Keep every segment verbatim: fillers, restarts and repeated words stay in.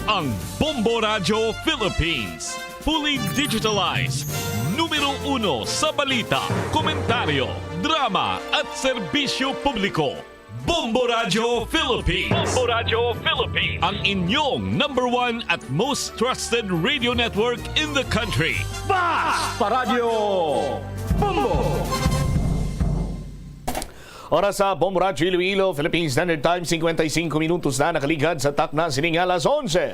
Ang Bombo Radyo Philippines, fully digitalized, numero uno sa balita, komentaryo, drama at serbisyo publiko. Bombo Radyo Philippines. Bombo Radyo Philippines. Ang inyong number one at most trusted radio network in the country. Basta Radyo Bombo! Oras sa Bombo Radyo Iloilo, Philippine Standard Time, cincuenta y cinco minutos na nakaligad sa takna sining alas onse.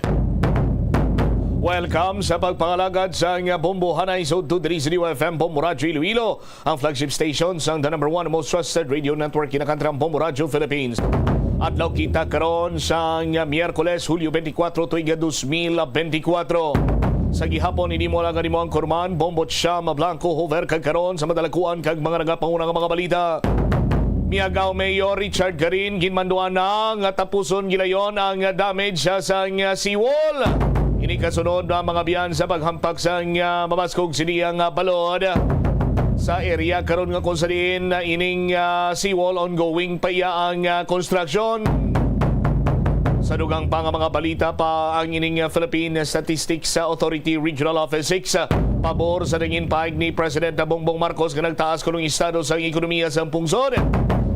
Welcome sa pagpangalagad sang Bombo Hanay sa udto diri sa D Y F M Bombo Radyo Iloilo, ang flagship station sang the number one most trusted radio network kinakantram Bombo Radyo Philippines. Adlaw kita karon sang Miyerkules, Hulyo twenty-four, tuig dos mil twenty-four. Sa gihapon, ini mo lang ang imo anchorman, Bombo Chama Blanco Hover, kag karon sa madalakuan kag mga nagapanguna nga mga balita. Miagao Mayor Richard Garin, ginmanduan na nga tapuson gilayon ang damage sa, sang seawall. Ini kasunod na mga biyan sa paghampak sang, ah, mabaskog sini ang, ah, balod sa area karon nga kung sa diin na ining, ah, seawall ongoing pa iya ang, ah, construction. Sa dugang pa nga mga balita pa, ang ining, ah, Philippine Statistics Authority Regional Office six, ah, pabor sa nangin paig ni President Bongbong Marcos nga nagtaas kuno ang estado sang ekonomiya sa pungsod.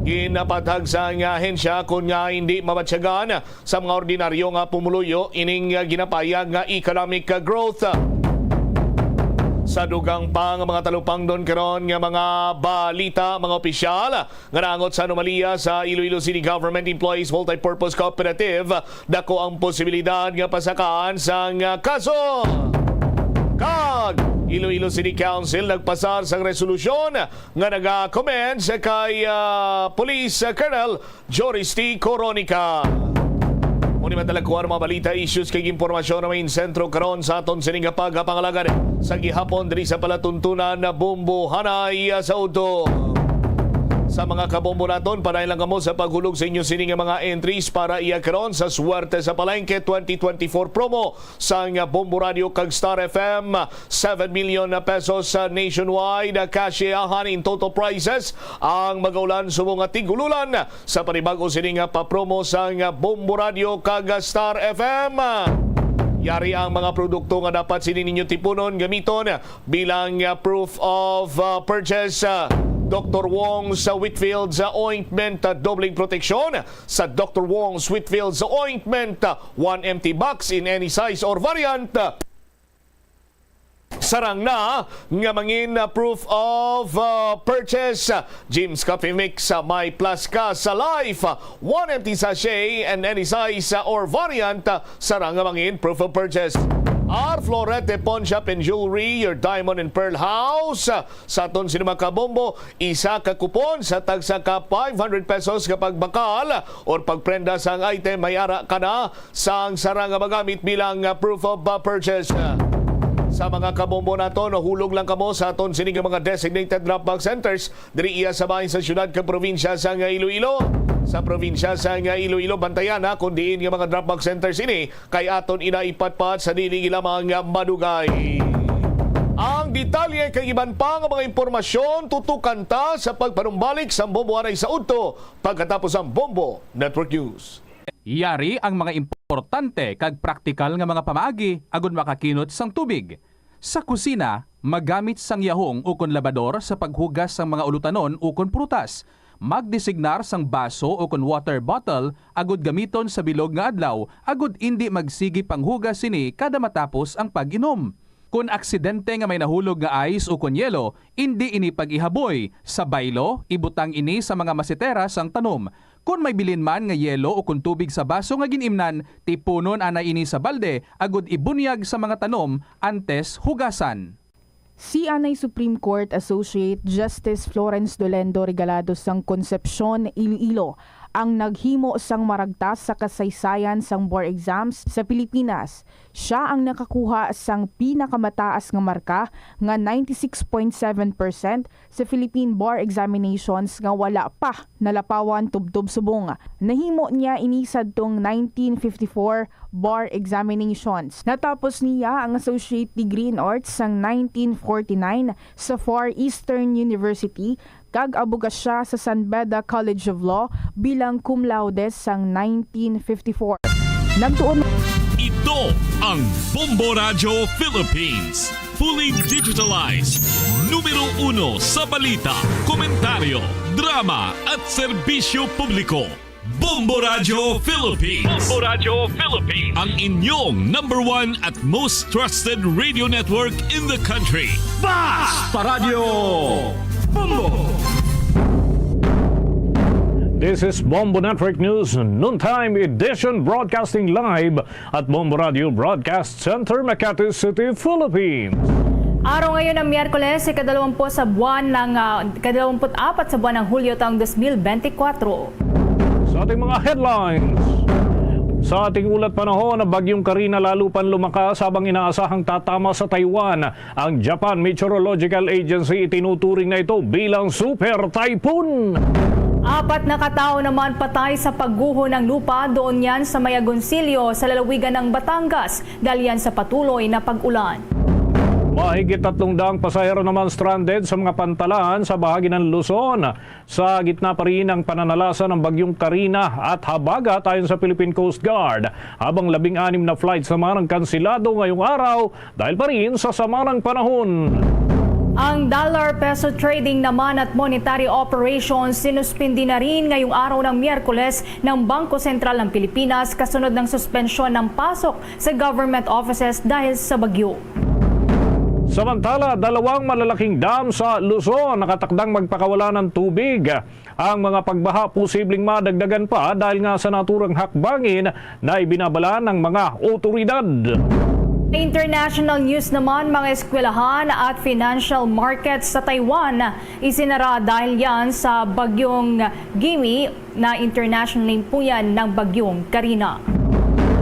Ginapatag sang ahensya kon nga hindi mabatyagan sa mga ordinaryo nga pumuluyo ining, ah, ginapayag nga economic, ah, growth. Sa dugang pa nga mga talupangdon karon nga mga balita, mga opisyal nga naangot sa anomalya sa Iloilo City Government Employees Multipurpose Cooperative, dako ang posibilidad nga pasakaan sang, ah, kaso. Kag Iloilo City Council nagpasar sang resolusyon nga naga-commend sa kay, ah, Police Colonel Joris T. Coronica. Muni man talaga ang mga balita, issues kag impormasyon na may sentro karon sa aton sining pagpangalagad sa gihapon diri sa palatuntunan na Bombo Hanay sa udto. Sa mga kabombo naton, padayon lang kamo sa paghulog sa inyo sini nga mga entries para iya karon sa Swerte sa Palengke twenty twenty-four promo sang Bombo Radio kag Star F M. Seven million pesos sa nationwide cash, in total prizes ang magaulan subong nga tigululan sa panibag-o sini nga papromo sang Bombo Radio kag Star F M. Yari ang mga produkto nga dapat sini ninyo tipunon, gamiton bilang, uh, proof of, uh, purchase. Uh, Doctor Wong's, uh, Whitfield's, uh, ointment, uh, dobling proteksyon sa Doctor Wong's Whitfield's ointment, uh, one empty box in any size or variant. Uh, sarang na nga mangin, uh, proof of, uh, purchase. Uh, Jim's Coffee Mix, uh, may plus ka sa life. Uh, one empty sachet and any size, uh, or variant, uh, sarang nga mangin proof of purchase. Our Florete Pawn Shop and Jewelry, your diamond and pearl house. Uh, sa aton sini mga kabombo, isa ka kupon sa tagsa ka five hundred pesos nga pagbakal or pagprenda sang item, may ara ka na sang sarang nga magamit bilang, ah, proof of, ah, purchase. Sa mga kabombo naton, hulog lang kamo sa aton sini nga mga designated drop box centers diri iya sa bahin sa siyudad kag probinsya sang Iloilo. Sa probinsya sang Iloilo, bantayan na kon diin nga mga drop box centers ini kay aton ina ipatpat sa dili lamang madugay. Ang detalye kag iban pa nga mga impormasyon tutukan ta sa pagpanumbalik sa Bombo Hanay sa udto pagkatapos ang Bombo Network News. Yari ang mga importante kag praktikal nga mga pamaagi agud makakinot sang tubig. Sa kusina, magamit sang yahong ukon labador sa paghugas sang mga ulutanon ukon prutas. Magdesignar sang baso ukon water bottle agud gamiton sa bilog nga adlaw agud indi magsigi panghugas sini kada matapos ang pag-inom. Kon aksidente nga may nahulog nga ice ukon yelo, indi ini pag-ihaboy. Sa baylo, ibutang ini sa mga masetera sang tanom. Kon may bilin man nga yelo ukon tubig sa baso nga gin-imnan, tipunon anay ini sa balde agud ibunyag sa mga tanom antes hugasan. Si anay Supreme Court Associate Justice Florence Dolendo Regalado sang Concepcion, Iloilo, ang naghimo sang maragtas sa kasaysayan sang bar exams sa Pilipinas. Sia ang nakakuha sang pinakamataas nga marka nga ninety-six point seven percent sa Philippine Bar Examinations nga wala pa nalapawan tubtob subong. Nahimo niya ini sadtong nineteen fifty-four bar examinations. Natapos niya ang associate degree in arts sang nineteen forty-nine sa Far Eastern University kag abogasya sa San Beda College of Law bilang cum laude sang nineteen fifty-four. Nagtuon Ito Ito ang Bombo Radyo Philippines. Fully digitalized. Numero uno sa balita, komentaryo, drama, at serbisyo publiko. Bombo Radyo Philippines. Bombo Radyo Philippines. Ang inyong number one at most trusted radio network in the country. Basta Radyo Bombo! This is Bombo Network News, noontime edition, broadcasting live at Bombo Radio Broadcast Center, Makati City, Philippines. Araw ngayon ng Miyerkules, ikadalawamput sa buwan ng, ah, ikadalawamput apat sa buwan ng Hulyo taong dos mil bente kwatro. Sa ating mga headlines, sa ating ulat panahon, ang Bagyong Karina lalo pang lumakas habang inaasahang tatama sa Taiwan ang Japan Meteorological Agency. Itinuturing na ito bilang super typhoon. Apat na katao naman patay sa pagguho ng lupa doon yan sa may Agoncillo sa lalawigan ng Batangas dahil yan sa patuloy na pag-ulan. Mahigit tatlong daang pasahero naman stranded sa mga pantalan sa bahagi ng Luzon. Sa gitna pa rin ng pananalasa ng Bagyong Karina at habagat ayon sa Philippine Coast Guard, habang labing-anim na flights naman ang kansilado ngayong araw dahil pa rin sa sama ng panahon. Ang dollar-peso trading naman at monetary operations sinuspindi na rin ngayong araw ng Miyerkules ng Bangko Sentral ng Pilipinas kasunod ng suspensyon ng pasok sa government offices dahil sa bagyo. Samantala, dalawang malalaking dam sa Luzon nakatakdang magpakawala ng tubig. Ang mga pagbaha posibleng madagdagan pa dahil nga sa naturang hakbangin na ibinabala ng mga otoridad. International news naman, mga eskwelahan at financial markets sa Taiwan isinara dahil yan sa bagyong Gimi na international name po yan ng bagyong Karina.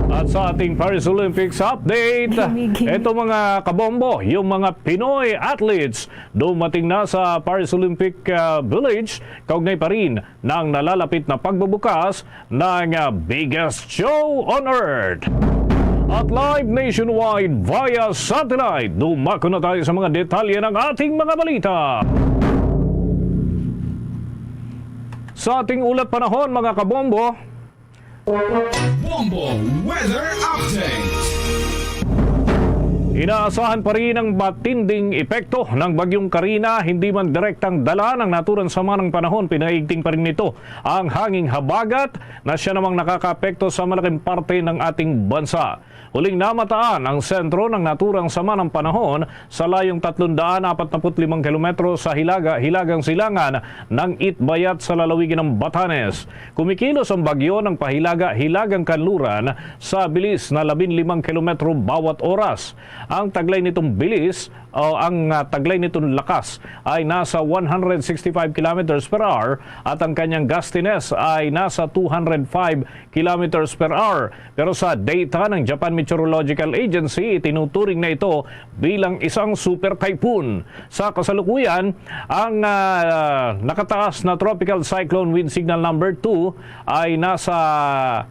At sa ating Paris Olympics update, Gimi, gimi. Ito mga kabombo, yung mga Pinoy athletes dumating na sa Paris Olympic, ah, Village kaugnay pa rin ng nalalapit na pagbubukas ng, ah, biggest show on earth. At live nationwide via satellite, dumako na tayo sa mga detalye ng ating mga balita. Sa ating ulat panahon, mga kabombo, Bombo Weather Update. Inaasahan pa rin ang matinding epekto ng Bagyong Karina, hindi man direktang dala ng naturang sama ng panahon, pinaigting pa rin nito ang hanging habagat na siya namang nakakaapekto sa malaking parte ng ating bansa. Huling namataan ang sentro ng naturang sama ng panahon sa layong tatlong daan apat na put limang kilometro sa hilaga, hilagang silangan ng Itbayat sa lalawigan ng Batanes. Kumikilos ang bagyo ng pahilaga-hilagang kanluran sa bilis na labing limang kilometro bawat oras. Ang taglay nitong bilis o ang, ah, taglay nitong lakas ay nasa one hundred sixty-five kilometers per hour at ang kanyang gustiness ay nasa two hundred five kilometers per hour. Pero sa data ng Japan Meteorological Agency, itinuturing na ito bilang isang super typhoon. Sa kasalukuyan, ang, ah, nakataas na Tropical Cyclone Wind Signal number two ay nasa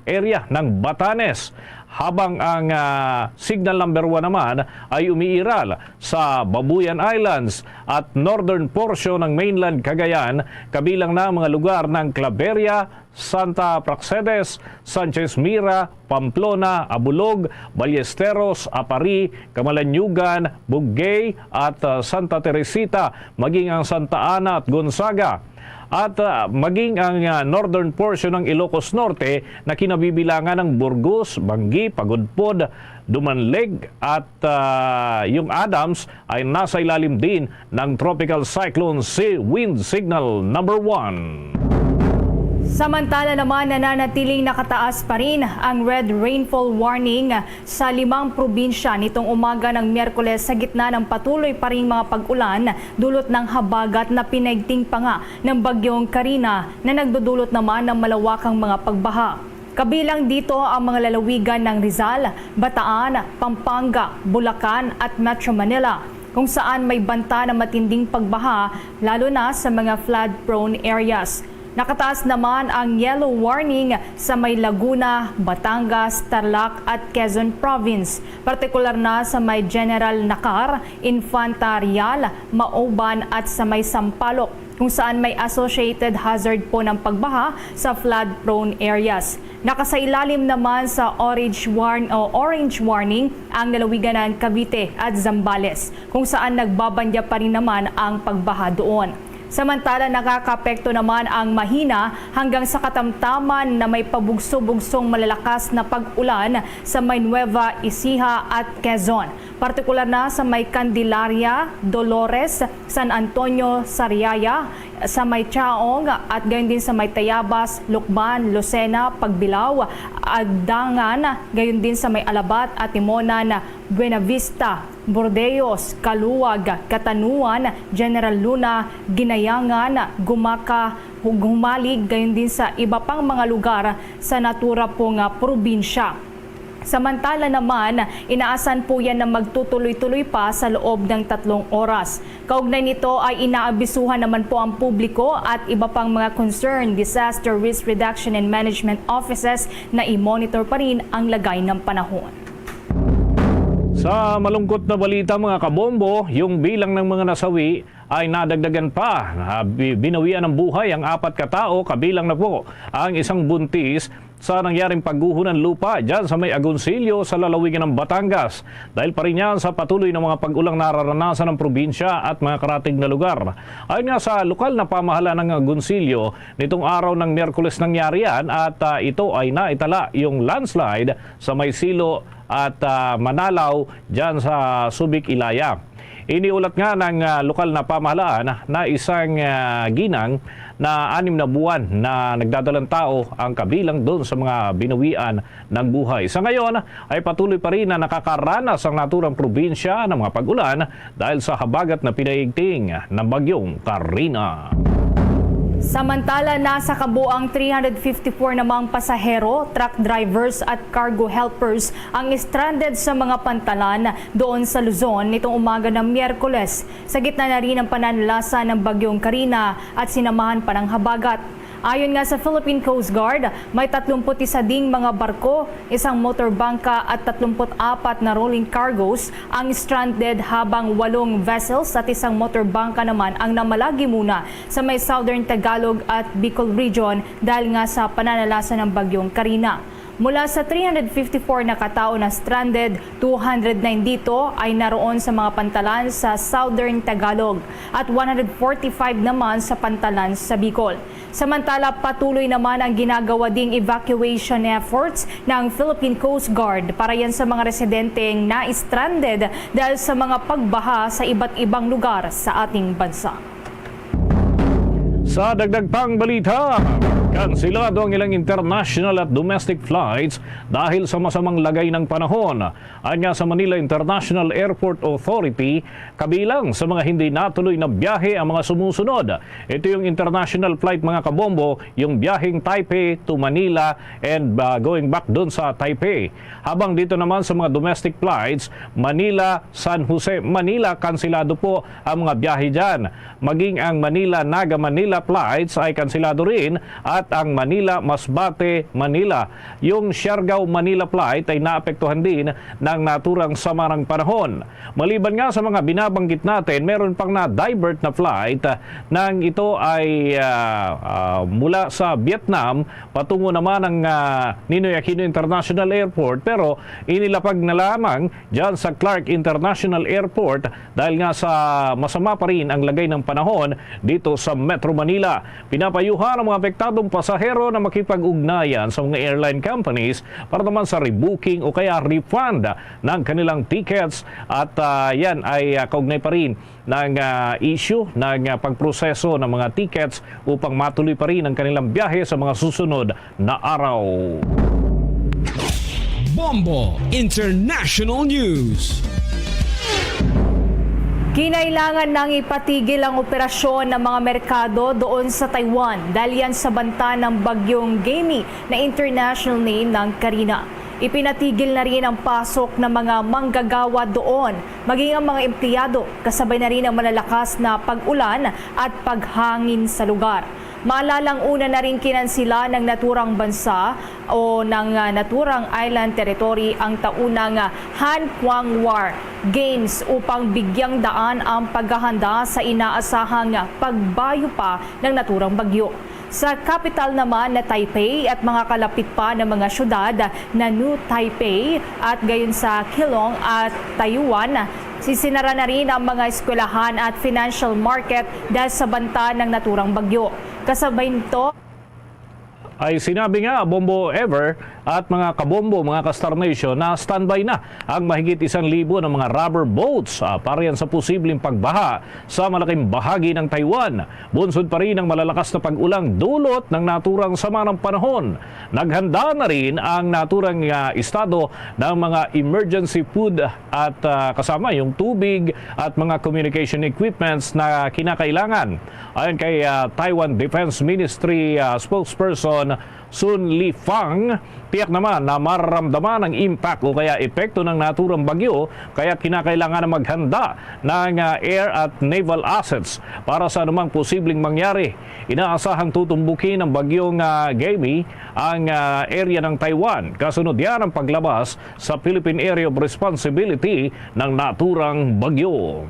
area ng Batanes, habang ang, ah, Signal number one naman ay umiiral sa Babuyan Islands at northern portion ng mainland Cagayan, kabilang na ang mga lugar ng Claveria, Santa Praxedes, Sanchez Mira, Pamplona, Abulog, Ballesteros, Aparri, Camalaniugan, Buguey, at, ah, Santa Teresita, maging ang Santa Ana at Gonzaga. At, ah, maging ang, ah, northern portion ng Ilocos Norte na kinabibilangan ng Burgos, Bangui, Pagudpod, Dumanlig, at, ah, yung Adams ay nasa ilalim din ng Tropical Cyclone Wind Signal number one. Samantala naman, nananatiling nakataas pa rin ang red rainfall warning sa limang probinsya nitong umaga ng Miyerkules sa gitna ng patuloy pa ring mga pag-ulan dulot ng habagat na pinaigting pa nga ng Bagyong Karina na nagdudulot naman ng malawakang mga pagbaha. Kabilang dito ang mga lalawigan ng Rizal, Bataan, Pampanga, Bulacan at Metro Manila, kung saan may banta na matinding pagbaha, lalo na sa mga flood-prone areas. Nakataas naman ang yellow warning sa may Laguna, Batangas, Tarlac at Quezon Province, partikular na sa may General Nakar, Infanta Real, Maoban at sa may Sampaloc. kung saan may associated hazard po ng pagbaha sa flood-prone areas. Nakasailalim naman sa orange warn-, o orange warning ang lalawigan ng Cavite at Zambales, kung saan nagbabandya pa rin naman ang pagbaha doon. Samantala, nakakaapekto naman ang mahina hanggang sa katamtaman na may pabugso-bugsong malalakas na pag-ulan sa may Nueva Ecija at Quezon, partikular na sa may Candelaria, Dolores, San Antonio, Sariaya, sa may Chaong, at gayon din sa may Tayabas, Lucban, Lucena, Pagbilao, Agdangan, gayon din sa may Alabat, Atimonan, Buenavista, Burdeos, Caluag, Catanduan, General Luna, Ginayangan, Gumaca, Humalig, gayon din sa iba pang mga lugar sa natura po nga probinsya. Samantala naman, inaasahan po yan na magtutuloy-tuloy pa sa loob ng tatlong oras. Kaugnay nito ay inaabisuhan naman po ang publiko at iba pang mga concerned disaster risk reduction and management offices na i-monitor pa rin ang lagay ng panahon. Sa malungkot na balita, mga kabombo, yung bilang ng mga nasawi ay nadagdagan pa. Na bi-, binawian ng buhay ang apat ka tao, kabilang na po ang isang buntis, sa nangyaring pagguho ng lupa dyan sa may Agoncillo sa lalawigan ng Batangas. Dahil pa rin yan sa patuloy na mga pag-ulang nararanasan ng probinsya at mga karatig na lugar. Ayon nga sa lokal na pamahalaan ng Agoncillo, nitong araw ng Miyerkules nangyari yan at, ah, ito ay naitala yung landslide sa may Silo at, ah, Manalaw dyan sa Subic, Ilaya. Iniulat nga ng, ah, lokal na pamahalaan na isang, ah, ginang na anim na buwan na nagdadalang tao ang kabilang doon sa mga binawian ng buhay. Sa ngayon ay patuloy pa rin na nakakaranas ang naturang probinsya ng mga pag-ulan dahil sa habagat na pinaigting ng Bagyong Karina. Samantala, nasa kabuang three hundred fifty-four namang pasahero, truck drivers at cargo helpers ang stranded sa mga pantalan doon sa Luzon nitong umaga ng Miyerkules, sa gitna na rin ng pananalasa ng Bagyong Karina at sinamahan pa ng habagat. Ayon nga sa Philippine Coast Guard, may tatlumpu't isa ding mga barko, isang motorbangka at tatlumpu't apat na rolling cargos ang stranded, habang walong vessels at isang motorbangka naman ang namalagi muna sa may Southern Tagalog at Bicol Region dahil nga sa pananalasa ng Bagyong Karina. Mula sa three hundred fifty-four na katao na stranded, two hundred nine dito ay naroon sa mga pantalan sa Southern Tagalog at one hundred forty-five naman sa pantalan sa Bicol. Samantala, patuloy naman ang ginagawa ding evacuation efforts ng Philippine Coast Guard para yan sa mga residenteng na-stranded dahil sa mga pagbaha sa iba't ibang lugar sa ating bansa. Sa dagdag pang balita, kansilado ang ilang international at domestic flights dahil sa masamang lagay ng panahon. Anya sa Manila International Airport Authority, kabilang sa mga hindi natuloy na biyahe ang mga sumusunod. Ito yung international flight, mga kabombo, yung biyaheng Taipei to Manila and, ah, going back dun sa Taipei. Habang dito naman sa mga domestic flights, Manila, San Jose, Manila, kansilado po ang mga biyahe dyan. Maging ang Manila, Naga, Manila flights ay kansilado rin at ang Manila, Masbate, Manila. Yung Siargao, Manila flight ay naapektuhan din ng naturang samarang panahon. Maliban nga sa mga binabanggit natin, meron pang na-divert na flight, ah, nang ito ay, ah, ah, mula sa Vietnam patungo naman ng, ah, Ninoy Aquino International Airport, pero inilapag na lamang dyan sa Clark International Airport dahil nga sa masama pa rin ang lagay ng panahon dito sa Metro Manila. Pinapayuhan ang mga apektadong pasahero na makipag-ugnayan sa mga airline companies para naman sa rebooking o kaya refund ng kanilang tickets at, ah, yan ay, ah, kaugnay pa rin ng, ah, issue ng, ah, pagproseso ng mga tickets upang matuloy pa rin ang kanilang biyahe sa mga susunod na araw. Bombo International News. Kinailangan nang ipatigil ang operasyon ng mga merkado doon sa Taiwan dahil yan sa banta ng bagyong Gaimi na international name ng Karina. Ipinatigil na rin ang pasok ng mga manggagawa doon, maging ang mga empleyado, kasabay na rin ang malalakas na pag-ulan at paghangin sa lugar. Maalalang una na rin kinansila ng naturang bansa o ng, ah, naturang island territory ang taunang, ah, Han Kuang War Games upang bigyang daan ang paghahanda sa inaasahang pagbayo pa ng naturang bagyo. Sa kapital naman na Taipei at mga kalapit pa na mga syudad na New Taipei at gayon sa Keelung at Taoyuan, sisinara na rin ang mga eskwelahan at financial market dahil sa banta ng naturang bagyo. Kasabay nito, ay sinabi nga, Bombo Ever at mga kabombo, mga ka-Star Nation, na standby na ang mahigit isang libo ng mga rubber boats, ah, para yan sa posibleng pagbaha sa malaking bahagi ng Taiwan. Bunsod pa rin ang malalakas na pag-ulang dulot ng naturang sama ng panahon. Naghanda na rin ang naturang, ah, estado ng mga emergency food at, ah, kasama yung tubig at mga communication equipments na kinakailangan. Ayon kay, ah, Taiwan Defense Ministry, ah, spokesperson Sun Lifang, tiyak naman na mararamdaman ang impact o kaya epekto ng naturang bagyo, kaya kinakailangan na maghanda ng, ah, air at naval assets para sa anumang posibleng mangyari. Inaasahang tutumbukin ng bagyong, ah, Gaimi ang, ah, area ng Taiwan. Kasunod yan ang paglabas sa Philippine Area of Responsibility ng naturang bagyo.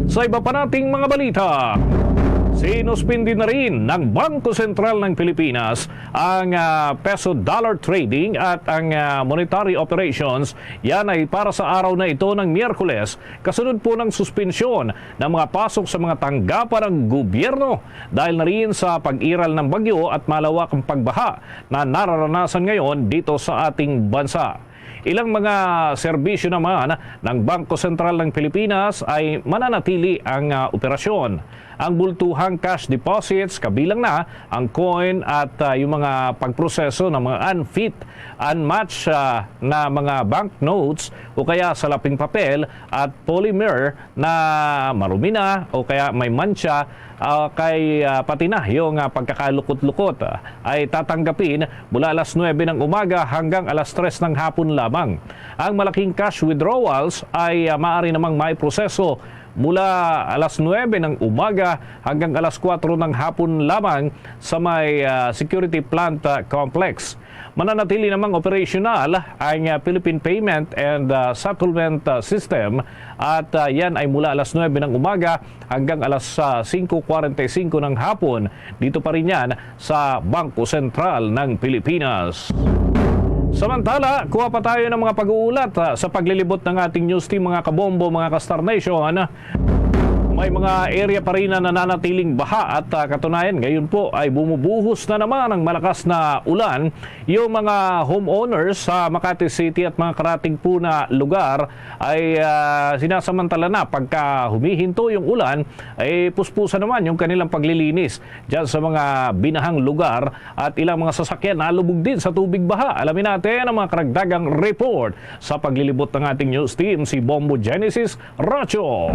Sa iba pa nating mga balita, sinuspindi na rin ng Bangko Sentral ng Pilipinas ang, ah, peso dollar trading at ang, ah, monetary operations. Yan ay para sa araw na ito ng Miyerkules, kasunod po ng suspensyon ng mga pasok sa mga tanggapan ng gobyerno dahil na rin sa pag-iral ng bagyo at malawakang pagbaha na nararanasan ngayon dito sa ating bansa. Ilang mga serbisyo naman ng Bangko Sentral ng Pilipinas ay mananatili ang, ah, operasyon. Ang bultuhang cash deposits, kabilang na ang coin at, ah, yung mga pagproseso ng mga unfit, unmatched, ah, na mga banknotes o kaya salaping papel at polymer na marumi na o kaya may mancha, ah, kay, ah, pati na yung, ah, pagkakalukot-lukot, ah, ay tatanggapin mula alas nuebe ng umaga hanggang alas tres ng hapon lamang. Ang malaking cash withdrawals ay, ah, maaari namang maiproseso mula alas nuebe ng umaga hanggang alas kuwatro ng hapon lamang sa may, ah, security plant, ah, complex. Mananatili namang operasyonal ang, ah, Philippine Payment and, ah, Settlement, ah, System at, ah, yan ay mula alas nuebe ng umaga hanggang alas, ah, singko kwarenta y singko ng hapon. Dito pa rin yan sa Bangko Sentral ng Pilipinas. Samantala, kuha pa tayo ng mga pag-uulat, ah, sa paglilibot ng ating news team, mga kabombo, mga ka-Star Nation. May mga area pa rin na nananatiling baha at, ah, katunayan, ngayon po ay bumubuhos na naman ang malakas na ulan. Yung mga homeowners sa Makati City at mga karatig po na lugar ay, ah, sinasamantala na pagka humihinto yung ulan, ay puspusan naman yung kanilang paglilinis dyan sa mga binahang lugar at ilang mga sasakyan nalubog din sa tubig baha. Alamin natin ang mga karagdagang report sa paglilibot ng ating news team, si Bombo Genesis Racho.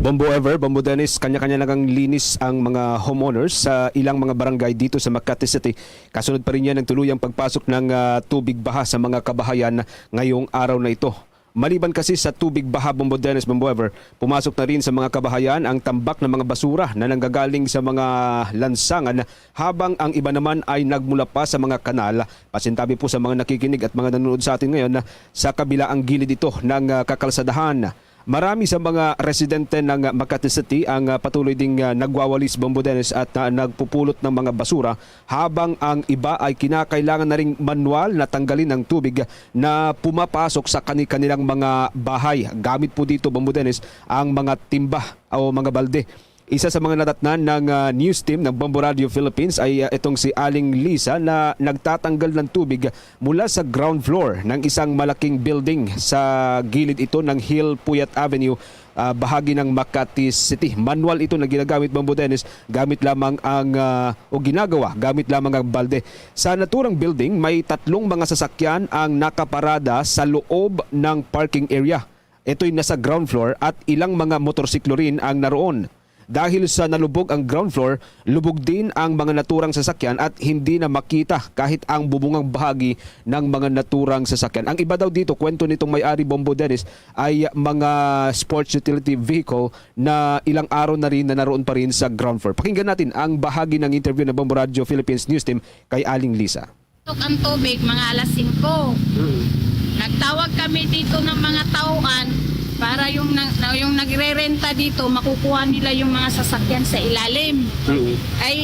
Bombo Ever, Bombo Dennis, kanya-kanya nagang linis ang mga homeowners sa ilang mga barangay dito sa Makati City. Kasunod pa rin yan ang tuluyang pagpasok ng, ah, tubig baha sa mga kabahayan ngayong araw na ito. Maliban kasi sa tubig baha, Bombo Dennis, Bombo Ever, pumasok na rin sa mga kabahayan ang tambak ng mga basura na nanggagaling sa mga lansangan, habang ang iba naman ay nagmula pa sa mga kanal, pasintabi po sa mga nakikinig at mga nanonood sa atin ngayon, sa kabilaang gilid ito ng, ah, kakalsadahan. Marami sa mga residente ng Makati City ang, ah, patuloy ding, ah, nagwawalis, Bombo Dennis, at, ah, nagpupulot ng mga basura, habang ang iba ay kinakailangan na ring manual na tanggalin ang tubig na pumapasok sa kani-kanilang mga bahay. Gamit po dito, Bombo Dennis, ang mga timba o mga balde. Isa sa mga nadatnan ng, ah, news team ng Bombo Radio Philippines ay, ah, itong si Aling Lisa na nagtatanggal ng tubig mula sa ground floor ng isang malaking building sa gilid ito ng Hill Puyat Avenue, ah, bahagi ng Makati City. Manual ito na ginagamit, Bombo Dennis, gamit lamang ang, ah, o ginagawa gamit lamang ang balde. Sa naturang building, may tatlong mga sasakyan ang nakaparada sa loob ng parking area. Ito'y nasa ground floor at ilang mga motorsiklo rin ang naroon. Dahil sa nalubog ang ground floor, lubog din ang mga naturang sasakyan at hindi na makita kahit ang bubungang bahagi ng mga naturang sasakyan. Ang iba daw dito, kwento nitong may-ari, Bombo Dennis, ay mga sports utility vehicle na ilang araw na rin na naroon pa rin sa ground floor. Pakinggan natin ang bahagi ng interview ng Bombo Radyo Philippines News Team kay Aling Lisa. Tok ang tubig, mga alas singko. Mm. Nagtawag kami dito ng mga tauhan para yung na, na- yung nagrerenta dito, makukuha nila yung mga sasakyan sa ilalim. Mm. Ay,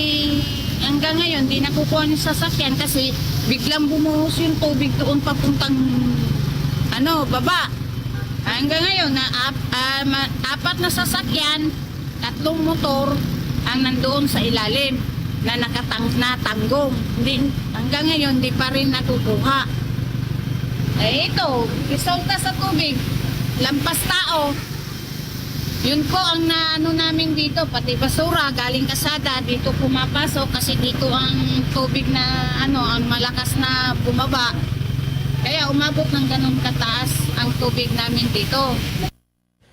hanggang ngayon, di nakukuha yung sasakyan kasi biglang bumuhos yung tubig doon papuntang, ano, baba. Hanggang ngayon, na ap- ah, ma- apat na sasakyan, tatlong motor ang nandoon sa ilalim na nakatang natanggong. Hindi, hanggang ngayon, di pa rin nakukuha. Eh, ito, resulta sa tubig, lampas tao. Yun po ang naano namin dito, pati basura, galing kasada, dito pumapasok kasi dito ang tubig na, ano, ang malakas na bumaba. Kaya umabot ng ganun kataas ang tubig namin dito.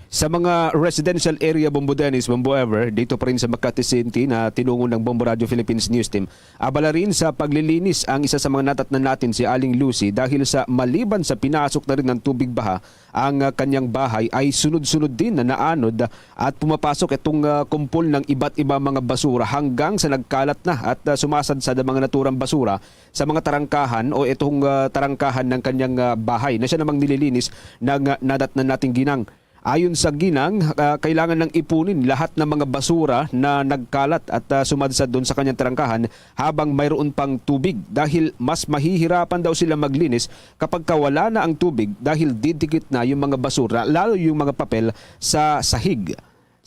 Sa mga residential area, Bombo Dennis, Bombo Ever, dito pa rin sa Makati City na tinungo ng Bombo Radio Philippines News Team, abala rin sa paglilinis ang isa sa mga natatnan natin, si Aling Lucy, dahil sa maliban sa pinasok na rin ng tubig baha ang, ah, kanyang bahay, ay sunod-sunod din na naanod at pumapasok itong, ah, kumpol ng iba't iba mga basura hanggang sa nagkalat na at, ah, sumasadsad ang mga naturang basura sa mga tarangkahan o itong, ah, tarangkahan ng kanyang, ah, bahay na siya namang nililinis ng, ah, nadatnan nating ginang. Ayon sa ginang, ah, kailangan nang ipunin lahat ng mga basura na nagkalat at, ah, sumadsad doon sa kanyang tarangkahan habang mayroon pang tubig, dahil mas mahihirapan daw sila maglinis kapag ka wala na ang tubig dahil didikit na yung mga basura, lalo yung mga papel sa sahig.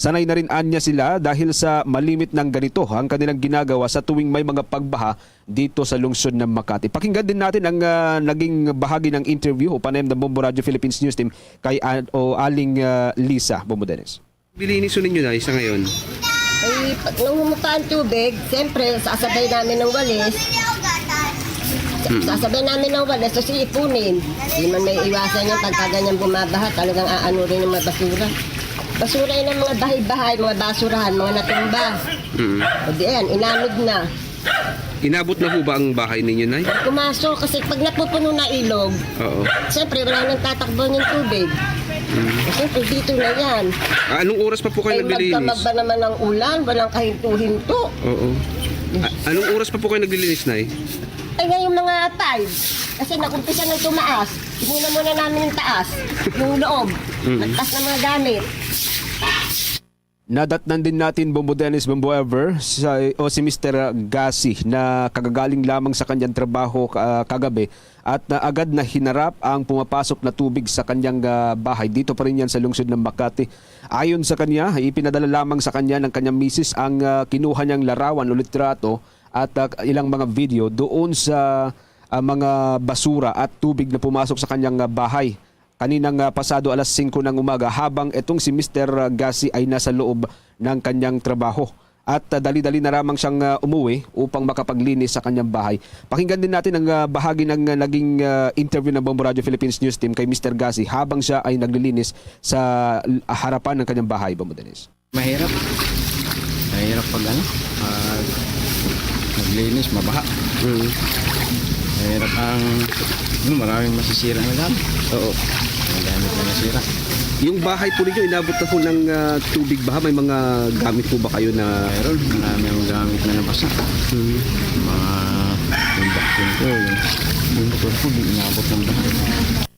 Sanay na rin anya sila dahil sa malimit ng ganito ang kanilang ginagawa sa tuwing may mga pagbaha dito sa lungsod ng Makati. Pakinggan din natin ang, ah, naging bahagi ng interview o panayam ng Bombo Radio Philippines News Team kay An-, o Aling, ah, Lisa, Bombo Dennis. Bilinis ninyo na sa ngayon? Ay, pag nung humupa ang tubig, siyempre, sasabay namin ng walis. Mm. Sasabay namin ng walis, tapos iipunin. Di man may iwasan yan, pagka ganyan bumabaha, talagang aano rin yung mga basura. Basura yun ang mga bahay-bahay, mga basurahan, mga natumba. Mm. O di yan, inanod na. Inabot na ho ba ang bahay ninyo, Nay? Pumasok kasi pag napupuno na ilog, Oo. siyempre wala nang tatakbo ng tubig. Mm. Siyempre dito na yan. Ah, anong oras pa po kayo Ay, naglilinis? Magdamag ba naman ang ulan? Walang kahinto-hinto. Oo. A-, anong oras pa po kayo naglilinis, Nay? Ay, ngayong mga five. Kasi nag-umpisa ng tumaas. Inuna muna namin yung taas. Yung loob. Mm. Nagtas ng mga gamit. Nadatnan din natin, Bombo Dennis, Bombo Ever, sa, o si Mister Gasi na kagagaling lamang sa kanyang trabaho ka-, kagabi at na agad na hinarap ang pumapasok na tubig sa kanyang, ah, bahay. Dito pa rin yan sa lungsod ng Makati. Ayon sa kanya, ipinadala lamang sa kanya ng kanyang misis ang, ah, kinuha niyang larawan o litrato at, ah, ilang mga video doon sa, ah, mga basura at tubig na pumasok sa kanyang, ah, bahay kaninang, ah, pasado alas singko ng umaga, habang itong si Mister Gasi ay nasa loob ng kanyang trabaho. At, ah, dali-dali na lamang siyang, ah, umuwi upang makapaglinis sa kanyang bahay. Pakinggan din natin ang, ah, bahagi ng, ah, naging, ah, interview ng Bombo Radio Philippines News Team kay Mister Gasi habang siya ay naglilinis sa l-, harapan ng kanyang bahay, Bombo Dennis. Mahirap. Mahirap pag ano, pag naglinis, mabaha. Mm. Mahirap ang, ano, maraming masisira na gamit. Oo. Ang gamit na nasira. Yung bahay po ninyo, inabot na po ng, ah, tubig baha? May mga gamit po ba kayo na Mayroon, marami ang gamit na nabasa. Mm. Mga, yung vacuum ko, yung, yung motor ko, di inabot ng baha.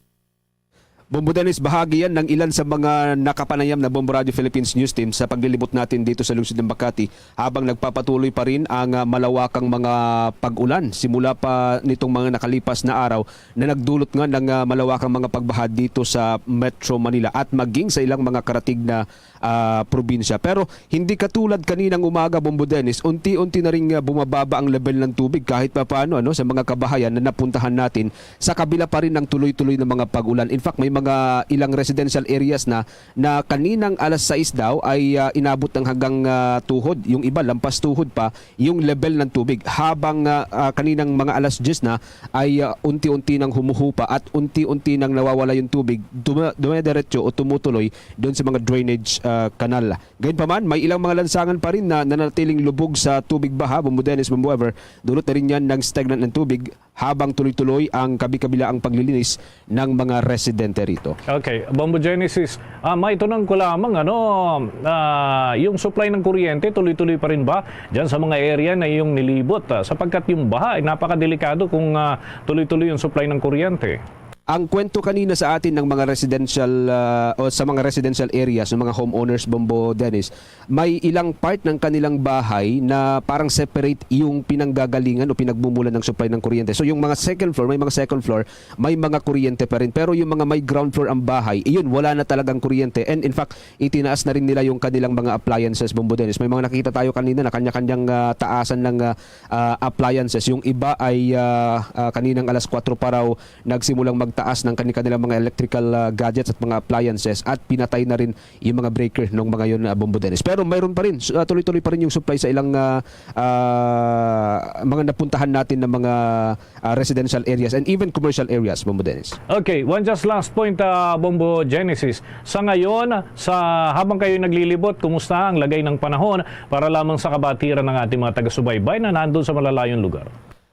Bombo Dennis, bahagi yan ng ilan sa mga nakapanayam na Bombo Radio Philippines News Team sa paglilibot natin dito sa lungsod ng Makati, habang nagpapatuloy pa rin ang, ah, malawakang mga pag-ulan simula pa nitong mga nakalipas na araw na nagdulot nga ng, ah, malawakang mga pagbaha dito sa Metro Manila at maging sa ilang mga karatig na, ah, probinsya. Pero hindi katulad kaninang umaga, Bombo Dennis, unti-unti na ring, ah, bumababa ang level ng tubig kahit papaano, ano, sa mga kabahayan na napuntahan natin sa kabila pa rin ng tuloy-tuloy na mga pag-ulan. In fact, may ah, ilang residential areas na, na kaninang alas sais daw ay, ah, inabot ng hanggang, ah, tuhod. Yung iba, lampas tuhod pa yung level ng tubig. Habang, ah, ah, kaninang mga alas diyes na ay, ah, unti-unti nang humuhupa at unti-unti nang nawawala yung tubig, duma-, dumediretso o tumutuloy doon sa mga drainage, ah, kanal. Gayunpaman, may ilang mga lansangan pa rin na nanatiling lubog sa tubig baha, Bombo Dennis, Bombo Ever. Dulot na rin yan ng stagnant ng tubig habang tuloy-tuloy ang kabi-kabilaang paglilinis ng mga residente rito. Okay, Bombo Genesis, ah, maitunang ko lamang, ano, ah, yung supply ng kuryente, tuloy-tuloy pa rin ba dyan sa mga area na iyong nilibot? Ah, sapagkat yung baha ay napakadelikado kung, ah, tuloy-tuloy yung supply ng kuryente. Ang kwento kanina sa atin ng mga residential, ah, o sa mga residential areas, ng mga homeowners, Bombo Dennis, may ilang part ng kanilang bahay na parang separate yung pinanggagalingan o pinagmumulan ng supply ng kuryente. So, yung mga second floor, may mga second floor, may mga kuryente pa rin. Pero yung mga may ground floor ang bahay, iyon, wala na talagang kuryente. And in fact, itinaas na rin nila yung kanilang mga appliances, Bombo Dennis. May mga nakita tayo kanina na kanya-kanyang, ah, taasan ng, ah, ah, appliances. Yung iba ay, ah, ah, kaninang alas kwatro pa raw nagsimulang magtaas ng kani-, kanilang mga electrical, ah, gadgets at mga appliances at pinatay na rin yung mga breaker nung mga yun, ah, Bombo Dennis. Pero mayroon pa rin, su-, ah, tuloy-tuloy pa rin yung supply sa ilang, ah, ah, mga napuntahan natin na mga, ah, residential areas and even commercial areas, Bombo Dennis. Okay, one just last point, ah, Bombo Genesis. Sa ngayon, sa, habang kayo naglilibot, kumusta ang lagay ng panahon para lamang sa kabatiran ng ating mga taga-subaybay na nandun sa malalayong lugar?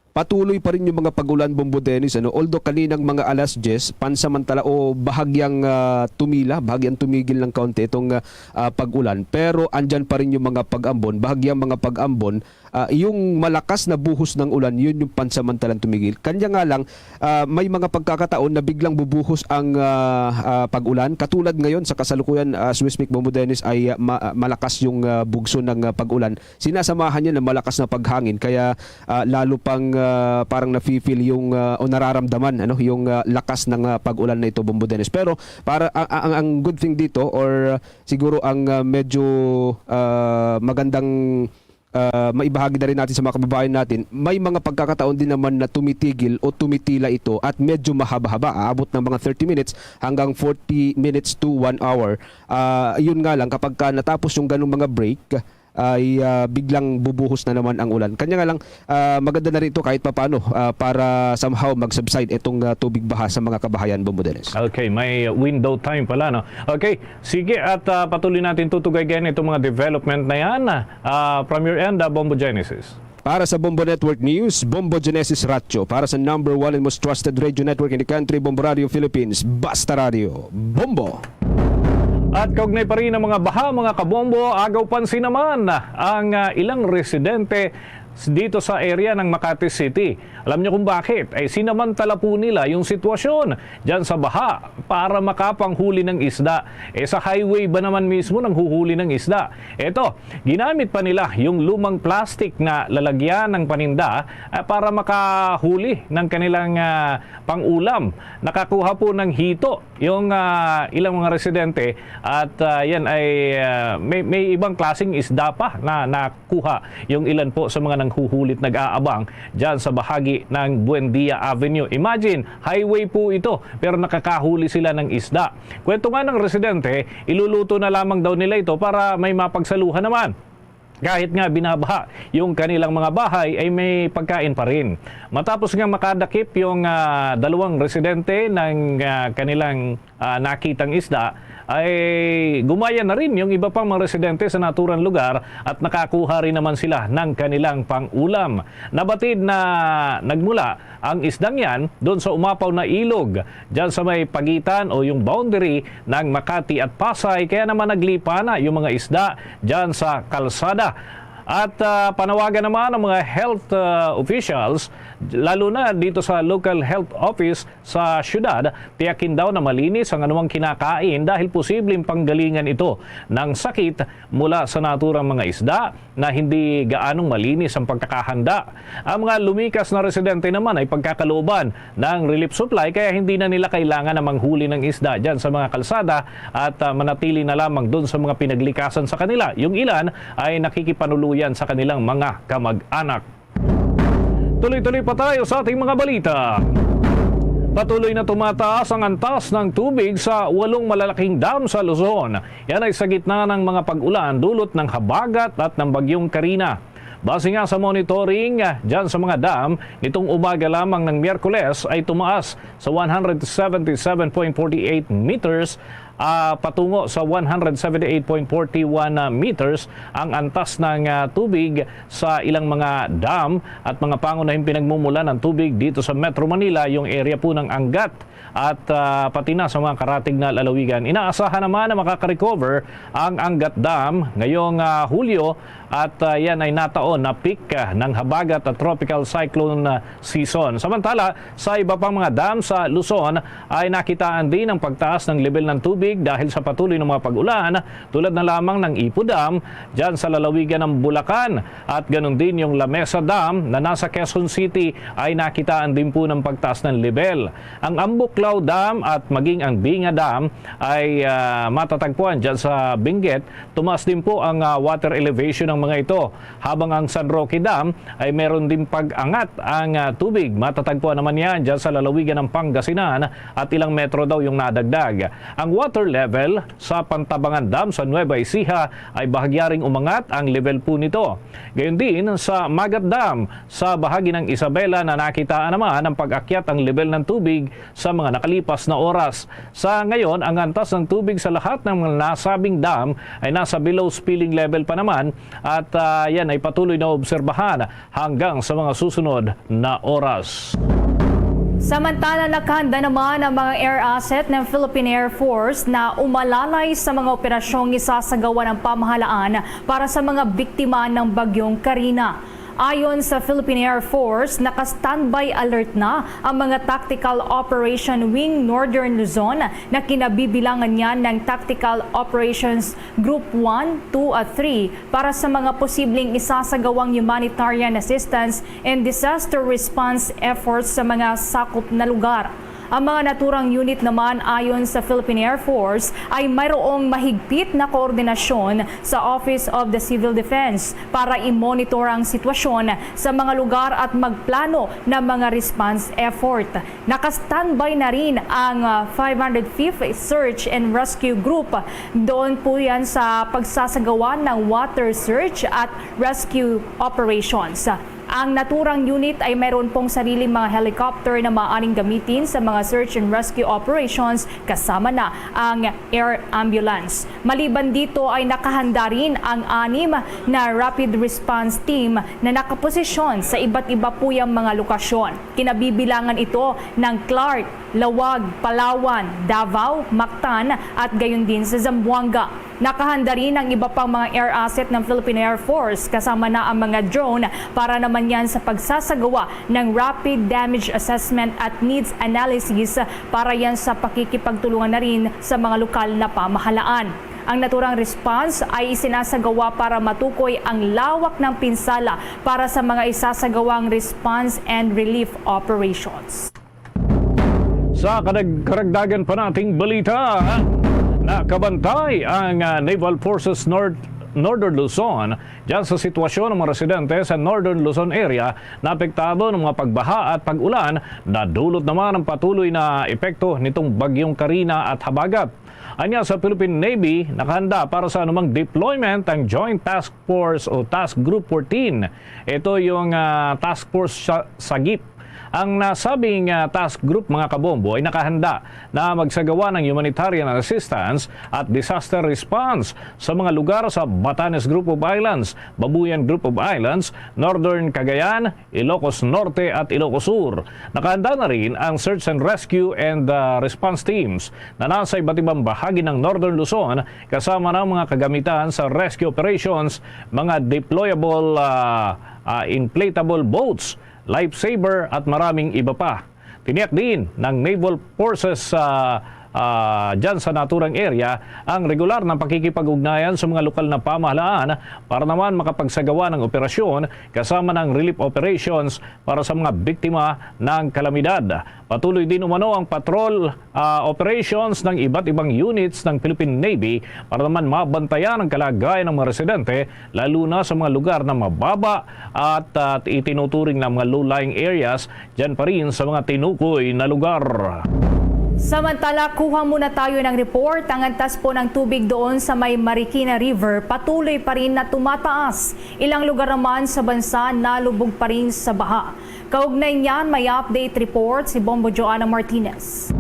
Patuloy pa rin yung mga pag-ulan, Bombo Dennis, ano? Although kaninang mga alas diyes, pansamantala o bahagyang, ah, tumila, bahagyang tumigil ng kaunti itong, ah, ah, pag-ulan. Pero andyan pa rin yung mga pag-ambon, bahagyang mga pag-ambon. Ah, yung malakas na buhos ng ulan, yun yung pansamantalang tumigil. Kanya nga lang, ah, may mga pagkakataon na biglang bubuhos ang, ah, ah, pag-ulan. Katulad ngayon sa kasalukuyan, ah, as we speak, Bombo Dennis, ay, ah, ma-, ah, malakas yung, ah, bugso ng, ah, pag-ulan. Sinasamahan niya ng malakas na paghangin, kaya, ah, lalo pang, ah, parang nafe-feel yung, ah, o nararamdaman, ano, yung, ah, lakas ng, ah, pag-ulan na ito, Bombo Dennis. Pero para, ang, ang, ang good thing dito, or, ah, siguro ang, ah, medyo, ah, magandang, ah, maibahagi na rin natin sa mga kababayan natin, may mga pagkakataon din naman na tumitigil o tumitila ito at medyo mahaba-haba, aabot ng mga thirty minutes hanggang forty minutes to one hour. Ah, yun nga lang, kapag ka natapos yung ganung mga break, ay, ah, biglang bubuhos na naman ang ulan. Kanya nga lang, ah, maganda na rin ito kahit papaano, ah, para somehow mag-subside itong, ah, tubig baha sa mga kabahayan, Bombo Dennis. Okay, may window time pala, no? Okay, sige, at, ah, patuloy natin tutugayan itong mga development na yan. Ah, from your end, ah, Bombo Genesis. Para sa Bombo Network News, Bombo Genesis Ratio. Para sa number one and most trusted radio network in the country, Bombo Radio Philippines. Basta Radio, Bombo! At kaugnay pa rin ang mga baha, mga kabombo, agaw pansin naman ang, ah, ilang residente s-, dito sa area ng Makati City. Alam niyo kung bakit? Eh, sinamantala po nila yung sitwasyon dyan sa baha para makapanghuli ng isda. Eh, sa highway ba naman mismo nanghuhuli ng isda? Eto, ginamit pa nila yung lumang plastic na lalagyan ng paninda, ah, para makahuli ng kanilang, ah, pang-ulam. Nakakuha po ng hito yung, ah, ilang mga residente at, ah, yan ay, ah, may, may ibang klaseng isda pa na nakuha yung ilan po sa mga nanghuhulit nag-aabang dyan sa bahagi ng Buendia Avenue. Imagine, highway po ito, pero nakakahuli sila ng isda. Kwento nga ng residente, iluluto na lamang daw nila ito para may mapagsaluhan naman. Kahit nga binabaha yung kanilang mga bahay, ay may pagkain pa rin. Matapos nga makadakip yung, ah, dalawang residente ng, ah, kanilang, ah, nakitang isda, ay gumaya na rin yung iba pang mga residente sa naturang lugar at nakakuha rin naman sila ng kanilang pang-ulam. Nabatid na nagmula ang isdang yan doon sa umapaw na ilog, dyan sa may pagitan o yung boundary ng Makati at Pasay, kaya naman naglipa na yung mga isda dyan sa kalsada. At, ah, panawagan naman ang mga health, ah, officials, lalo na dito sa local health office sa syudad, tiyakin daw na malinis ang anumang kinakain dahil posibleng panggalingan ito ng sakit mula sa naturang mga isda na hindi gaanong malinis ang pagkakahanda. Ang mga lumikas na residente naman ay pagkakalooban ng relief supply, kaya hindi na nila kailangan na manghuli ng isda dyan sa mga kalsada at, ah, manatili na lamang doon sa mga pinaglikasan sa kanila. Yung ilan ay nakikipanuluyan sa kanilang mga kamag-anak. Tuloy-tuloy pa tayo sa ating mga balita. Patuloy na tumataas ang antas ng tubig sa walong malalaking dam sa Luzon. Yan ay sa gitna ng mga pag-ulan dulot ng habagat at ng bagyong Karina. Base nga sa monitoring, ah, dyan sa mga dam, nitong umaga lamang ng Miyerkules ay tumaas sa one hundred seventy-seven point forty-eight meters, ah, patungo sa one hundred seventy-eight point forty-one meters ang antas ng, ah, tubig sa ilang mga dam at mga pangunahing pinagmumulan ng tubig dito sa Metro Manila, yung area po ng Angat at, ah, pati na sa mga karatig na lalawigan. Inaasahan naman na makaka-recover ang Angat Dam ngayong, ah, Hulyo at, ah, yan ay nataon na peak, ah, ng habagat at tropical cyclone, ah, season. Samantala, sa iba pang mga dam sa Luzon ay nakitaan din ang pagtaas ng level ng tubig dahil sa patuloy na mga pag-ulan, tulad na lamang ng Ipo Dam dyan sa lalawigan ng Bulacan at ganun din yung Lamesa Dam na nasa Quezon City ay nakitaan din po ng pagtaas ng level. Ang Ambuklao Dam at maging ang Binga Dam ay, ah, matatagpuan dyan sa Benguet. Tumaas din po ang, ah, water elevation ng mga ito, habang ang San Roque Dam ay meron din pag-angat ang, ah, tubig. Matatagpuan naman yan dyan sa lalawigan ng Pangasinan at ilang metro daw yung nadagdag. Ang water level sa Pantabangan Dam sa Nueva Ecija ay bahagyaring umangat ang level po nito. Gayon din sa Magat Dam sa bahagi ng Isabela na nakitaan naman ang pag-akyat ang level ng tubig sa mga nakalipas na oras. Sa ngayon, ang antas ng tubig sa lahat ng mga nasabing dam ay nasa below spilling level pa naman at, ah, yan ay patuloy na obserbahan hanggang sa mga susunod na oras. Samantala, nakahanda naman ang mga air asset ng Philippine Air Force na umalalay sa mga operasyong isasagawa ng pamahalaan para sa mga biktima ng Bagyong Karina. Ayon sa Philippine Air Force, naka-standby alert na ang mga Tactical Operation Wing Northern Luzon na kinabibilangan niya ng Tactical Operations Group one, two at three para sa mga posibleng isasagawang humanitarian assistance and disaster response efforts sa mga sakop na lugar. Ang mga naturang unit naman, ayon sa Philippine Air Force, ay mayroong mahigpit na koordinasyon sa Office of the Civil Defense para i-monitor ang sitwasyon sa mga lugar at magplano ng mga response effort. Naka-standby na rin ang, ah, five hundred fifth Search and Rescue Group. Doon po yan sa pagsasagawa ng water search at rescue operations. Ang naturang unit ay mayroon pong sariling mga helicopter na maaaring gamitin sa mga search and rescue operations, kasama na ang air ambulance. Maliban dito ay nakahanda rin ang anim na rapid response team na nakaposisyon sa iba't iba puyang mga lokasyon. Kinabibilangan ito ng Clark, Laoag, Palawan, Davao, Mactan at gayon din sa Zamboanga. Nakahanda rin ang iba pang mga air asset ng Philippine Air Force, kasama na ang mga drone para naman yan sa pagsasagawa ng rapid damage assessment at needs analysis para yan sa pakikipagtulungan na rin sa mga lokal na pamahalaan. Ang naturang response ay isinasagawa para matukoy ang lawak ng pinsala para sa mga isasagawang response and relief operations. Sa kadag-, karagdagan pa nating balita, nakabantay ang, ah, Naval Forces North, Northern Luzon dyan sa sitwasyon ng mga residente sa Northern Luzon area na apektado ng mga pagbaha at pag-ulan na dulot naman ng patuloy na epekto nitong Bagyong Karina at Habagat. Anya sa Philippine Navy, nakahanda para sa anumang deployment ang Joint Task Force o Task Group fourteen. Ito yung, ah, task force sa, Sagip. Ang nasabing, ah, task group, mga kabombo, ay nakahanda na magsagawa ng humanitarian assistance at disaster response sa mga lugar sa Batanes Group of Islands, Babuyan Group of Islands, Northern Cagayan, Ilocos Norte at Ilocos Sur. Nakahanda na rin ang search and rescue and, ah, response teams na nasa iba't ibang bahagi ng Northern Luzon, kasama ng mga kagamitan sa rescue operations, mga deployable, ah, ah, inflatable boats, lifesaver at maraming iba pa. Tiniyak din ng Naval Forces, ah, ah, dyan sa naturang area ang regular na pakikipag-ugnayan sa mga lokal na pamahalaan para naman makapagsagawa ng operasyon kasama ng relief operations para sa mga biktima ng kalamidad. Patuloy din umano ang patrol, ah, operations ng iba't ibang units ng Philippine Navy para naman mabantayan ang kalagayan ng mga residente, lalo na sa mga lugar na mababa at, at itinuturing na mga low-lying areas, dyan pa rin sa mga tinukoy na lugar. Samantala, kuha muna tayo ng report. Ang antas po ng tubig doon sa may Marikina River patuloy pa rin na tumataas. Ilang lugar naman sa bansa nalubog pa rin sa baha. Kaugnay niyan, may update report si Bombo Joanna Martinez.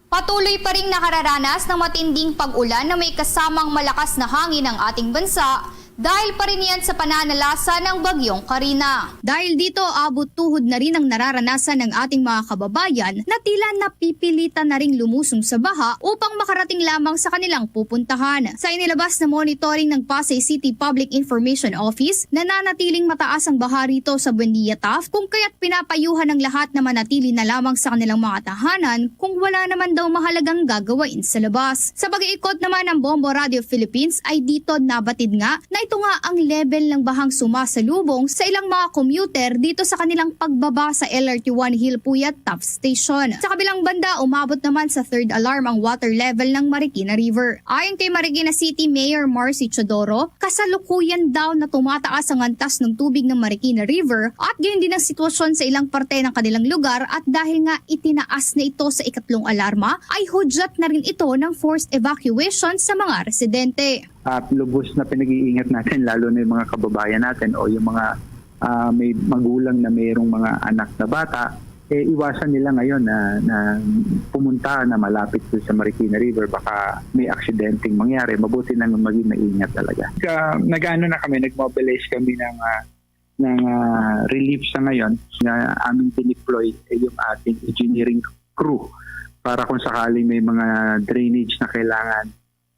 Patuloy pa ring nakararanas ng matinding pag-ulan na may kasamang malakas na hangin ang ating bansa dahil pa rin yan sa pananalasa ng Bagyong Karina. Dahil dito, abot tuhod na rin ang nararanasan ng ating mga kababayan na tila napipilitan na ring lumusong sa baha upang makarating lamang sa kanilang pupuntahan. Sa inilabas na monitoring ng Pasay City Public Information Office, nananatiling mataas ang baha rito sa Buendia Taft, kung kaya't pinapayuhan ang lahat na manatili na lamang sa kanilang mga tahanan kung wala naman daw mahalagang gagawain sa labas. Sa pag-iikot naman ng Bombo Radio Philippines ay dito nabatid nga na ito nga ang level ng bahang sumasalubong sa ilang mga commuter dito sa kanilang pagbaba sa L R T one Hill Puyat Taft Station. Sa kabilang banda, umabot naman sa third alarm ang water level ng Marikina River. Ayon kay Marikina City Mayor Marcy Chodoro, kasalukuyan daw na tumataas ang antas ng tubig ng Marikina River at gayon din ang sitwasyon sa ilang parte ng kanilang lugar at dahil nga itinaas na ito sa ikatlong alarma, ay hudyat na rin ito ng forced evacuation sa mga residente. At lubos na pinag-iingat natin, lalo na yung mga kababayan natin o yung mga, ah, may magulang na mayroong mga anak na bata, eh, iwasan nila ngayon na, na pumunta na malapit doon sa Marikina River. Baka may aksidenteng mangyari. Mabuti na nga maging maingat talaga. Ka, nag-ano na kami, nag-mobilize kami ng, ah, ng, ah, relief sa ngayon na aming dineploy, eh, yung ating engineering crew para kung sakaling may mga drainage na kailangan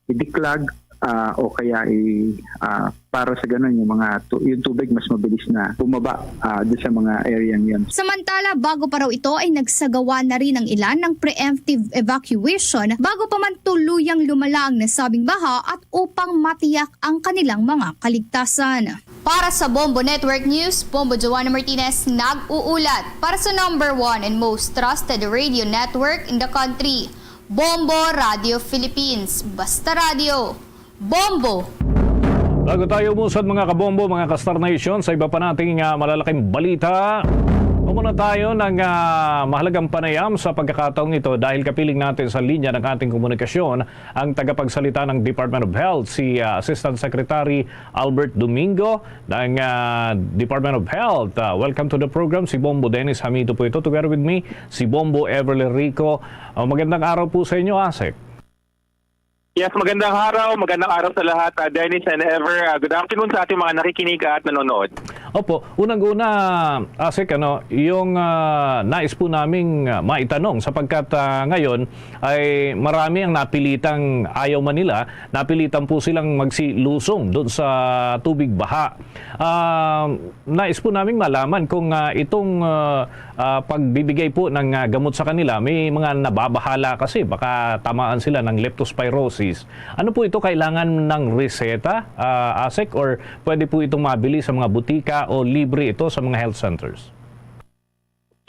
idiklag, ah, o kaya i-, ah, para sa ganun yung mga tu-, yung tubig mas mabilis na bumaba, ah, doon sa mga area yun. Samantala, bago pa raw ito ay nagsagawa na rin ang ilan ng preemptive evacuation bago pa man tuluyang lumala ang nasabing baha at upang matiyak ang kanilang mga kaligtasan. Para sa Bombo Network News, Bombo Joanna Martinez, nag-uulat para sa number one and most trusted radio network in the country, Bombo Radio Philippines. Basta radyo, Bombo! Bago tayo umusad, mga kabombo, mga ka-Star Nation, sa iba pa nating, ah, malalaking balita, muna tayo ng, ah, mahalagang panayam sa pagkakataong ito dahil kapiling natin sa linya ng ating komunikasyon ang tagapagsalita ng Department of Health, si, ah, Assistant Secretary Albert Domingo ng, ah, Department of Health. Ah, welcome to the program, si Bombo Dennis Hamido po ito. Together with me, si Bombo Everly Rico. Ah, magandang araw po sa inyo, Asek. Yes, magandang araw. Magandang araw sa lahat, ah, Dennis and Ever. Ah, good afternoon sa ating mga nakikinig at nanonood. Opo, unang-una, Asek, ano, yung, ah, nais po naming, ah, maitanong sapagkat, ah, ngayon ay marami ang napilitang, ayaw man nila, napilitan po silang magsilusong doon sa tubig baha. Ah, nais po naming malaman kung, ah, itong, ah, ah, pagbibigay po ng, ah, gamot sa kanila, may mga nababahala kasi baka tamaan sila ng leptospirosis. Ano po ito, kailangan ng reseta, ah, Asek, or pwede po itong mabili sa mga butika o libre ito sa mga health centers?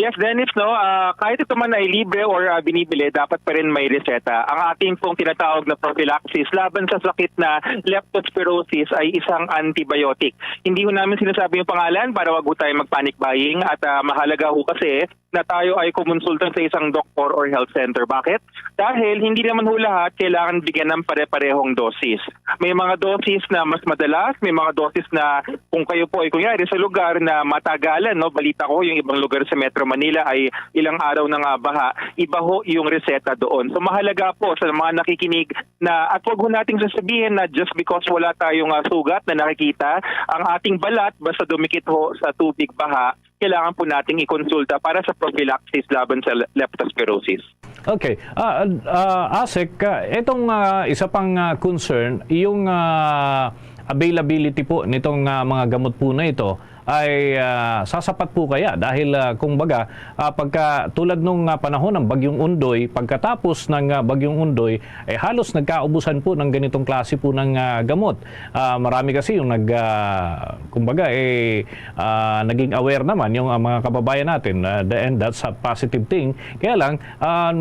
Yes, Dennis, no? Ah, kahit ito man ay libre or, ah, binibili, dapat pa rin may reseta. Ang ating pong tinatawag na prophylaxis laban sa sakit na leptospirosis ay isang antibiotic. Hindi ho namin sinasabi yung pangalan para wag ho tayo mag-panic buying at, ah, mahalaga ho kasi na tayo ay kumonsulta sa isang doktor or health center. Bakit? Dahil hindi naman ho lahat kailangan bigyan ng pare-parehong dosis. May mga dosis na mas madalas, may mga dosis na kung kayo po ay kunyari sa lugar na matagalan, no, balita ko yung ibang lugar sa Metro Manila ay ilang araw na nga baha, iba ho yung reseta doon. So mahalaga po sa mga nakikinig na, at wag ho nating sasabihin na just because wala tayong, ah, sugat na nakikita, ang ating balat basta dumikit ho sa tubig baha, kailangan po nating ikonsulta para sa prophylaxis laban sa le-, leptospirosis. Okay. Ah, ah, Asek, ah, itong, ah, isa pang, ah, concern, yung, ah, availability po nitong, ah, mga gamot po na ito. ay, ah, sasapat po kaya? Dahil, ah, kumbaga, ah, pagka tulad nung, ah, panahon ng Bagyong Undoy, pagkatapos ng, ah, Bagyong Undoy, eh, halos nagkaubusan po ng ganitong klase po ng, ah, gamot. Ah, marami kasi yung nag, ah, kumbaga, eh, ah, naging aware naman yung, ah, mga kababayan natin, ah, the- and that's a positive thing. Kaya lang, ah,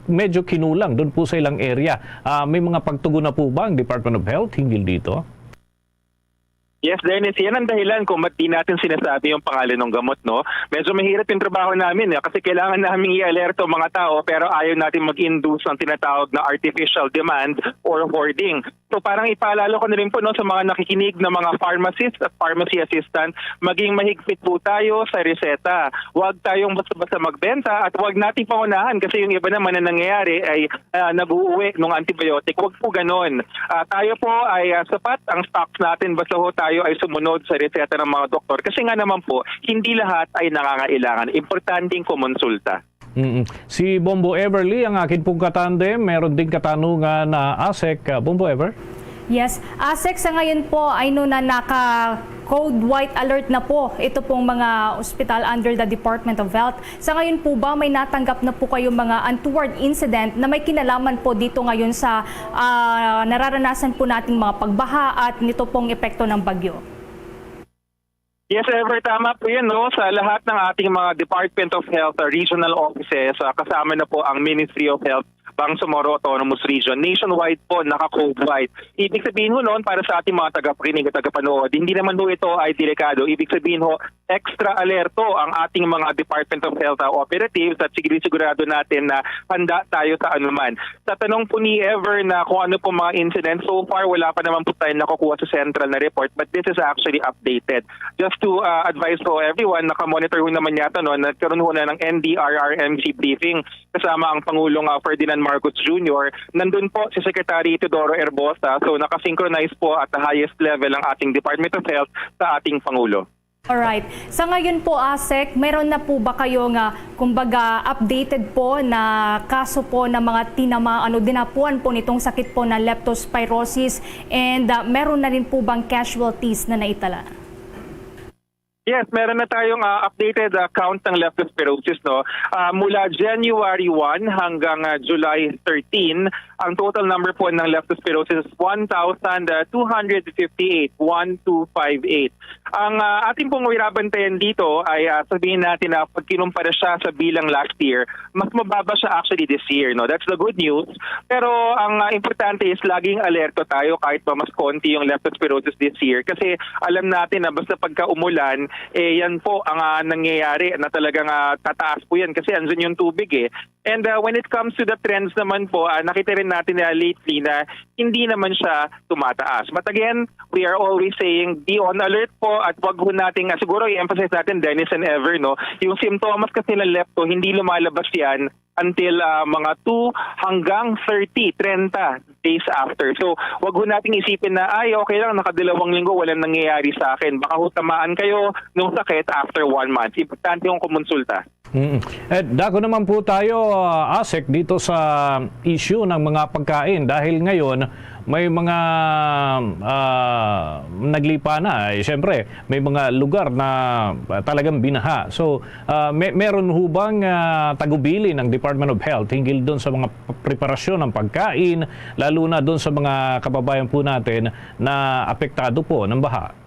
medyo kinulang doon po sa ilang area. Ah, may mga pagtugon na po ba ang Department of Health hinggil dito? Yes, Dennis, yan ang dahilan kung ba't di natin sinasabi yung pangalan ng gamot, no? Medyo mahirap yung trabaho namin, eh, kasi kailangan namin i-alerto ang mga tao, pero ayaw natin mag-induce ng tinatawag na artificial demand or hoarding. So parang ipaalala ko na rin po, no, sa mga nakikinig na mga pharmacist at pharmacy assistant, maging mahigpit po tayo sa reseta. Huwag tayong basta-basta magbenta at huwag nating pangunahan kasi yung iba naman na nangyayari ay ah, nag-uuwi ng antibiotic. Huwag po ganon. Ah, tayo po ay ah, sapat ang stocks natin basta ho tayo ay sumunod sa reseta ng mga doktor. Kasi nga naman po, hindi lahat ay nangangailangan. Importanteng kumonsulta. Mm. Si Bombo Everly, ang akin pong katandem, meron ding katanungan na ASEC. Ah, Bombo Ever? Yes. ASEC, sa ngayon po, I know na naka code white alert na po ito pong mga ospital under the Department of Health. Sa ngayon po ba, may natanggap na po kayo mga untoward incident na may kinalaman po dito ngayon sa ah, nararanasan po nating mga pagbaha at nito pong epekto ng bagyo? Yes, Ever, tama po yan, no? Sa lahat ng ating mga Department of Health uh, regional offices, uh, kasama na po ang Ministry of Health, Bangsamoro Autonomous Region. Nationwide po, naka-code white. Ibig sabihin ho noon, para sa ating mga tagapakinig at tagapanood, hindi naman ho ito ay delikado. Ibig sabihin ho, extra alerto ang ating mga Department of Health uh, operatives at sigurado natin na handa tayo sa anuman. Sa tanong po ni Ever na kung ano po mga incidents, so far wala pa naman po tayo nakukuha sa central na report, but this is actually updated. Just to uh, advise po everyone, nakamonitor ho naman yata, no, nagkaroon ho na ng N D R R M C briefing kasama ang Pangulong uh, Ferdinand Marcos Junior. Nandun po si Secretary Teodoro Herbosa, so nakasynchronize po at the highest level ang ating Department of Health sa ating Pangulo. Alright. Sa ngayon po, ASEC, meron na po ba kayo nga, kumbaga, updated po na kaso po ng mga tinama, ano, dinapuan po nitong sakit po na leptospirosis, and ah, meron na rin po bang casualties na naitala? Yes, meron na tayong ah, updated ah, count ng leptospirosis, no. Ah, mula January one hanggang ah, July thirteen, ang total number po ng leptospirosis is one thousand two hundred fifty-eight, one two five eight. Ang ah, ating pong wirabantayan dito ay ah, sabihin natin na pag kinumpara siya sa bilang last year, mas mababa siya actually this year, no. That's the good news. Pero ang ah, importante is laging alerto tayo kahit pa mas konti yung leptospirosis this year kasi alam natin na basta pagka umulan, eh yan po ang ah, nangyayari na talagang ah, tataas po yan kasi andun yung tubig eh. And uh, when it comes to the trends naman po, ah, nakita rin natin na lately na hindi naman siya tumataas. But again, we are always saying be on alert po at wag ho nating, ah, siguro i-emphasize natin, Dennis and Ever, no, yung simptomas kasi ng lepto, hindi lumalabas yan until ah, mga two hanggang thirty, trenta days after. So, wag ho nating isipin na, ay, okay lang, nakadalawang linggo, walang nangyayari sa akin. Baka ho tamaan kayo nung sakit after one month. Importante yung kumonsulta. Mm. Eh, dako naman po tayo, ah, ASEC, dito sa issue ng mga pagkain dahil ngayon may mga ah, naglipa na. Eh, siyempre, may mga lugar na ah, talagang binaha. So, ah, may, meron ho bang ah, tagubili ng Department of Health hinggil doon sa mga preparasyon ng pagkain, lalo na doon sa mga kababayan po natin na apektado po ng baha?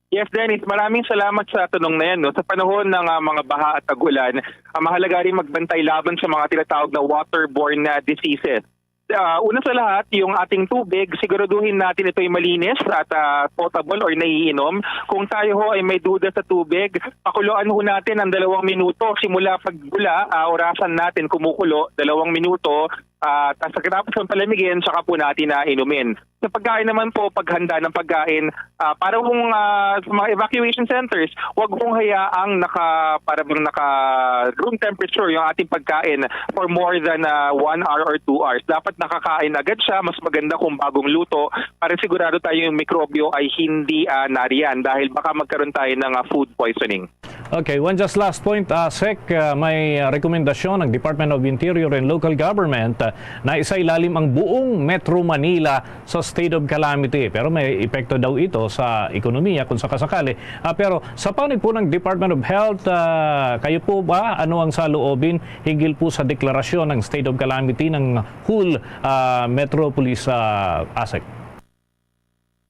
Yes, Dennis, maraming salamat sa tanong na yan. No? Sa panahon ng ah, mga baha at tag-ulan, ah, mahalaga rin magbantay laban sa mga tinatawag na waterborne na diseases. Ah, una sa lahat, yung ating tubig, siguraduhin natin ito'y malinis at ah, potable or naiinom. Kung tayo ho ay may duda sa tubig, pakuluan ho natin ng dalawang minuto simula pagbula, ah, orasan natin kumukulo, dalawang minuto, ah, tas pagkatapos ng palamigin, saka po natin na inumin. Sa pagkain naman po, paghanda ng pagkain, ah, para kung ah, sa mga evacuation centers, wag mong hayaang naka, para bang naka room temperature yung ating pagkain for more than ah, one hour or two hours. Dapat nakakain agad siya. Mas maganda kung bagong luto para sigurado tayo yung mikrobyo ay hindi ah, nariyan dahil baka magkaroon tayo ng ah, food poisoning. Okay, one just last point, ah, Sec, ah, may, ah, rekomendasyon ng Department of Interior and Local Government, ah, na isailalim ang buong Metro Manila sa state of calamity. Pero may epekto daw ito sa ekonomiya kung sakasakali. Ah, pero sa panig po ng Department of Health, ah, kayo po ba, ano ang saloobin hinggil po sa deklarasyon ng state of calamity ng whole, ah, metropolis, ah, ASEC?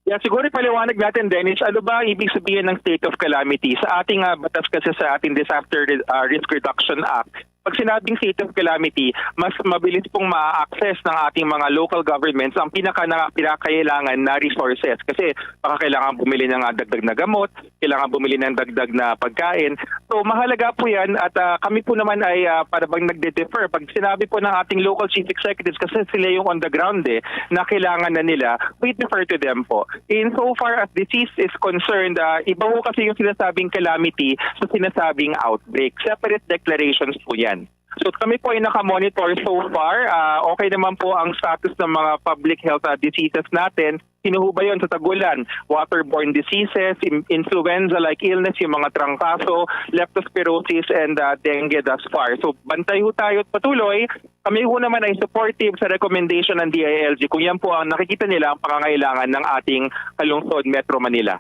Yeah, siguro ipaliwanag natin, Dennis, ano ba ang ibig sabihin ng state of calamity? Sa ating, ah, batas kasi, sa ating Disaster Re-, ah, Risk Reduction Act, pag sinabing state of calamity, mas mabilis pong ma-access ng ating mga local governments ang pinaka na, pinakailangan na resources. Kasi baka kailangan bumili ng, ah, dagdag na gamot, kailangan bumili ng dagdag na pagkain. So, mahalaga po yan at, ah, kami po naman ay, ah, para bang nagde-defer. Pag sinabi po ng ating local chief executives, kasi sila yung on the ground eh, na kailangan na nila, we defer to them po. In so far as disease is concerned, ah, iba po kasi yung sinasabing calamity sa sinasabing outbreak. Separate declarations po yan. So kami po ay nakamonitor so far. Ah, okay naman po ang status ng mga public health, ah, diseases natin. Sino ho ba yun sa tag-ulan? Waterborne diseases, in- influenza-like illness, yung mga trangkaso, leptospirosis, and, ah, dengue thus far. So bantay ho tayo at patuloy. Kami ho naman ay supportive sa recommendation ng D I L G kung yan po ang nakikita nila ang pangangailangan ng ating kalungsod, Metro Manila.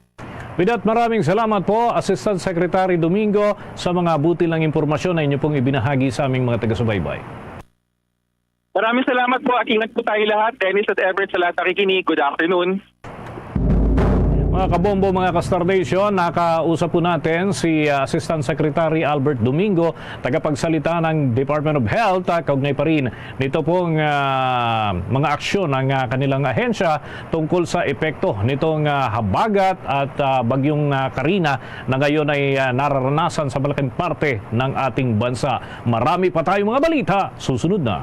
With that, maraming salamat po, Assistant Secretary Domingo, sa mga butil ng impormasyon na inyo pong ibinahagi sa aming mga taga-subaybay. Maraming salamat po at ingat po tayo lahat. Dennis at Everett, sa lahat nakikinig, good afternoon. Mga kabombo, mga ka-Star Nation, nakausap po natin si, ah, Assistant Secretary Albert Domingo, tagapagsalita ng Department of Health, ah, kaugnay pa rin nito pong, ah, mga aksyon ng, ah, kanilang ahensya tungkol sa epekto nitong, ah, habagat at, ah, bagyong, ah, Karina na ngayon ay, ah, nararanasan sa malaking parte ng ating bansa. Marami pa tayong mga balita. Susunod na.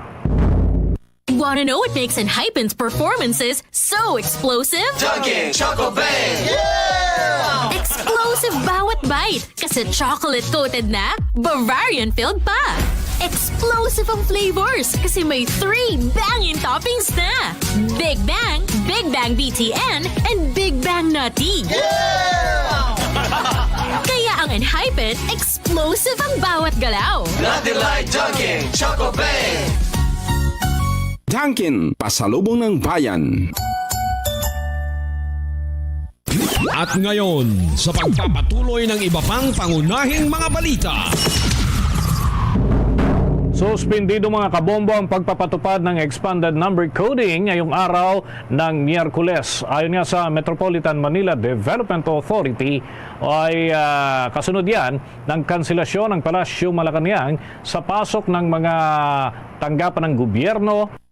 Want to know what makes Enhypen's performances so explosive? Dunkin' Choco Bang! Explosive bawat bite kasi chocolate-coated na, Bavarian-filled pa. Explosive ang flavors kasi may three banging toppings na. Big Bang, Big Bang B T N, and Big Bang Nutty. Kaya ang Enhypen, explosive ang bawat galaw. Nutty Light Dunkin' Choco Bang! Dunkin', pasalubong ng bayan. At ngayon, sa pagpapatuloy ng iba pang pangunahing mga balita. Suspendido, mga kabombo, ang pagpapatupad ng expanded number coding ngayong araw ng Miyerkules. Ayon nga sa Metropolitan Manila Development Authority, ay, ah, kasunod yan ng kanselasyon ng Palasyo Malacañang sa pasok ng mga tanggapan ng gobyerno,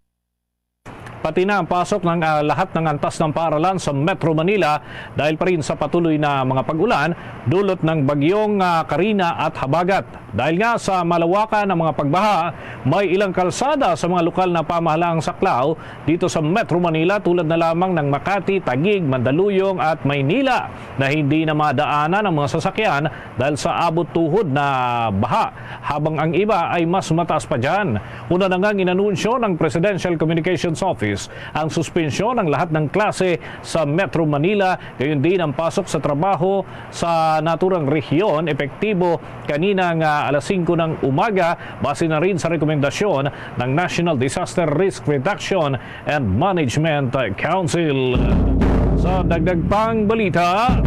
pati na ang pasok ng, ah, lahat ng antas ng paaralan sa Metro Manila dahil pa rin sa patuloy na mga pag-ulan dulot ng bagyong, ah, Karina at habagat. Dahil nga sa malawakan ng mga pagbaha, may ilang kalsada sa mga lokal na pamahalaang saklaw dito sa Metro Manila, tulad na lamang ng Makati, Taguig, Mandaluyong at Maynila, na hindi na madaanan ang mga sasakyan dahil sa abot tuhod na baha, habang ang iba ay mas mataas pa dyan. Una na ngang inanunsyo ng Presidential Communications Office ang suspensyon ng lahat ng klase sa Metro Manila, gayon din ang pasok sa trabaho sa naturang rehiyon, epektibo kanina nga alas singko ng umaga, base na rin sa rekomendasyon ng National Disaster Risk Reduction and Management Council. Sa dagdag pang balita,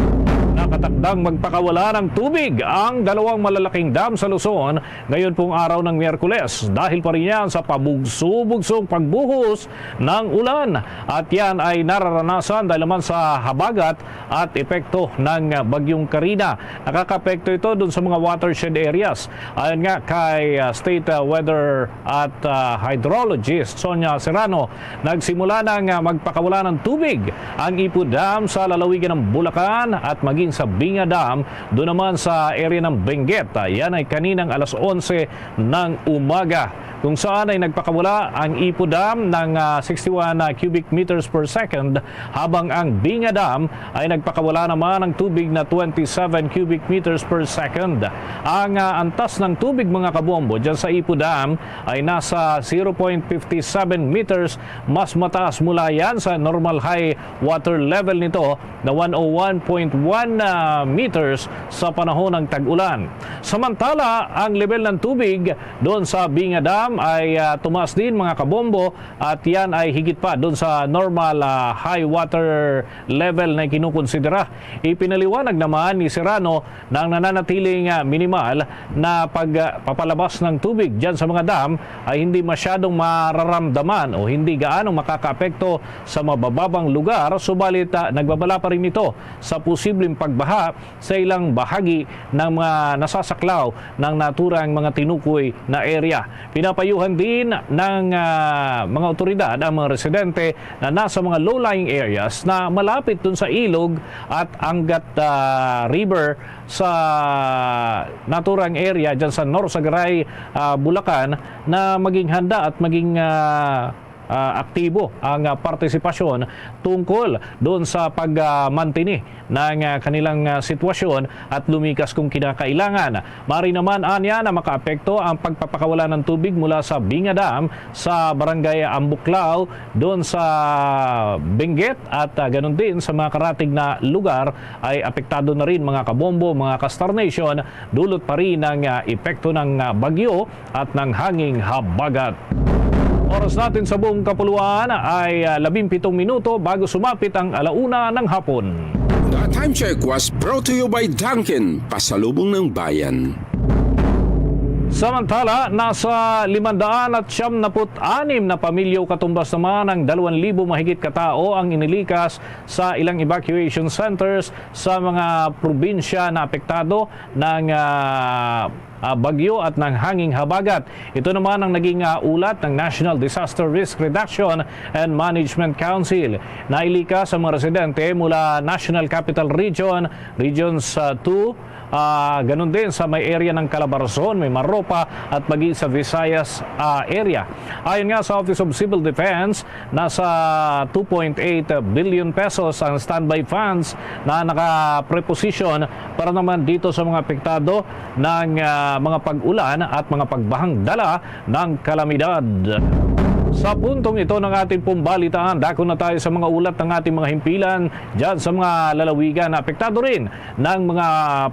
nakatakdang magpakawala ng tubig ang dalawang malalaking dam sa Luzon ngayon pong araw ng Miyerkules, dahil pa rin yan sa pabugso-bugsong pagbuhos ng ulan. At yan ay nararanasan dahil naman sa habagat at epekto ng Bagyong Karina. Nakakapekto ito dun sa mga watershed areas. Ayon nga kay, ah, State, ah, Weather at, ah, Hydrologist Sonia Serrano, nagsimula na nga magpakawala ng tubig ang Ipo Dam sa lalawigan ng Bulacan at maging sa Binga Dam, doon naman sa area ng Benguet. Ah, yan ay kaninang alas onse ng umaga. kung saan ay nagpakawala ang Ipo Dam ng, ah, sixty-one cubic meters per second, habang ang Binga Dam ay nagpakawala naman ng tubig na twenty-seven cubic meters per second. Ang, ah, antas ng tubig, mga kabombo, dyan sa Ipo Dam ay nasa zero point fifty seven meters, mas mataas mula yan sa normal high water level nito na one oh one point one, ah, meters sa panahon ng tag-ulan. Samantala, ang level ng tubig doon sa Binga Dam ay, ah, tumaas din, mga kabombo, at yan ay higit pa doon sa normal, ah, high water level na kinukonsidera. Ipinaliwanag naman ni Serrano na ang nananatiling, ah, minimal na pag, ah, papalabas ng tubig dyan sa mga dam ay hindi masyadong mararamdaman o hindi gaano makakaapekto sa mabababang lugar, subalit, ah, nagbabala pa rin ito sa posibleng pagbaha sa ilang bahagi ng mga nasasaklaw ng naturang mga tinukoy na area. Pinapayuhan din ng, ah, mga otoridad ang mga residente na nasa mga low-lying areas na malapit dun sa ilog at Angat, ah, River sa naturang area dyan sa Norsagaray, ah, Bulacan, na maging handa at maging, ah, ah, aktibo ang, ah, partisipasyon tungkol doon sa pag, ah, mantini ng, ah, kanilang, ah, sitwasyon at lumikas kung kinakailangan. Mari naman anya na makaapekto ang pagpapakawala ng tubig mula sa Binga Dam sa Barangay Ambuklao, doon sa Benguet at, ah, ganun din sa mga karatig na lugar ay apektado na rin, mga kabombo, mga ka-Star Nation, dulot pa rin ang, ah, epekto ng, ah, bagyo at ng hanging habagat. Oras natin sa buong kapuluan ay, ah, labing pitong minuto bago sumapit ang alauna ng hapon. The Time Check was brought to you by Dunkin, pasalubong ng bayan. Samantala, nasa limandaan at siyam naput anim na pamilya o katumbas naman ang dalawang libo mahigit ka tao ang inilikas sa ilang evacuation centers sa mga probinsya na apektado ng, ah, ah, bagyo at ng hanging habagat. Ito naman ang naging, ah, ulat ng National Disaster Risk Reduction and Management Council. Nailikas ang mga residente mula National Capital Region, Regions, ah, two, ah, ganun din sa may area ng Calabarzon, may Maropa at maging sa Visayas, ah, area. Ayon nga sa Office of Civil Defense, nasa two point eight billion pesos ang standby funds na nakapreposisyon para naman dito sa mga apektado ng, ah, mga pag-ulan at mga pagbahang dala ng kalamidad. Sa puntong ito ng ating pong balitaan, dako na tayo sa mga ulat ng ating mga himpilan dyan sa mga lalawigan na apektado rin ng mga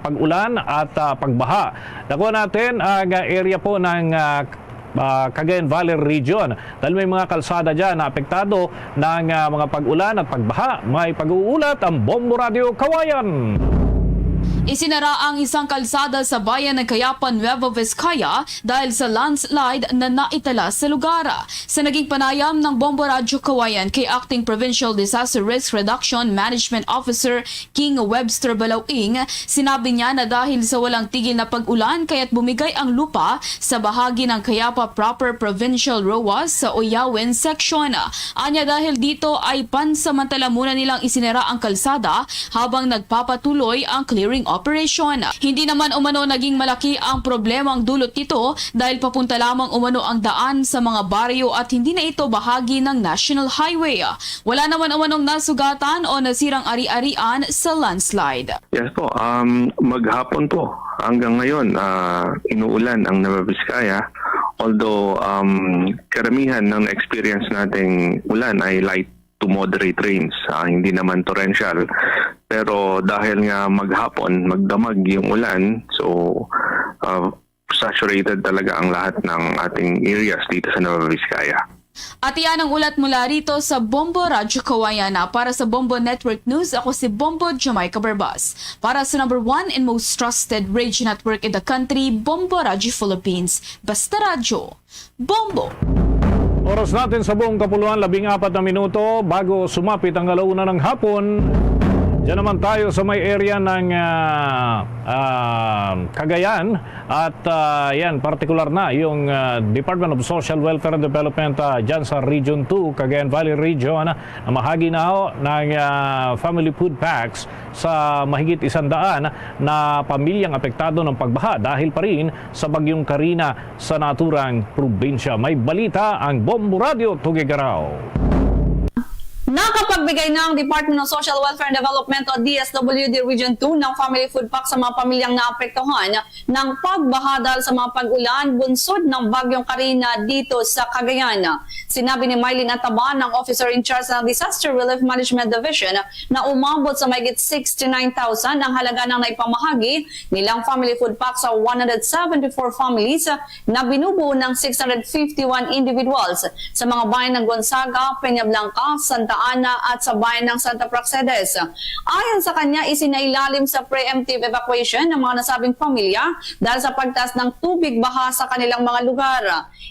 pag-ulan at, ah, pagbaha. Nakuha natin ang, ah, area po ng, ah, ah, Cagayan Valley Region, dahil may mga kalsada dyan na apektado ng, ah, mga pag-ulan at pagbaha. May pag-uulat ang Bombo Radio Kawayan. Isinara ang isang kalsada sa bayan ng Cayapan, Nueva Vizcaya dahil sa landslide na naitala sa lugar. Sa naging panayam ng Bombo Radyo Kawayan kay Acting Provincial Disaster Risk Reduction Management Officer King Webster Balawing, sinabi niya na dahil sa walang tigil na pag-ulan kaya't bumigay ang lupa sa bahagi ng Cayapa Proper Provincial Roa sa Oyawen Section. Anya dahil dito ay pansamantala muna nilang isinara ang kalsada habang nagpapatuloy ang clearing operation. Hindi naman umano naging malaki ang problemang dulot nito dahil papunta lamang umano ang daan sa mga baryo at hindi na ito bahagi ng National Highway. Wala naman umanong nasugatan o nasirang ari-arian sa landslide. Yes po, um, maghapon po. Hanggang ngayon, ah, inuulan ang Nueva Vizcaya. Although, um, karamihan ng experience nating ulan ay light to moderate rains, ah, hindi naman torrential. Pero dahil nga maghapon, magdamag yung ulan, so, ah, saturated talaga ang lahat ng ating areas dito sa Nueva Vizcaya. At iyan ang ulat mula rito sa Bombo Radyo Kawayan. Para sa Bombo Network News, ako si Bombo Jamaica Barbas. Para sa number one and most trusted radio network in the country, Bombo Radyo Philippines. Basta Radyo, Bombo! Oras natin sa buong kapuluan, labing apat na minuto bago sumapit ang alauna ng hapon. Diyan naman tayo sa may area ng, ah, ah, Cagayan at, ah, yan, partikular na yung, ah, Department of Social Welfare and Development, ah, dyan sa Region two, Cagayan Valley Region, na mahagi na ho ng, ah, family food packs sa mahigit isang daan na pamilyang apektado ng pagbaha dahil pa rin sa Bagyong Karina sa naturang probinsya. May balita ang Bombo Radyo Tugigarao. Nakapagbigay na ang Department of Social Welfare and Development o D S W D Region two ng family food pack sa mga pamilyang naapektuhan ng pagbaha dahil sa mga pag-ulan bunsod ng Bagyong Karina dito sa Cagayan. Sinabi ni Mylene Ataban, ang officer in charge ng Disaster Relief Management Division, na umabot sa mahigit sixty-nine thousand ang halaga ng naipamahagi nilang family food pack sa one hundred seventy-four families na binubuo ng six hundred fifty-one individuals sa mga bayan ng Gonzaga, Peñablanca, Santa Ana at sa bayan ng Santa Praxedes. Ayon sa kanya, isinailalim sa preemptive evacuation ng mga nasabing pamilya dahil sa pagtaas ng tubig baha sa kanilang mga lugar.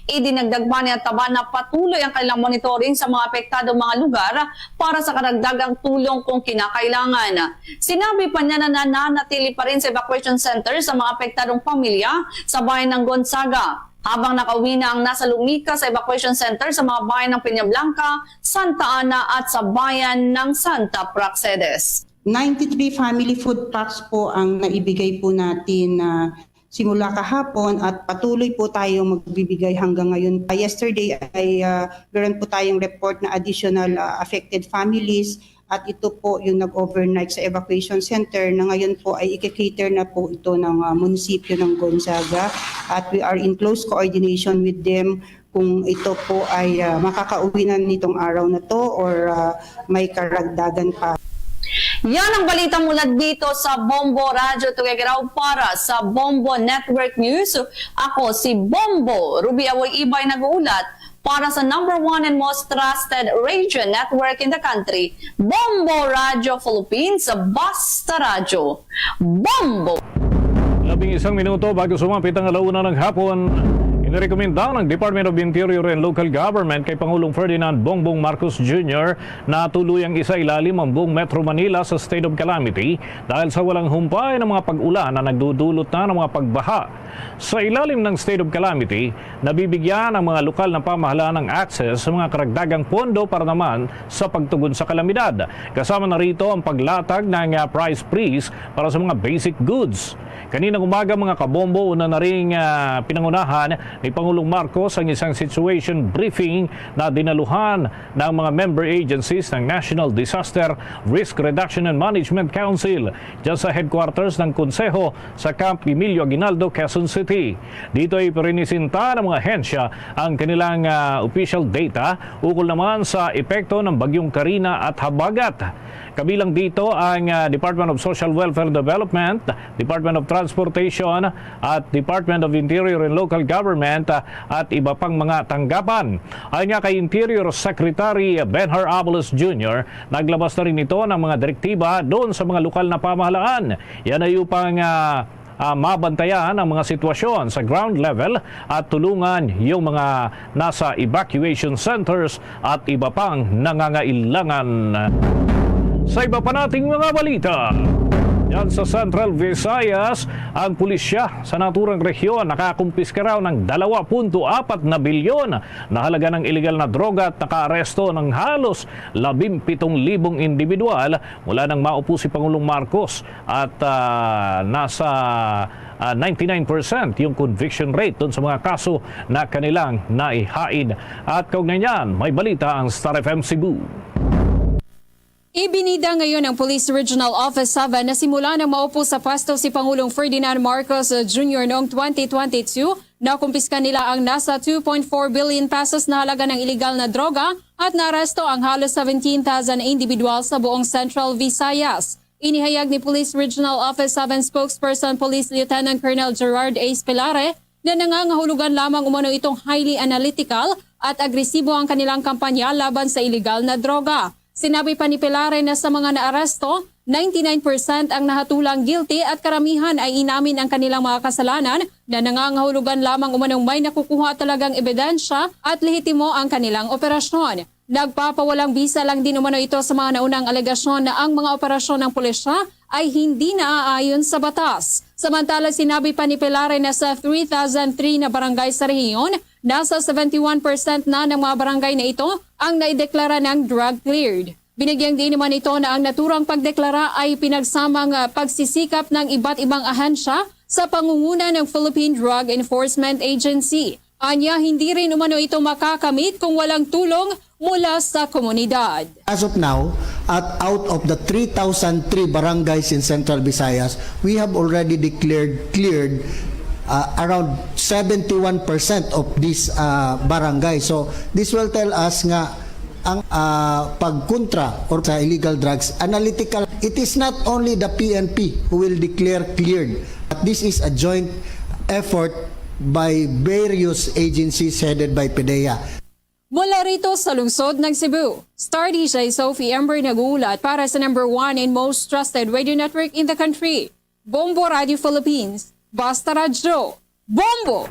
Idinagdag pa ni Ataban na patuloy ang kanilang monitoring sa mga apektadong mga lugar para sa karagdagang tulong kung kinakailangan. Sinabi pa niya na nananatili pa rin sa evacuation center sa mga apektadong pamilya sa bayan ng Gonzaga, habang nakauwi na ang nasa Lumica sa evacuation center sa mga bayan ng Peñablanca, Santa Ana at sa bayan ng Santa Praxedes. Ninety-three family food packs po ang naibigay po natin na simula kahapon at patuloy po tayo magbibigay hanggang ngayon. Yesterday ay, ah, meron po tayong report na additional, ah, affected families at ito po yung nag-overnight sa evacuation center na ngayon po ay ikikater na po ito ng, ah, munisipyo ng Gonzaga at we are in close coordination with them kung ito po ay, ah, makakauwi na nitong araw na to or, ah, may karagdagan pa. Yan ang balita mula dito sa Bombo Radyo Tugigarao para sa Bombo Network News. Ako si Bombo Ruby Awoy Ibay nag-uulat para sa number one and most trusted radio network in the country, Bombo Radyo Philippines, Basta Radyo. Bombo! Labing isang minuto bago sumapit ang alauna ng hapon, inirekomenda ng Department of Interior and Local Government kay Pangulong Ferdinand Bongbong Marcos Junior na tuluyang isailalim ang buong Metro Manila sa state of calamity dahil sa walang humpay ng mga pag-ulan na nagdudulot na ng mga pagbaha. Sa ilalim ng state of calamity, nabibigyan ang mga lokal na pamahalaan ng access sa mga karagdagang pondo para naman sa pagtugon sa kalamidad. Kasama na rito ang paglatag ng, ah, price freeze para sa mga basic goods. Kaninang umaga, mga kabombo, una na ring, ah, pinangunahan ni Pangulong Marcos ang isang situation briefing na dinaluhan ng mga member agencies ng National Disaster Risk Reduction and Management Council dyan sa headquarters ng Konseho sa Camp Emilio Aguinaldo, Quezon City. Dito ay ipiniresinta ng mga ahensya ang kanilang, ah, official data ukol naman sa epekto ng Bagyong Karina at habagat. Kabilang dito ang, ah, Department of Social Welfare Development, Department of Transportation, at Department of Interior and Local Government, ah, at iba pang mga tanggapan. Ayon nga kay Interior Secretary Benhur Abalos Junior, naglabas na rin ito ng mga direktiba doon sa mga lokal na pamahalaan. Yan ay upang, ah, ah, mabantayan ang mga sitwasyon sa ground level at tulungan yung mga nasa evacuation centers at iba pang nangangailangan. Sa iba pa nating mga balita, yan sa Central Visayas, ang pulisya sa naturang rehiyon nakakumpiska raw ng dalawa punto apat na bilyon na halaga ng iligal na droga at nakaaresto ng halos labimpitong libong individual mula nang maupo si Pangulong Marcos at, ah, nasa, ah, ninety-nine percent yung conviction rate dun sa mga kaso na kanilang naihain. At kaugnay niyan, may balita ang Star F M Cebu. Ibinida ngayon ng Police Regional Office seven na simula nang maupo sa pwesto si Pangulong Ferdinand Marcos Junior noong twenty twenty-two, nakumpiska nila ang nasa two point four billion pesos na halaga ng iligal na droga at naaresto ang halos seventeen thousand individual sa buong Central Visayas. Inihayag ni Police Regional Office seven Spokesperson Police Lieutenant Colonel Gerard A. Espilare na nangangahulugan lamang umano itong highly analytical at agresibo ang kanilang kampanya laban sa iligal na droga. Sinabi pa ni Espilare na sa mga naaresto, ninety-nine percent ang nahatulang guilty at karamihan ay inamin ang kanilang mga kasalanan na nangangahulugan lamang umanong may nakukuha talagang ebidensya at lehitimo ang kanilang operasyon. Nagpapawalang bisa lang din umano ito sa mga naunang alegasyon na ang mga operasyon ng pulisya ay hindi naaayon sa batas. Samantala, sinabi pa ni Pelare na sa three thousand three na barangay sa rehiyon, nasa seventy-one percent na ng mga barangay na ito ang naideklara ng drug cleared. Binigyang diin naman ito na ang naturang pagdeklara ay pinagsamang, ah, pagsisikap ng iba't ibang ahensya sa pangunguna ng Philippine Drug Enforcement Agency. Anya, hindi rin umano ito makakamit kung walang tulong mula sa komunidad. As of now, at out of the three thousand three barangays in Central Visayas, we have already declared cleared uh, around seventy-one percent of this uh, barangay. So this will tell us nga ang uh, pagkontra or sa illegal drugs, analytical, it is not only the P N P who will declare cleared, but this is a joint effort by various agencies headed by PDEA. Mula rito sa lungsod ng Cebu, Star D J Sophie Ember nag-uulat para sa number one and most trusted radio network in the country, Bombo Radio Philippines. Basta Radyo, Bombo!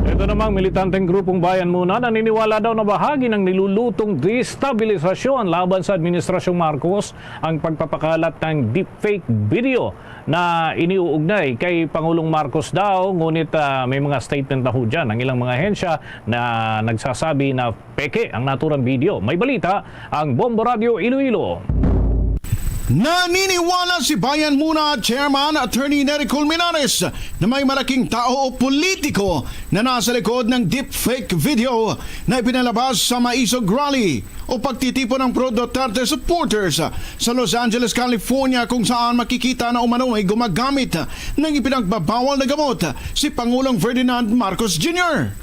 Ito namang militanteng grupong Bayan Muna naniniwala daw na bahagi ng nilulutong destabilisasyon laban sa Administrasyong Marcos ang pagpapakalat ng deepfake video na iniuugnay kay Pangulong Marcos daw, ngunit ah, may mga statement na ho dyan ang ilang mga ahensya na nagsasabi na peke ang naturang video. May balita ang Bombo Radio Iloilo. Naniniwala si Bayan Muna Chairman Attorney Nery Colmenares na may malaking tao o politiko na nasa likod ng deepfake video na ipinalabas sa Maisog Rally o pagtitipon ng pro-Duterte supporters sa Los Angeles, California, kung saan makikita na umano'y gumagamit ng ipinagbabawal na gamot si Pangulong Ferdinand Marcos Junior.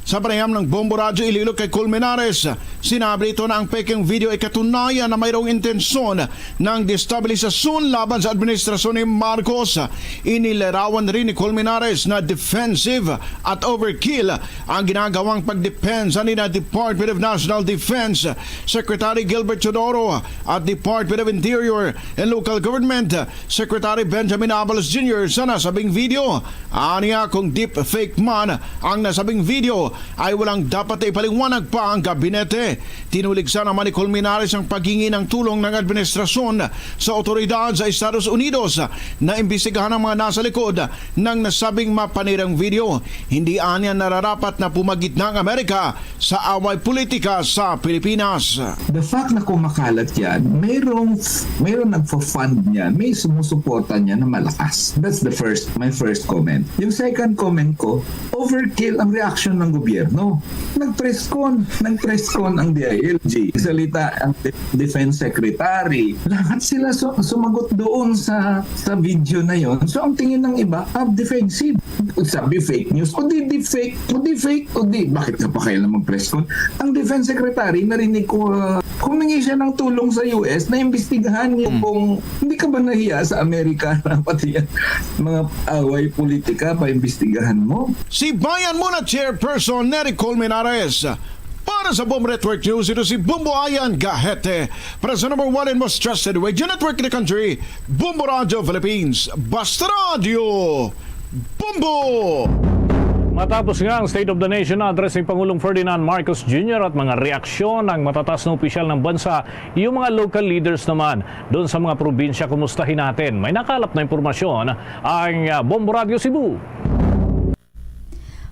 Sa panayam ng Bombo Radyo Iloilo kay Colmenares, sinabi nito na ang pekeng video ay katunayan na mayroong intensyon ng destabilisasyon laban sa administrasyon ni Marcos. Inilarawan rin ni Colmenares na defensive at overkill ang ginagawang pagdepensa ni na Department of National Defense Secretary Gilbert Teodoro at Department of Interior and Local Government Secretary Benjamin Abalos Junior sa nasabing video. Aniya, kung deep fake man ang nasabing video, ay walang dapat na ipaliwanag pa ang gabinete. Tinulig sana man ni Colmenares ang paghingi ng tulong ng administrasyon sa otoridad sa Estados Unidos na imbestigahan ang mga nasa likod ng nasabing mapanirang video. Hindi anya nararapat na pumagitna ang Amerika sa away politika sa Pilipinas. The fact na kumakalat yan, mayroong, mayroong nagpa-fund niya, may sumusuporta niya na malakas. That's the first, my first comment. Yung second comment ko, overkill ang reaction ng gobyerno. Nag-press con, nag-press con ang D I L G. Salita ang de- defense secretary. Lahat sila su- sumagot doon sa sa video na yon. So ang tingin ng iba, ah, defensive. Sabi fake news, o di, di fake, o di fake, o di, bakit ka pa kailan mag-press con? Ang defense secretary, narinig ko, ah, humingi siya ng tulong sa U S na imbestigahan niya kung, hindi ka ba nahiya sa Amerika na pati yan, mga away politika, paimbestigahan mo? Si Bayan Muna Chairperson Nery Colmenares. Para sa Bombo Network News, ito si Bombo Ayan Gahete. Para sa number one and most trusted radio network in the country, Bombo Radio Philippines. Basta Radio, Bombo! Matapos nga ang State of the Nation Address ni Pangulong Ferdinand Marcos Junior at mga reaksyon ng matataas na opisyal ng bansa, yung mga local leaders naman doon sa mga probinsya, kumustahin natin. May nakalap na impormasyon ang ah, Bombo Radio Cebu.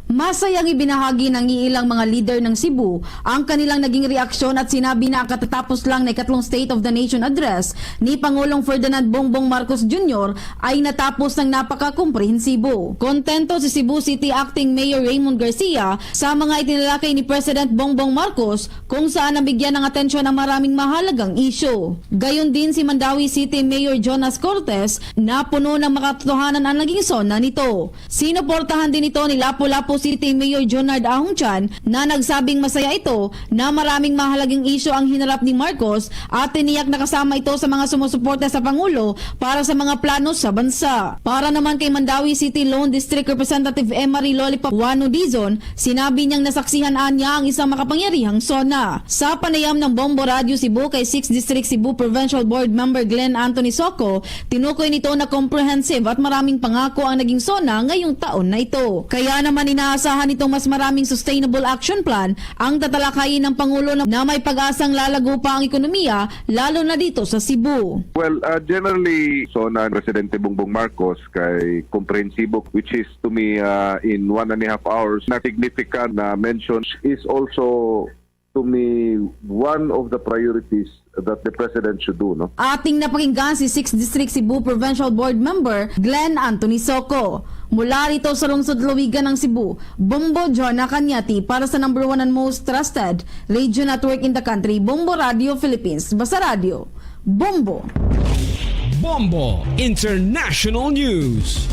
Masayang ibinahagi ng iilang mga leader ng Cebu ang kanilang naging reaksyon at sinabi na ang katatapos lang na ikatlong State of the Nation Address ni Pangulong Ferdinand Bongbong Marcos Junior ay natapos ng napakakomprehensibo. Kontento si Cebu City Acting Mayor Raymond Garcia sa mga itinalakay ni President Bongbong Marcos kung saan nabigyan ng atensyon ang maraming mahalagang isyu. Gayon din si Mandaue City Mayor Jonas Cortez na puno ng makatotohanan ang naging SONA nito. Sinuportahan din ito ni Lapu-Lapu City Mayor Jonard Ahong Chan na nagsabing masaya ito na maraming mahalagang isyu ang hinarap ni Marcos at tiniyak na kasama ito sa mga sumusuporta sa Pangulo para sa mga plano sa bansa. Para naman kay Mandaue City Lone District Representative Emery Lollipop Wano Dizon, sinabi niyang nasaksihan niya ang isang makapangyarihang SONA. Sa panayam ng Bombo Radio Cebu kay sixth District Cebu Provincial Board Member Glenn Anthony Soco, tinukoy nito na comprehensive at maraming pangako ang naging SONA ngayong taon na ito. Kaya naman Asahan nitong mas maraming Sustainable Action Plan ang tatalakayin ng Pangulo na, na may pag-asang lalago pa ang ekonomiya, lalo na dito sa Cebu. Well, uh, generally, so na Presidente Bongbong Marcos kay komprehensibo, which is to me uh, in one and a half hours na significant na mention is also to me one of the priorities that the President should do. No? Ating napakinggan si sixth District Cebu Provincial Board Member Glenn Anthony Soco. Mula rito sa lungsod Lawigan ng Cebu, Bombo Jonah Cañete para sa number one and most trusted radio network in the country, Bombo Radio Philippines. Basta Radio, Bombo. Bombo International News.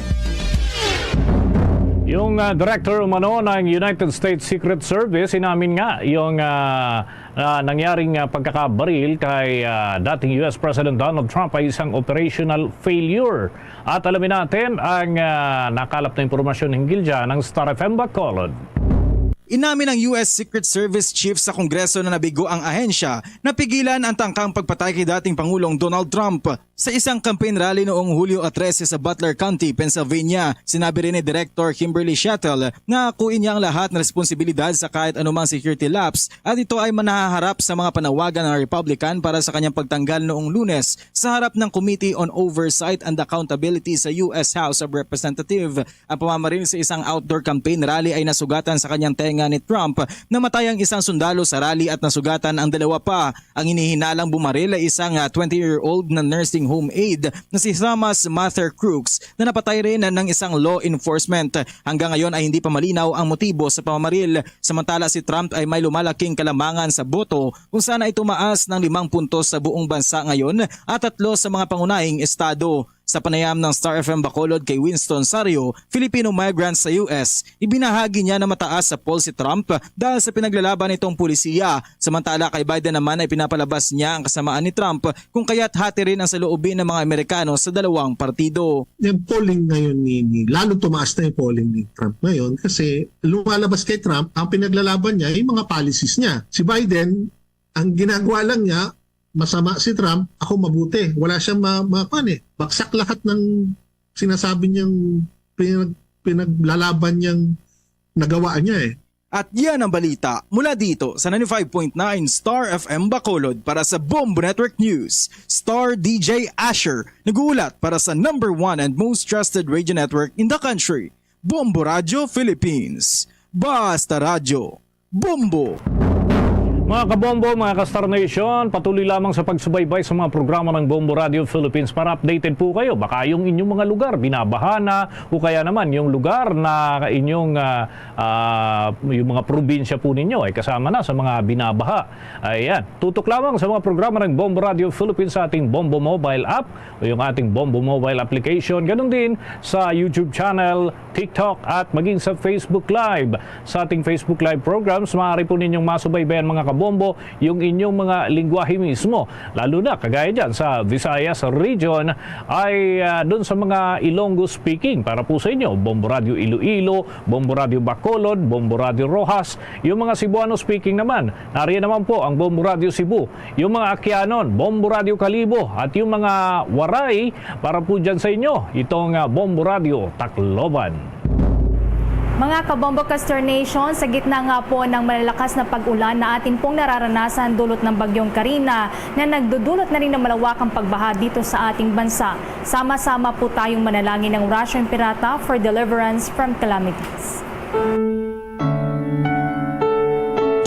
Yung ah, director umano ng United States Secret Service inamin nga yung ah, ah, nangyaring ah, pagkakabaril kay ah, dating U S President Donald Trump ay isang operational failure. At alamin natin ang ah, nakalap na impormasyon hinggil dyan ng Star F M Bacolod. Inamin ng U S Secret Service Chief sa Kongreso na nabigo ang ahensya na pigilan ang tangkang pagpatay kay dating Pangulong Donald Trump. Sa isang campaign rally noong Hulyo trese sa Butler County, Pennsylvania, sinabi rin ni Director Kimberly Shettle na akuin niya ang lahat ng responsibilidad sa kahit anumang security lapse at ito ay manahaharap sa mga panawagan ng Republican para sa kanyang pagtanggal noong Lunes sa harap ng Committee on Oversight and Accountability sa U S House of Representatives. Ang pamamaril sa isang outdoor campaign rally ay nasugatan sa kanyang tenga ni Trump. Namatay ang isang sundalo sa rally at nasugatan ang dalawa pa. Ang hinihinalang bumaril ay isang ah, twenty-year-old na nursing home aide na si Thomas Mather Crooks na napatay rin ng isang law enforcement. Hanggang ngayon ay hindi pa malinaw ang motibo sa pamamaril. Samantala, si Trump ay may lumalaking kalamangan sa boto kung saan ay tumaas ng limang puntos sa buong bansa ngayon at tatlo sa mga pangunahing estado. Sa panayam ng Star F M Bacolod kay Winston Sario, Filipino migrant sa U S, ibinahagi niya na mataas sa poll si Trump dahil sa pinaglalaban nitong pulisiya. Samantala, kay Biden naman ay pinapalabas niya ang kasamaan ni Trump kung kaya't hati rin ang saloobin ng mga Amerikano sa dalawang partido. Yung polling ngayon ni, ni lalo tumaas na yung polling ni Trump ngayon kasi lumalabas kay Trump ang pinaglalaban niya yung mga policies niya. Si Biden, ang ginagawa lang niya, masama si Trump, ako mabuti. Wala siyang ma, ma kuwan eh. Baksak lahat ng sinasabi niyang pinag, pinaglalaban niyang nagawa niya eh. At yan ang balita mula dito sa ninety-five point nine Star F M Bacolod. Para sa Bombo Network News, Star D J Asher nag-uulat para sa number one and most trusted radio network in the country, Bombo Radio Philippines. Basta Radyo, Bombo! Mga kabombo, mga ka-Star Nation, patuloy lamang sa pagsubaybay sa mga programa ng Bombo Radio Philippines para updated po kayo. Baka yung inyong mga lugar binabaha na o kaya naman yung lugar na inyong ah, ah, yung mga probinsya po ninyo ay kasama na sa mga binabaha. Ayan, tutok lamang sa mga programa ng Bombo Radio Philippines sa ating Bombo Mobile app o yung ating Bombo Mobile application. Ganun din sa YouTube channel, TikTok at maging sa Facebook Live. Sa ating Facebook Live programs, maaari po ninyong masubaybayan, mga kabombo, yung inyong mga lingwahe mismo. Lalo na, kagaya dyan sa Visayas region, ay ah, dun sa mga Ilonggo speaking. Para po sa inyo, Bombo Radio Iloilo, Bombo Radio Bacolod, Bombo Radio Roxas. Yung mga Cebuano speaking naman, nariyan naman po ang Bombo Radio Cebu. Yung mga Aquianon, Bombo Radio Kalibo, at yung mga Waray, para po dyan sa inyo, itong ah, Bombo Radio Tacloban. Mga kabombo, ka-Star Nation, sa gitna nga po ng malalakas na pag-ulan na atin pong nararanasan dulot ng Bagyong Karina na nagdudulot na rin ng malawakang pagbaha dito sa ating bansa, sama-sama po tayong manalangin ng Orasyon Pirata for deliverance from calamities.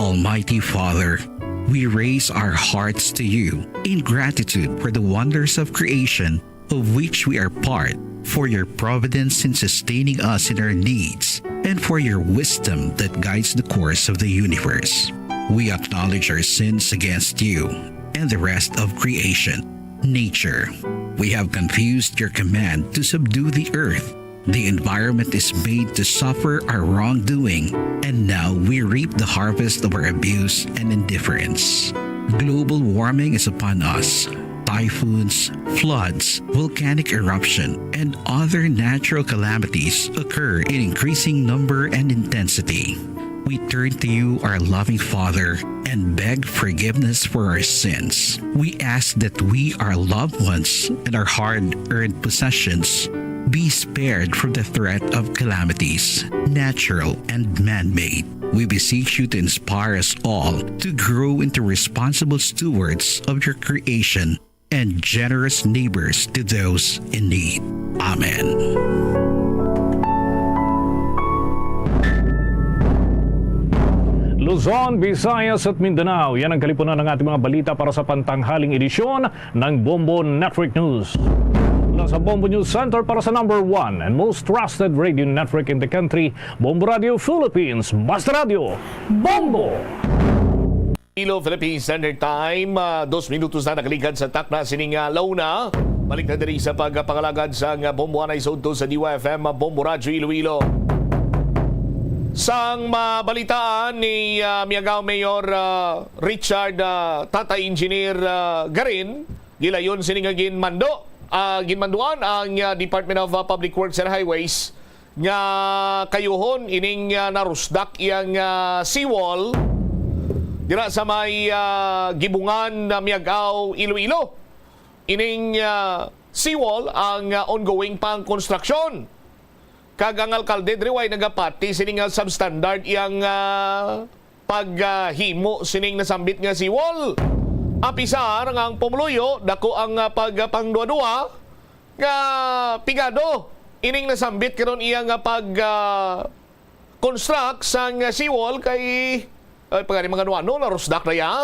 Almighty Father, we raise our hearts to you in gratitude for the wonders of creation of which we are part, for your providence in sustaining us in our needs, and for your wisdom that guides the course of the universe. We acknowledge our sins against you and the rest of creation, nature. We have confused your command to subdue the earth. The environment is made to suffer our wrongdoing, and now we reap the harvest of our abuse and indifference. Global warming is upon us. Typhoons, floods, volcanic eruption, and other natural calamities occur in increasing number and intensity. We turn to you, our loving Father, and beg forgiveness for our sins. We ask that we, our loved ones, and our hard earned possessions Be spared from the threat of calamities, natural and man-made. We beseech you to inspire us all to grow into responsible stewards of your creation and generous neighbors to those in need. Amen. Luzon, Visayas at Mindanao, yan ang kalipunan ng ating mga balita para sa pantanghaling edisyon ng Bombo Network News. Mula sa Bombo News Center para sa number one and most trusted radio network in the country, Bombo Radio Philippines. Basta Radio, Bombo! Iloilo, Philippine Standard Time, ah, dos minutos na nakaligad sa takna sining, ah, launa. Balik na diri sa pagpangalagad sang, ah, Bombo Anay sa udto sa D Y F M, ah, Bombo Radyo Iloilo. Sang mabalitaan ni, ah, Miagao Mayor, ah, Richard, ah, Tatay Engineer, ah, Garin, gilayon sini nga ginmando, ah, ginmanduan ang, ah, Department of, ah, Public Works and Highways nga kayuhon ining, ah, narusdak iyang, ah, seawall dira sa may, ah, Gibungan na Miagao, Iloilo. Ining, ah, seawall ang, ah, ongoing pang konstruksyon. Kag ang alkalde diri way nagapati sini nga substandard iyang, ah, paghimo sining nasambit nga seawall. Apisar nga ang pumuluyo, dako ang, ah, pagpangduha-duha nga pigado ining nasambit karon iya nga pag, ah, construct sang seawall kay, ay, pagani mga ano-ano, narusdak na ya.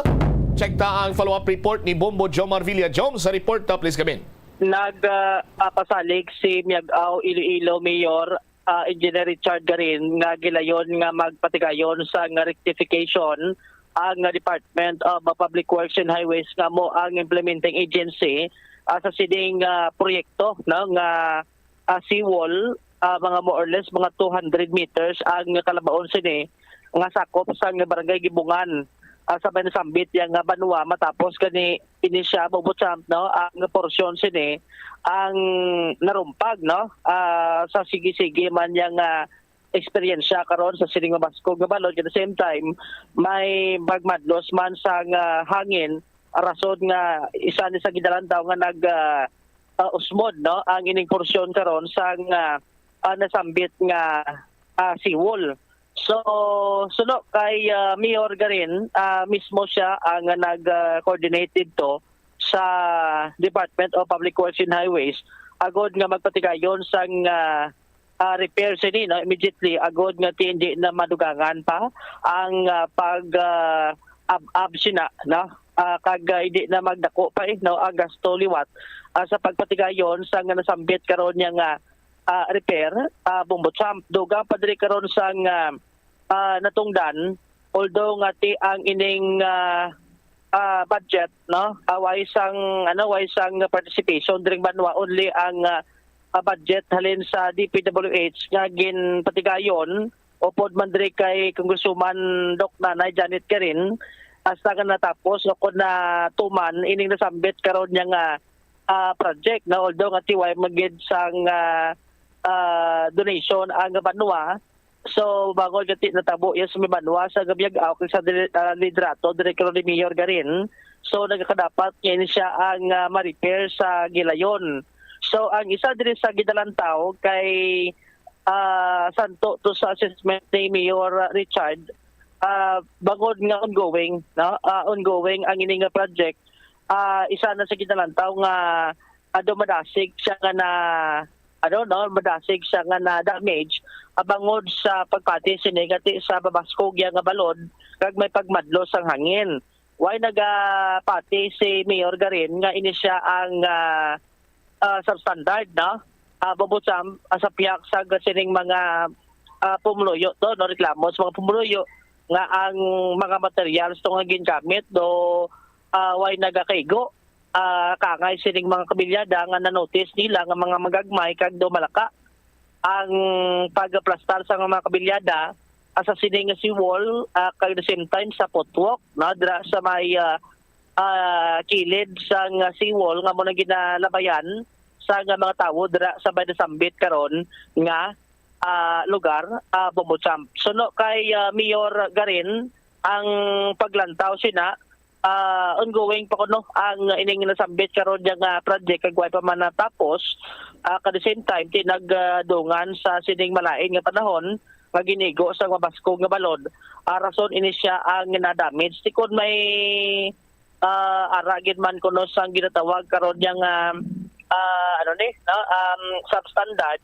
Check ta ang follow-up report ni Bombo Jomar Villa. Jom, sa report, ah, please come in. Nag, ah, papasalig si Miag-ao Iloilo Mayor, ah, Engineer Richard Garin nga gilayon nga magpatigayon sang rectification ang, ah, Department of, ah, Public Works and Highways nga amo ang implementing agency, ah, sa sining, ah, proyekto, no, nga, ah, seawall, ah, mga more or less mga two hundred meters ang kalabaon sini nga sakop sang Barangay Gibungan, ah, sa may nasambit yang, ah, banwa matapos gani ini siya, Bombo Champ, no, ang porsyon sini ang narumpag, no, ah, sa sige-sige man yang, ah, eksperyensya karon sa sining mabaskog nga balod. At the same time, may pagmadlos man sang, ah, hangin, rason nga isa ni sa gidalandaw nga nag, ah, ah, usmod, no, ang ining porsyon karon sang, ah, ah, nasambit nga, ah, seawall. So, suno kay, ah, Mayor Garin, ah, mismo siya ang nag, ah, coordinate didto sa Department of Public Works and Highways agod nga magpatigayon sang, ah, ah, repair sini, no, immediately agod nga ti hindi na madugangan pa ang, ah, pag, ah, ab-ab sina, no, ah, kag, ah, hindi na magdako pa, eh, no, ang gasto liwat, ah, sa pagpatigayon sang nasambit karon nga, ah, repair, ah, Bombo Champ. Dugang pa diri karon sang, ah, ah, natungdan, although nga ti ang ining, ah, ah, budget, no, ah, way sang, ano, way sang participation diri banwa, only ang, ah, ah, budget halin sa D P W H nga ginpatigayon upod man diri kay Congresswoman Doc Nanay Janet Garin, hasta nga natapos o kon natuman ining nasambit karon niya nga, ah, project, no, although nga ti way man gid sang, ah, ah, donation ang banwa. So, bangod nga ti natabo iya sa may banwa sa Gabyag-aw kag sa dili, ah, liderato diri karon ni Mayor Garin. So, nagakadapat nga ini siya ang, ah, ma-repair sa gilayon. So, ang isa diri sa gidalantaw kay, ah, santo to sa assessment ni Mayor Richard, ah, bangod nga ongoing, no? Ah, ongoing ang ini nga project. Ah, isa na sa gidalantaw nga, ah, daw madasig siya nga na, ano, no, madasig siya nga na damage, ah, bangod sa pagpati sini gati sa mabaskog iya nga balod kag may pagmadlos sang hangin. Way nagapati si Mayor Garin nga ini siya ang, ah, ah, substandard, no? Ah, Bombo Champ, ah, sa pihak sa sining mga, ah, pumuluyo to, no, reklamo sa mga pumuluyo nga ang mga materials to nga gingamit do, ah, way nagakaigo, ah, kangay sining mga kabilyada nga na-notice nila nga mga magagmay kag do malaka ang pagaplastar sa mga kabilyada, ah, sa sini nga seawall, ah, kag the same time sa footwalk, no, dira sa may, ah, ah, kilid sang seawall nga amo nang ginalabayan sa nga mga tawo dira sa may nasambit karon nga, ah, lugar, ah, Bombo Champ. Suno kay, ah, Mayor Garin, ang paglantaw sina, ah, ongoing pa kuno ang ining nasambit karon nga, ah, project kag way pa man natapos. Ah, at the same time, ti nagdungan sa sining malain nga panahon nga ginigo sa mabaskog nga balod. Ah, rason ini siya ang na-damage. Ti kon may, ah, ara gid man kuno sang ginatawag karon niya nga, ah, ano ni, no, um, substandard,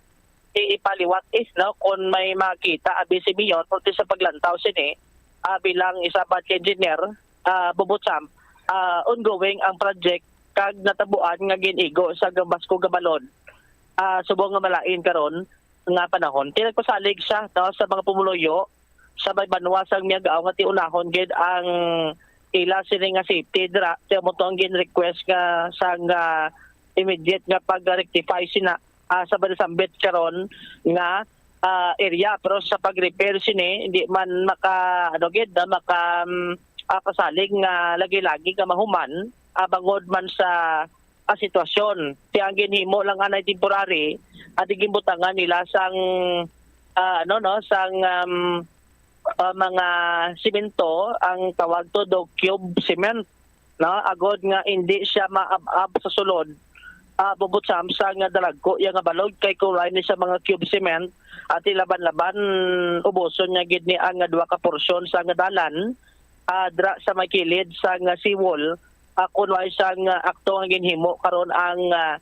ti ipaliwat is, no, kon may makita abi si Mayor, pero ti sa paglantaw sini, ah, bilang isa ba ka engineer, ah, Bubutsam, ah, ongoing ang project kag natabuan nga ginigo sa mabaskog nga balod, ah, subong nga malain karon nga panahon. Ti nagpasalig siya, no, sa mga pumuluyo sa may banwa sang Miagao nga ti unahon gid ang ila sini nga safety dira. Ti amo to ang gin-request nga sang, ah, immediate nga pag-rectify sina, ah, sa may nasambit karon nga, ah, area. Pero sa pag-repair sini, hindi man maka, ano gid, ah, maka, mm, ah, pasalig nga lagi-lagi nga mahuman, ah, bangod man sa, ah, sitwasyon. Ti ang ginhimo lang anay temporary, ah, ti ginbutangan nila sang, ah, ano, no, sang, um, ah, mga simento, ang tawag to do cube cement, no, agod nga indi siya maab-ab sa sulod, ah, Bubutsam, sa nga dalagko iya nga balod, kay kung lain ni sa mga cube cement, ah, ti laban-laban uboson niya gid ni ang duha ka porsyon sa nga dalan, ah, dra sa may kilid sa nga seawall, ah, kun wala sang, ah, akto nga ginhimo karon ang, ah,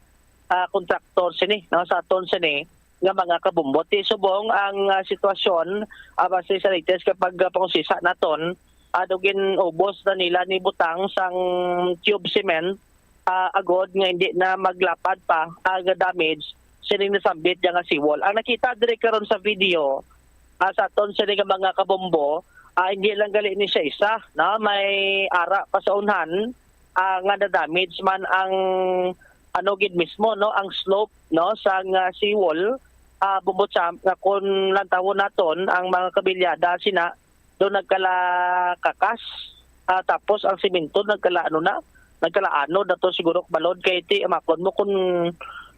ah, kontraktor sini, no, sa aton sini nga mga kabombo. Ti subong ang, ah, sitwasyon, ah, base sa latest kapag, ah, pangusisa naton, ah, do gin-ubos na nila ni butang sang tube cement, ah, agod nga hindi na maglapad pa ang damage sining nasambit niya nga seawall. Ang nakita diri karon sa video, ah, sa aton sini nga mga kabombo, ah, hindi lang gali ni siya isa, no? May ara pa sa unhan, ah, nga na-damage man ang ano gid mismo, no, ang slope, no, sang, ah, seawall, ah, Bubutsam, nga kung lantawon naton ang mga kabilyada sina do nagkala kakas, ah, tapos ang simento nagkala ano na, nagkala anod na to siguro balod kay ti amakon mo kung,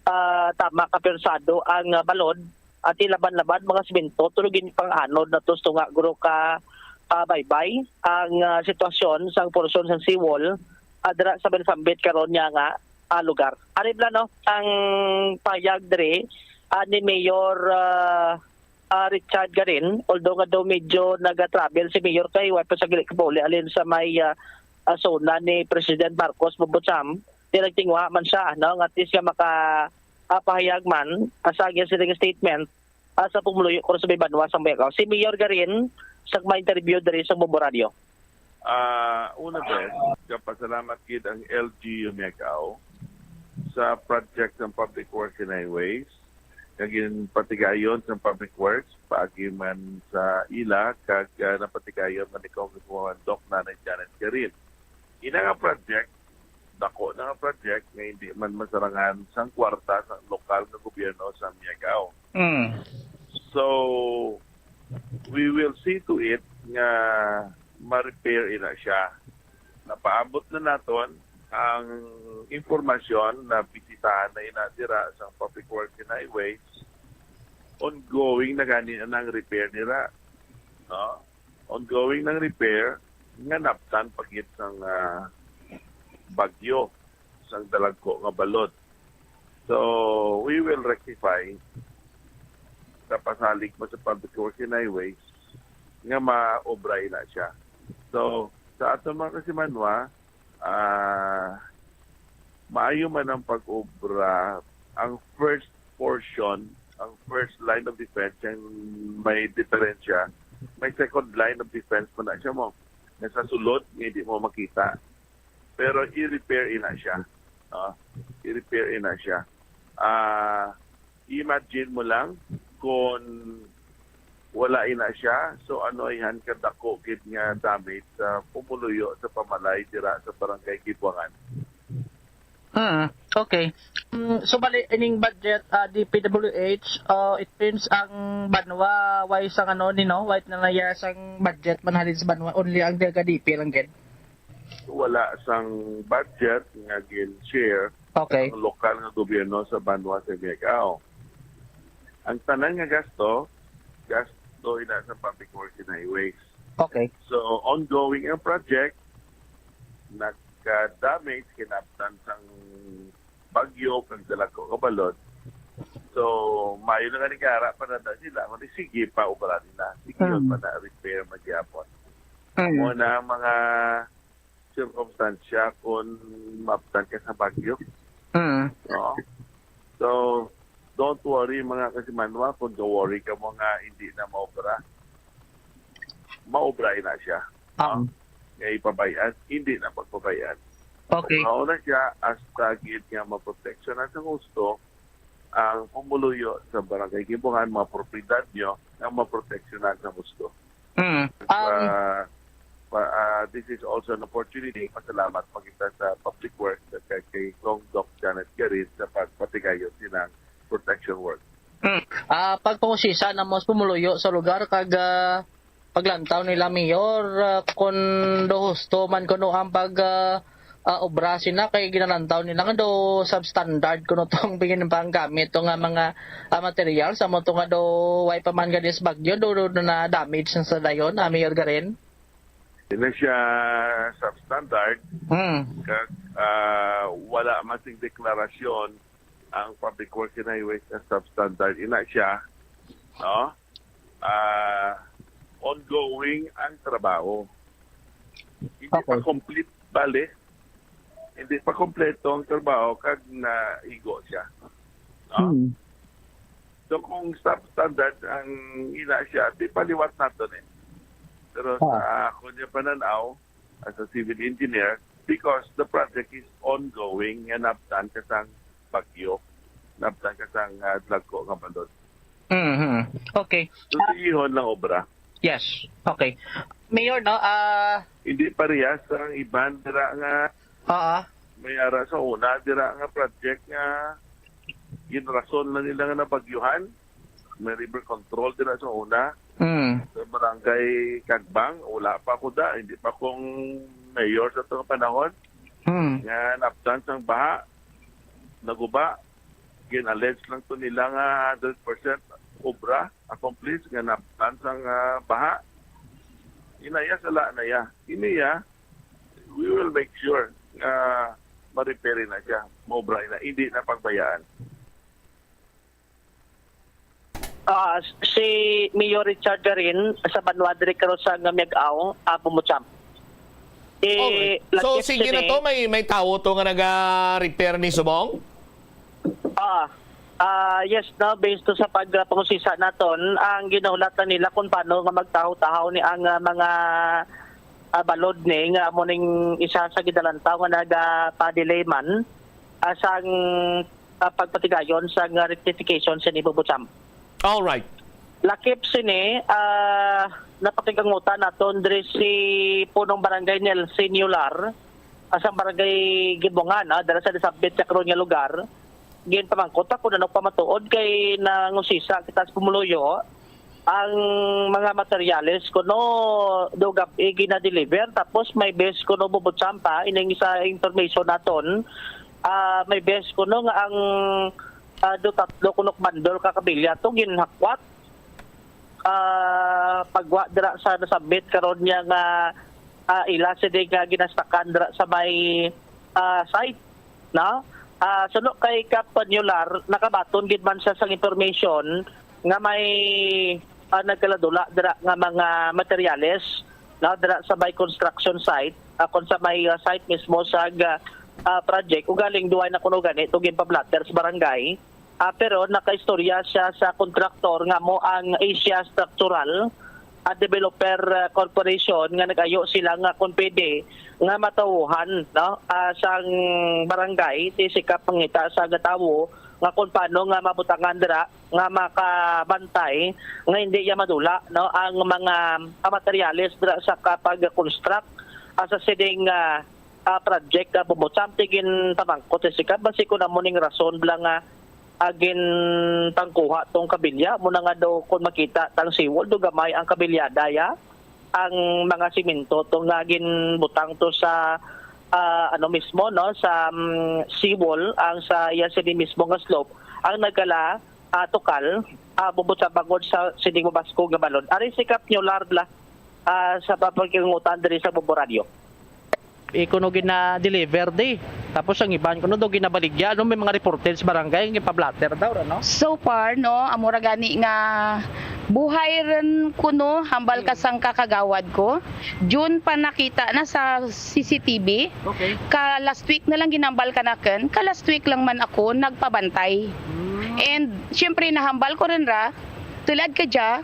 ah, tama ka persado ang, ah, balod, at ti laban-laban mga simento tulo gid pang anod na to tunga guro ka, ah, baybay ang, ah, sitwasyon sang porsyon sang seawall, ah, dira sa may nasambit karon niya nga, ah, lugar. Ari bala, no, ang payag diri, ah, ni Mayor, ah, ah, Richard Garin, although nga daw medyo naga-travel si Mayor kay wa pa sa gali kapauli alin sa may, ah, ah, zona ni President Marcos Bubutsam, ti nagtinguha man siya, no, nga at least nga maka, ah, pahayag man, ah, sa iya sila nga statement, ah, sa pumuluyo ko sa may banwa sa Miagao. Si Mayor Garin, sa mga interview diri sa Bombo Radio. Ah, una, Ben, kapasalamat gid ang L G U Miagao sa project ng Public Works and Highways, nga ginpatigayon sa Public Works, paagi man sa ila, kag, ah, napatigayon man ni Congresswoman Doc Nanay Janet Garin. Ina nga project, dako na nga project nga hindi man masarangan sang kwarta sa lokal nga gobyerno sa Miagao. Mm. So, we will see to it nga ma-repair ina siya. Napaabot na naton ang impormasyon na bisitahan na ina dira sang Public Works and Highways. Ongoing na gani na ang repair nira, no? Ongoing ng repair nga naptan pa gid sang, ah, bagyo, sang dalagko nga balod. So, we will rectify sa pasalig mo sa Public Works and Highways nga maobra na siya. So, sa aton mga kasimanwa, ah, maayo man ang pag-obra. Ang first portion, ang first line of defense, ang may diferensya, may second line of defense pa na siya mo. Nasa sulod, nga hindi mo makita. Pero i-repair ina siya. Ah, i-repair ina siya. Ah, imagine mo lang kung wala ina siya, so ano ihan kadako gid nga damage sa pumuluyo sa pamalay dira sa Barangay Kibuangan. Hmm, okay. Mm, so bali ining budget, ah, D P W H, ah, it means ang banwa, why sang ano ni, no? Why na naya sang budget man halin sa banwa, only ang taga D P lang gid? Wala sang budget nga gin-share Okay. ang lokal nga gobyerno sa banwa sa Miagao. Ang tanan nga gasto, gasto ina sa Public Works and Highways. Okay. So, ongoing ang project, nagka-damage kinabtan sang bagyo kag dalagko nga balod. So, maayo na nga ni kara pa na sila, kundi sige pa obra nila. Sige yun Mm. pa na repair magyapon. Mm. Mo na ang mga sirkumstansya kung maabtan ka sa bagyo. Mm. No? So, don't worry, mga kasimanwa, kung ga-worry ka mo nga hindi na maobra. Maobra na siya. Ah. No? Nga ipabayan, hindi na pagpabayan. Okay. Mao na siya, hasta gid nga maproteksyonan sa husto ang pumuluyo sa Barangay Gimbungan, mga propiedad nyo, nga maproteksyonan sa husto. Mm. Um, Uh, pa- uh, this is also an opportunity. Pasalamat pa kita sa Public Works at kay, kay Cong Doc Janet Garin sa pagpatigayon silang protection work. Mm. Ah, pagpangusisa na mo sa pumuluyo sa lugar kag, ah, paglantaw nila, Mayor, ah, kung do husto man kuno ang pag, ah, ah, obra sina, kay ginalantaw nila nga do substandard kuno tong bigyan panggamit to nga mga, ah, materials, amo to nga do way pa man gani sa bagyo, do, do na damage na sa dayon, ah, Mayor Garin? Hindi siya substandard. Hmm. Kag, ah, wala man sing deklarasyon ang Public Works and Highways na substandard. Ina siya, no? Ah, ongoing ang trabaho. Hindi pa Okay. complete, bale. Hindi pa kompleto ang trabaho kag naigo siya. No? Hmm. So kung substandard ang ina siya, di paliwat nato ni. Pero sa Ah. ako niya pananaw, as a civil engineer, because the project is ongoing, nga nabtan ka sang bagyo, nabtan ka sang, ah, dagko nga balod. Mhm. Okay. So, Ah. siyahon lang obra. Yes. Okay. Mayor, no, ah, Hindi parehas ang iban dira nga Oo. may ara sa una, dira nga project nga ginrason na nila nga nabagyuhan. May river control dira sa una. Mm. Sa barangay Cagbang, wala pa ako da, hindi pa akong mayor sa itong panahon. Mm. Nga naptan sang baha, naguba, gin-allege lang to nila nga hundred percent obra, accomplished, nga naptan sang, ah, baha. Inaya, sala na ya. Iniya, we will make sure nga ma-repair na siya, maobra na, hindi na pagbayaan. Ah, si Mayor Richard Garin sa banwa diri karon sa nga Miag-aw, ah, Bumutsamp. Eh, Alright. So, lakip sige na sini to, may, may tawo to nga naga-repair ni subong? Ah, ah, yes, no, based to sa pag-, pangusisa naton, ang ginahulat na nila kung paano nga magtahaw-tahaw ni ang, ah, mga, ah, balod ni nga amo ning isa sa gidalantaw nga nagapadilayman, ah, sang, ah, pagpatigayon sang rectification sini, Bubutsamp. All right. Lakip sini, ah, napakigangutan naton diri si Punong Barangay Nelson Yular, ah, sang Barangay Gibongan, ah, dala sa disabit sa karon nga lugar. Ginpamangkot ako na nagpamatuod kay nangusisa kita sa pumuluyo ang mga materyales kuno do gab-i gina-deliver, tapos may bes kuno, Bubutsamp, ining sa information naton, ah, may bes kuno nga ang, ah, do tatlo kuno bundle ka kabilya to ginhakwat, ah, pagwa dira sa nasabit karon niya nga, ah, ila sini nga ginastakan dira sa may, ah, site, no? Ah, suno kay Kap Yular, nakabaton gid man siya sang information nga may, ah, nagkaladula dira nga mga materyales, no, dira sa may construction site, ah, kung sa may, ah, site mismo sa, ah, ah, project, ugaling duway na kuno gani to ginpablatter sa barangay. Ah, pero nakaistorya siya sa kontraktor nga mo ang Asia Structural, ah, Developer, ah, Corporation, nga nag-ayo sila nga kung pwede nga matawuhan, no, ah, sang barangay, ti sikap mangita sa gatawo nga kung paano nga mabutangan dira nga makabantay nga hindi iya madula, no, ang mga, ah, materyales dira sa kapag-construct, ah, sa sining, ah, ah, project, ah, Bumutsamp. Ti ginpamangkot sa sikap, basi kung amo ning rason bala nga, ah, gintangkuha tong kabilya, mo na nga daw kung makita tang seawall, do gamay ang kabilyada ya, ang mga simento to nga ginbutang to sa, ah, ano mismo, no, sa, mm, seawall, ang sa iya sini mismo nga slope, ang nagkala, ah, tukal, ah, Bubutsamp, bangod sa sining mabaskog nga balod. Ari si Kap Yular bala, ah, sa papakigangutan diri sa Bubutsamp Radio. Ikuno gina-deliver di. Tapos ang iban kuno daw ginabaligya, ano, may mga reported sa barangay nga pa-blotter daw, ano? So far, no, amo ra gani nga buhay rin kuno, hambal ka sang kakagawad ko. June pa nakita na sa C C T V. Okay. Ka last week na lang ginambal ka nakin. Ka last week lang man ako nagpabantay. Hmm. And syempre, nahambal ko rin ra, tulad ka dya,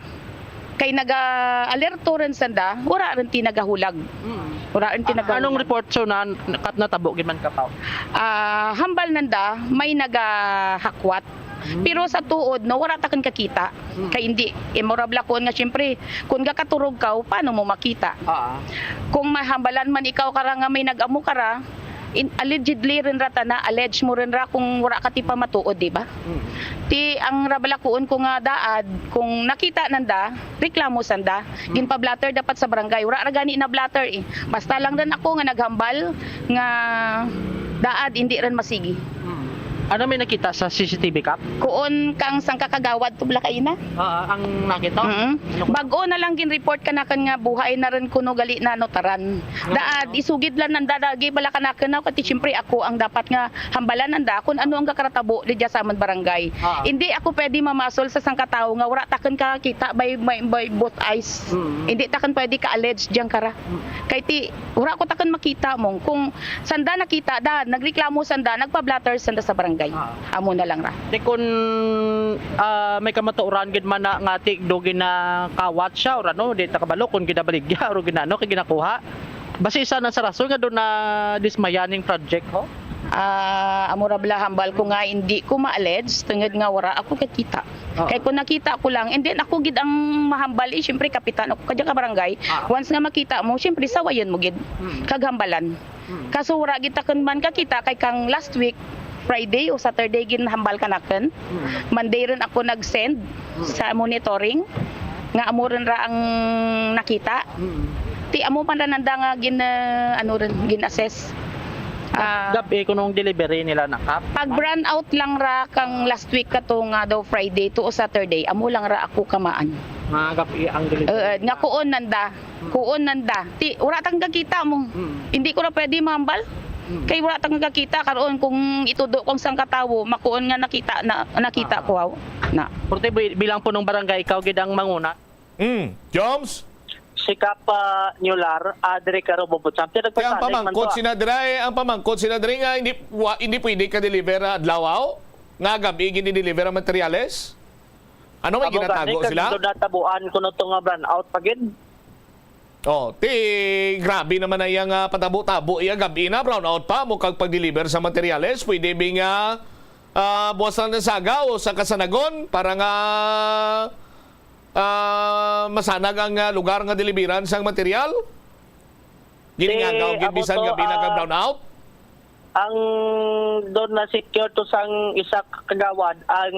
kay naga-alerto rin sanda, wala rin ti nagahulag. Mm. Wala rin ti Ah, nagahulag. Anong report, sir, na kat natabo gid man, Kapaw? Ah, hambal nanda, may nagahakwat. Mm. Pero sa tuod, no, wala ta kan kakita. Mm. Kay hindi, eh, murag lakuan nga, siyempre, kung gakaturog ka, paano mo makita? Ah. Kung mahambalan man ikaw kara nga may nag-amo kara, in, allegedly rin ra ta na, allege mo rin ra kung wala ka ti pamatuod, di ba? Mm. Ti ang rabalakuon ko nga daad, kung nakita nanda, reklamo sanda. Mm. Ginpa-blotter dapat sa barangay. Wala ra gani na blotter eh. Basta lang rin ako nga naghambal nga daad, hindi rin masigi. Mm. Ano may nakita sa C C T V, Kap? Kuon kang sangka kagawad to, bala kaina. Ah, ang nakita? Mm. Ano ko? Bag-o na lang gin-report ka nakan nga buhay na rin kuno gali na notaran. Daad, isugid lang nanda lagi bala ka nakin, no? Kati siyempre ako ang dapat nga hambalan nanda kung ano ang gakaratabo di dya sa amon barangay. Ah. Hindi ako pwede mamasol sa sangka tawo nga wala takon kakita by, by, by both eyes. Mm. Hindi takon pwede ka-allege dyan kara. Mm. Kay ti, wala ko takon makita mong. Kung sanda nakita, da, nagreklamo sanda, nagpa-blotter sanda sa barangay. Ah. Amo na lang ra. Di kun, ah, may kamatuoran gid man na nga ti do ginakawat siya or ano, di ta kabalo kung ginabaligya or ginano kay ginakuha. Basi isa na sa rason nga do na dismaya ning project, ho? Ah, amo ra bala hambal ko nga hindi ko ma-allege tungod nga wala ako kakita. Oo. Kay kung nakita ko lang, and then ako gid ang mahambal, eh, syempre kapitan ako kadya ka barangay. Ah. Once nga makita mo, syempre sawayon mo gid. Mm. Kag hambalan. Mm. Kaso wala gid takon man kakita kay kang last week, Friday o Saturday ginhambal ka nakin. Mm. Monday rin ako nag-send Mm. sa monitoring nga amo rin ra ang nakita. Mm. Ti amo man ra nanda nga gin, ah, ano rin, gin-assess. Ah, Gab-, eh, kunong delivery nila na, Kap? Pag brownout lang ra kang last week kato nga daw Friday to o Saturday, amo lang ra ako kamaan. Mga gab-, eh, ang delivery. Eh, nga kuon nanda. Mm. Kuon nanda. Ti, wala tang kakita mo. Mm. Hindi ko na pwede mahambal. Mm. Kay wala tang kakita karon kung itudo kong sang katawo, makuon nga nakita na, nakita Ah. ko, aw, na. Porte, bi-, bilang punong barangay, ikaw gid ang manguna. Mm. Joms? Si Kapa Nular, ah, diri ka ro, Bubutsam. Ti Kaya ang nagpasalig man pamangkot to, ah. sina dira, eh, ang pamangkot sina dira nga hindi, wa-, hindi pwede ka-deliver, ah, adlaw, aw? Nga gabi gini-deliver ang materyales? Ano may Amo gani, ginatago kag sila? Doon natabuan ko na to nga brownout pa gid. Oh, ti grabe naman na iya nga patabo-tabo iya gabi na, brownout pa mo kag pag-deliver sa materyales. Pwede bi nga, ah, buwas lang ng sagaw sa kasanagon para nga, ah, masanag ang, ah, lugar nga deliveran sang material? Gini nga Ti, gaw gid amo bisan to, gabi na kag ah, brownout? Ang doon na secure to sang isa ka kagawad ang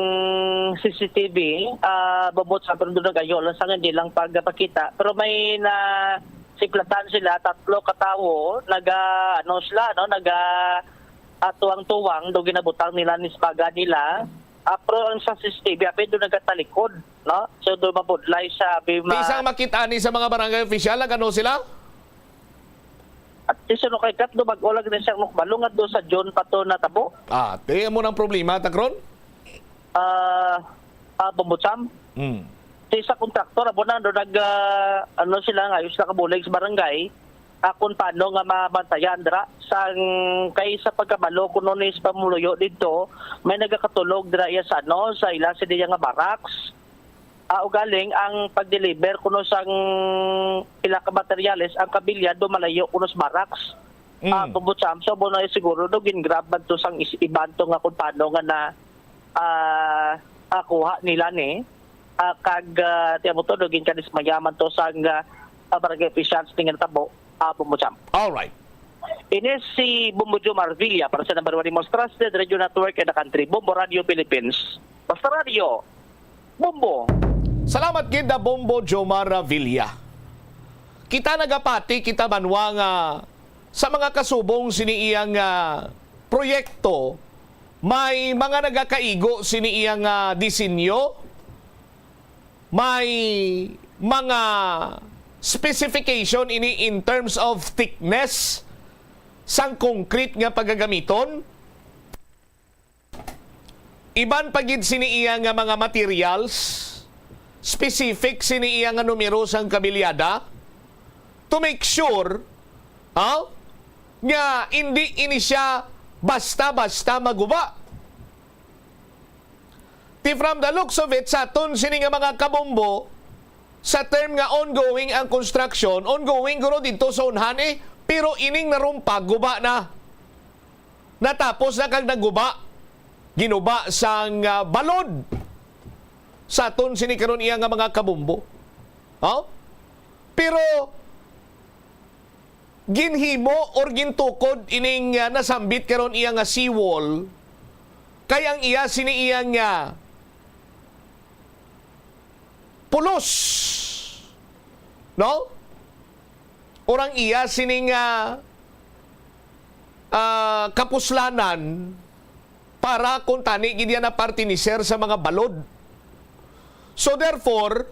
C C T V, ah, bubot sa pero doon nagayo lang sa hindi lang pagpakita. Pero may na siplatan sila, tatlo ka tawo, naga, ano sila, no, naga atuwang-tuwang, do ginabutang nila ni spaga nila. Ah, pero ang sa C C T V, apin doon nagatalikod, no? So, doon mabudlay sa abi Ti ma- isang makita ni sa mga barangay official, nag-ano sila? At isunod kay Kat, do mag-ulag din siya mukbalo nga do sa June pa to natabo. Ah, ti amo nang problema, Takron? Ah, ah, Bumbutsam. Mm. Ti sa kontraktor, abo na, do nag, ah, ano sila, nga ayos na kabulig sa barangay, ah, kung paano nga mabantayan, dira, sang, kay sa pagkabalo, kuno ni sa pamuluyo dito, may nagakatulog, dira, iya sa, ano, sa ila, sa diya nga barracks. Ah, ugaling ang pag-deliver kuno sang pila ka materyales ang kabilya do malayo kuno sa barracks. Mm. Ah, Bumbutsam, so, amo na siguro do gin-grab man to sang is-, iban to nga kung paano nga na, ah, ah, kuha nila ni, ah, kag, ah, ti amo to do ginkanis mayaman to sang, ah, ah, barangay officials ni nga natabo, ah, Bumbutsam. All right. Ini si Bumbo Jomar Villa para sa number one most trusted radio network in the country, Bombo Radio Philippines. Basta Radio, Bombo. Salamat gid na Bombo Jomar Villa. Kita nagapati, kita banwa nga sa mga kasubong sini iyang, ah, proyekto, may mga nagakaigo sini iyang, ah, disenyo, may mga specification ini in terms of thickness sang concrete nga pagagamiton. Iban pa gid sini iya nga mga materials, specific sini iya nga numero sang kabilyada, to make sure, ah, nga indi ini siya basta-basta maguba. Ti from the looks of it, sa aton sini nga mga kabombo, sa term nga ongoing ang construction, ongoing guro dito sa unhan eh, pero ining narumpag, guba na. Natapos na kag naguba. Ginuba sang, ah, balod. Sa aton sini karon iya nga mga kabombo. Oh? Pero ginhimo or gintukod ining, ah, nasambit karon iya nga seawall, kay ang iya sini iya nga pulos, no? Or ang iya sini nga, ah, kapuslanan para kung tani gid yan na parte ni sir sa mga balod. So therefore,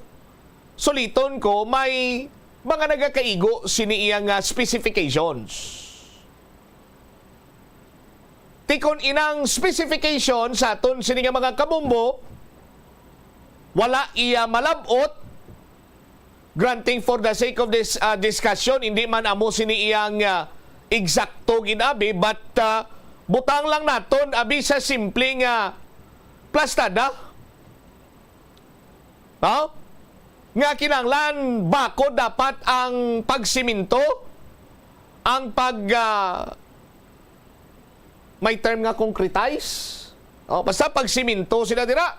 suliton ko, may mga nagakaigo sini iya nga specifications. Ti kon inang specification sa aton sini nga mga kabombo, wala iya malab-ot, granting for the sake of this, ah, discussion, hindi man amo sini iyang, ah, eksakto gid abi, but, ah, butang lang naton abi sa simple nga plastada. No? Nga kinahanglan bakod dapat ang pagsiminto, ang pag, ah, may term nga concretize. Oh, basta pagsiminto sila dira.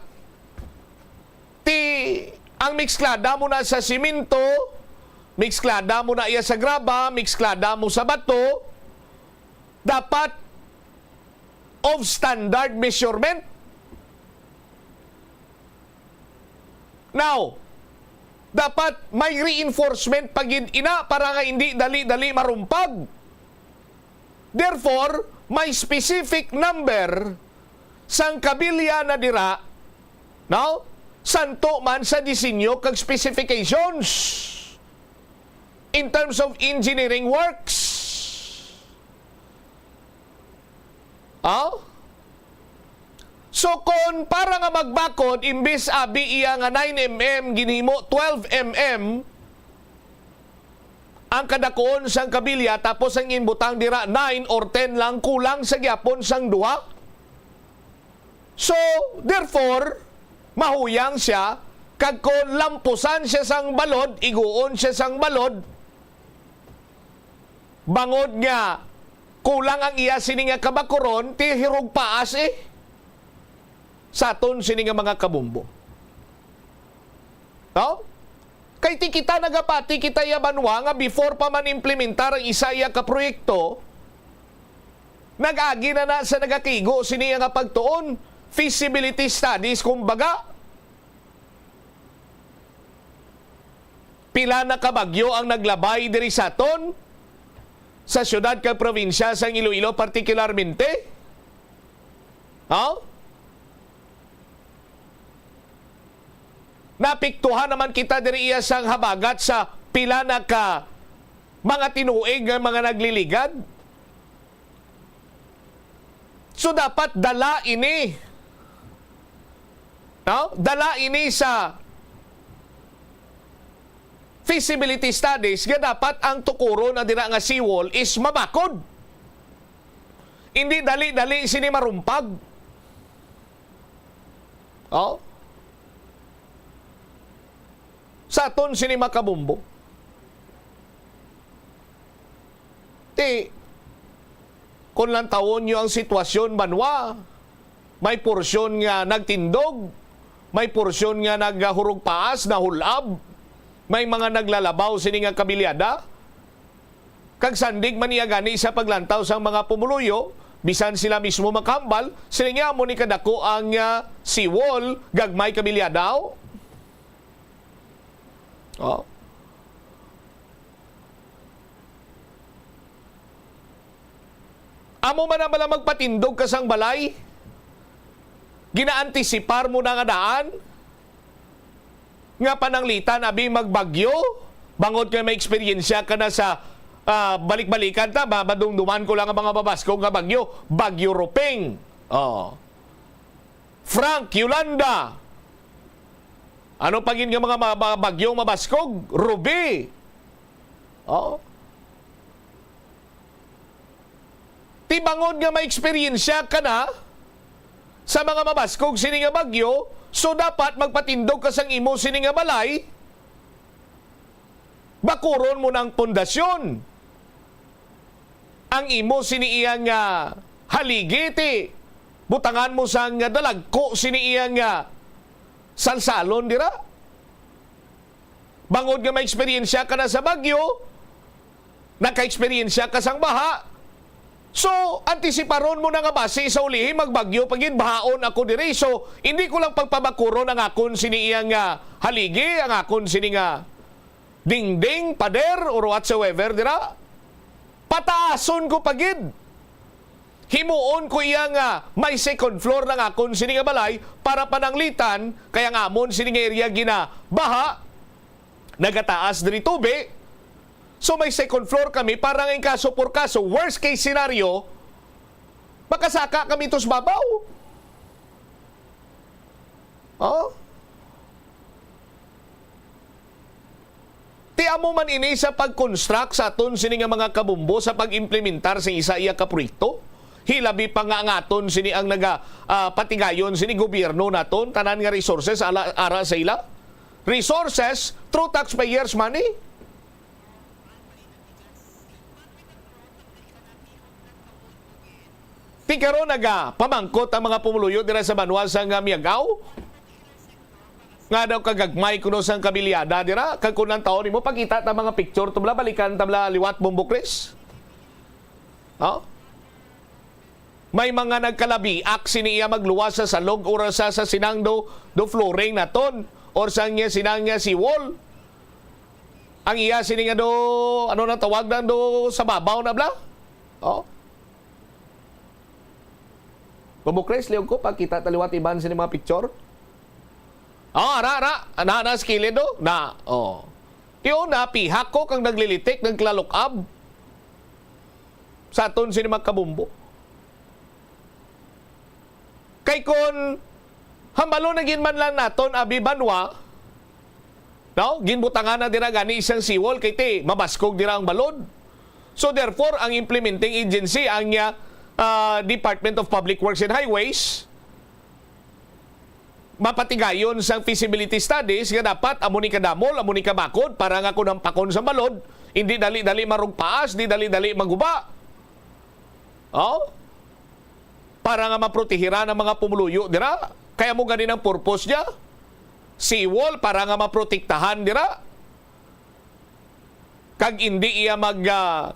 Ti, ang miksklada mo na sa siminto, miksklada mo na iya sa graba, miksklada mo sa bato, dapat of standard measurement. Now, dapat may reinforcement pa gid ina para nga hindi dali-dali marumpag. Therefore, may specific number sang kabilya na dira, no? Santo man sa disenyo kag specifications in terms of engineering works. Ah? So, kon para nga magbakod, imbis abi iya nga nine M M, ginhimo twelve M M ang kadakuon sang kabilya, tapos ang inbutang dira nine or ten lang, kulang sa gyapon sang duha. So, therefore, mahuyang siya, kag kon lampusan siya sang balod, iguon siya sang balod, bangod nga kulang ang iya sini nga kabakuron, ti hirog paas eh. Sa aton sini nga mga kabombo. No? Kay ti kita nagapati kita iya banwa nga before pa man implementar ang isa iya ka proyekto, nag-agi na na sa nagakigo sini nga pagtuon, feasibility studies, kumbaga. Pila na ka bagyo ang naglabay diri sa aton, sa siyudad kag probinsya sang Iloilo partikularmente? Ha? Napiktuhan naman kita diri iya sang habagat sa pila na ka mga tinuig nga mga nagliligad. So, dapat dala ini. No? Dala ini sa feasibility studies nga dapat ang tukuron na dira nga seawall is mabakod. Hindi dali-dali sini marumpag. Oh? Sa aton sini makabumbo. Ti, kung lantawon nyo ang sitwasyon, banwa, may porsyon nga nagtindog, may porsyon nga naghurog paas, nahulab, may mga naglalabaw sini nga kabilyada. Kag sandig man niya gani sa paglantaw sang mga pumuluyo, bisan sila mismo makahambal, sila nga amo ni kadako ang, ah, seawall, gagmay kabilyada, oh. Oh. Amo man ang bala magpatindog ka sang balay, ginaantisipar mo na nga daan, nga pananglitan abi magbagyo, bangod kay may eksperyensya ka na sa Ah, balik-balikan ta, ma-, madumduman ko lang ang mga mabaskog nga bagyo. Bagyo Ruping. Oh. Frank, Yolanda. Ano pa gid nga mga ma-, ma-, bagyong mabaskog? Ruby. Oh. Ti bangod nga may eksperyensya ka na sa mga mabaskog sini nga bagyo, so dapat magpatindog ka sang imo sini nga balay, bakuron mo na ang pundasyon. Ang imo sini iya nga haligi, ti butangan mo sang dalagko sini iya nga salsalon dira. Bangod nga may eksperyensya ka na sa bagyo, naka-eksperyensya ka sang baha, so, antisiparon mo na nga basi sa ulihi magbagyo pa gid, bahaon ako diri. So, hindi ko lang pagpabakuron ang akon sini iya nga haligi, ang akon sini nga dingding, pader, or whatsoever dira. Pataason ko pa gid. Himuon ko iya nga may second floor ang akon sini nga balay para pananglitan, kay ang amon sini nga area ginabaha, nagataas diri tubi. So, may second floor kami para nga in kaso por kaso, worst case scenario, makasaka kami tus babaw. Oh? Ti amo man ini sa pag-construct sa aton sini nga mga kabumbo, sa pag-implementar sa isa iya ka proyekto. Hilabi pa nga ang aton sini ang naga, ah, patigayon sini gobyerno naton, tanan nga resources ala, ara sa ila. Resources through taxpayers' money. Ti karon nagapamangkot ang mga pumuluyo dira sa banwa sang Miagao. Nga daw kagagmay kuno sang kabiliyada dira, kag kung ang taon nimo, pakita ta mga picture, tumla balikan, tabla liwat, Bombo Chris. Oh? May mga nagkalabiak sini iya magluwas sa salog or sa, sa sinang do, do flooring naton or sa niya sinang niya seawall. Ang iya sini nga do, ano na tawag na do sa babaw na bla? Oh. Bubukres, liog ko, pagkita ta liwat iban sini mga picture. Oh, ara, ara. Ana, ana, sa kilid, oh. Na, oh. Tiyo, napihak ko kang naglilitik, naglalukab. Sa aton sini mga kabumbo. Kay kun hambalon na gid man lang naton, abi banwa, no? Ginbutangan na dira gani isang seawall kay ti mabaskog dira ang balod. So therefore, ang implementing agency, ang, ah, ah, Department of Public Works and Highways, mapatigayon sang feasibility studies nga dapat amo ni kadamol, amo ni kabakod para nga kun hampakon sa balod, hindi dali-dali marugpaas, di dali-dali maguba. Oh? Para nga maprotehiran ang mga pumuluyo dira. Kaya mo ganin ang purpose niya. Seawall para nga maprotektahan dira. Kag indi iya mag, ah,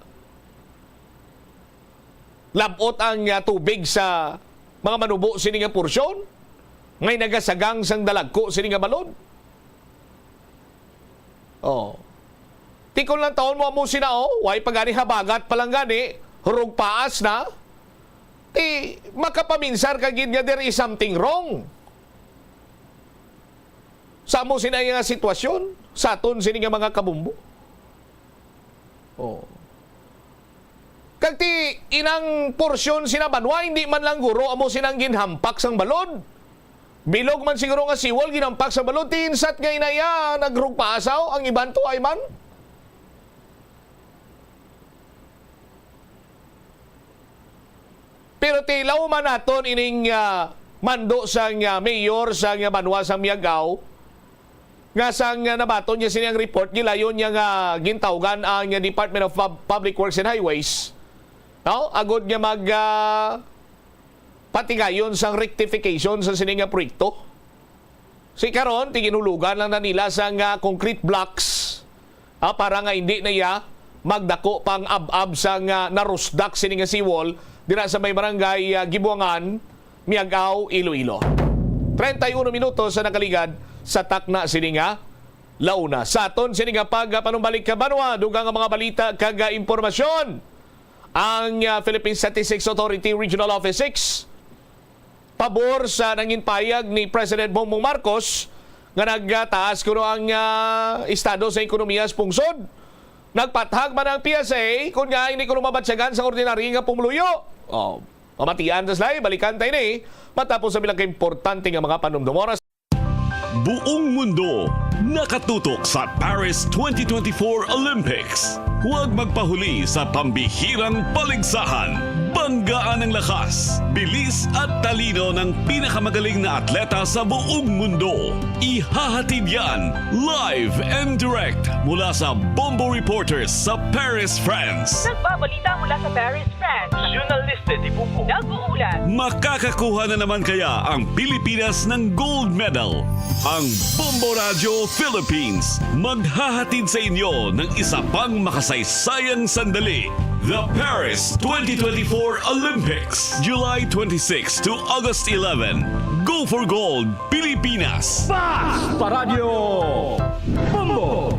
labot ang, ah, tubig sa mga manubo sini nga porsyon, ngay nagasagang sang dalagko sini nga balod. Oh. Ti kun lang taon mo amo sina, oh, way pa gani habagat pa lang gani, hurog paas na. Ti makapaminsar ka gid nga there is something wrong sa amo sina nga sitwasyon sa aton sini nga mga kabumbo. Oh. Kag ti inang porsyon sina banwa, hindi man lang guro amo sinang ginhampak sang balod. Bilog man siguro nga seawall ginhampak sang balod, ti insat nga inaya nagrugpaasaw ang iban to ay man. Pero tilaw man naton ining, ah, mando sang, ah, mayor sang, ah, banwa sang Miagao, nga sang, ah, nabaton niya sini ang report, gilayon niya nga gintawgan ang, ah, Department of Pub-, Public Works and Highways, no? Agod nga mag, ah, patigayon sang rectification sa sini nga proyekto. Si karon, ti ginhulugan lang na nila sang, ah, concrete blocks, ah, para nga hindi na iya magdako pang ab-ab sang, ah, narusdak sini nga seawall dira sa may barangay, ah, Gibuangan, Miagao, Iloilo. Treinta y uno minutos sa nakaligad sa takna sini nga launa. Sa aton sini nga pagpanumbalik ka banwa, dugang nga mga balita kag, ah, impormasyon. Ang, ah, Philippine Statistics Authority Regional Office six pabor sa nanginpayag ni President Bongbong Marcos nga nagtaas kuno ang, ah, estado sa ekonomiya sa pungsod. Nagpathag man ang P S A kon ngaa ini kuno mabatyagan sang ordinaryo nga pumuluyo. Oh, pamatian ta sila, balikan ta ini matapos sa bilang kaimportante nga mga panumdom. Oras. Buong mundo nakatutok sa Paris twenty twenty-four Olympics. Huwag magpahuli sa pambihirang paligsahan. Banggaan ang lakas, bilis at talino ng pinakamagaling na atleta sa buong mundo. Ihahatid yan live and direct mula sa Bombo Reporters sa Paris, France. Nagbabalita mula sa Paris, France. Journalista di Bombo. Nag-uulat. Makakakuha na naman kaya ang Pilipinas ng gold medal? Ang Bombo Radio Philippines maghahatid sa inyo ng isa pang makasaysayang sandali. The Paris twenty twenty-four Olympics, July twenty-six to August eleven. Go for gold, Pilipinas! Basta Radyo Bombo!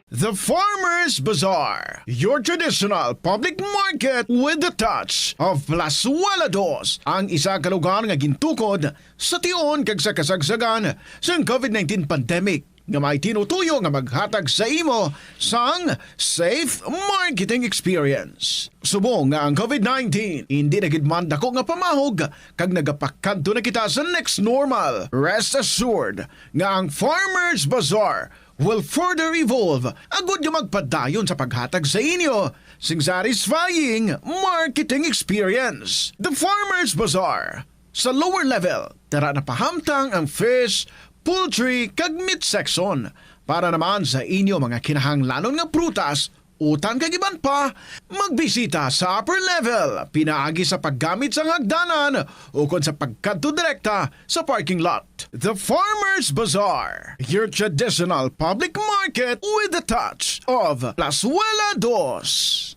The Farmers Bazaar, your traditional public market with the touch of Plazuela Dos, ang isa ka lugar nga gintukod sa tion kag sa kasagsagan sang covid nineteen pandemic, nga may tinutuyo nga maghatag sa imo sang safe marketing experience. Subong nga ang covid nineteen indi na gid man dako nga pamahog kag nagapakadto na kita sa next normal, rest assured nga ang Farmers Bazaar will further evolve agud nga magpadayon sa paghatag sa inyo sing satisfying marketing experience. The Farmers Bazaar, sa lower level, tara na pahamtang ang fish, poultry, kag meat section. Para naman sa inyo mga kinahanglanon nga prutas, utang kag iban pa, magbisita sa upper level pinaagi sa paggamit sang hagdanan ukon sa pagkadto direkta sa parking lot. The Farmers Bazaar, your traditional public market with the touch of Plazuela Dos.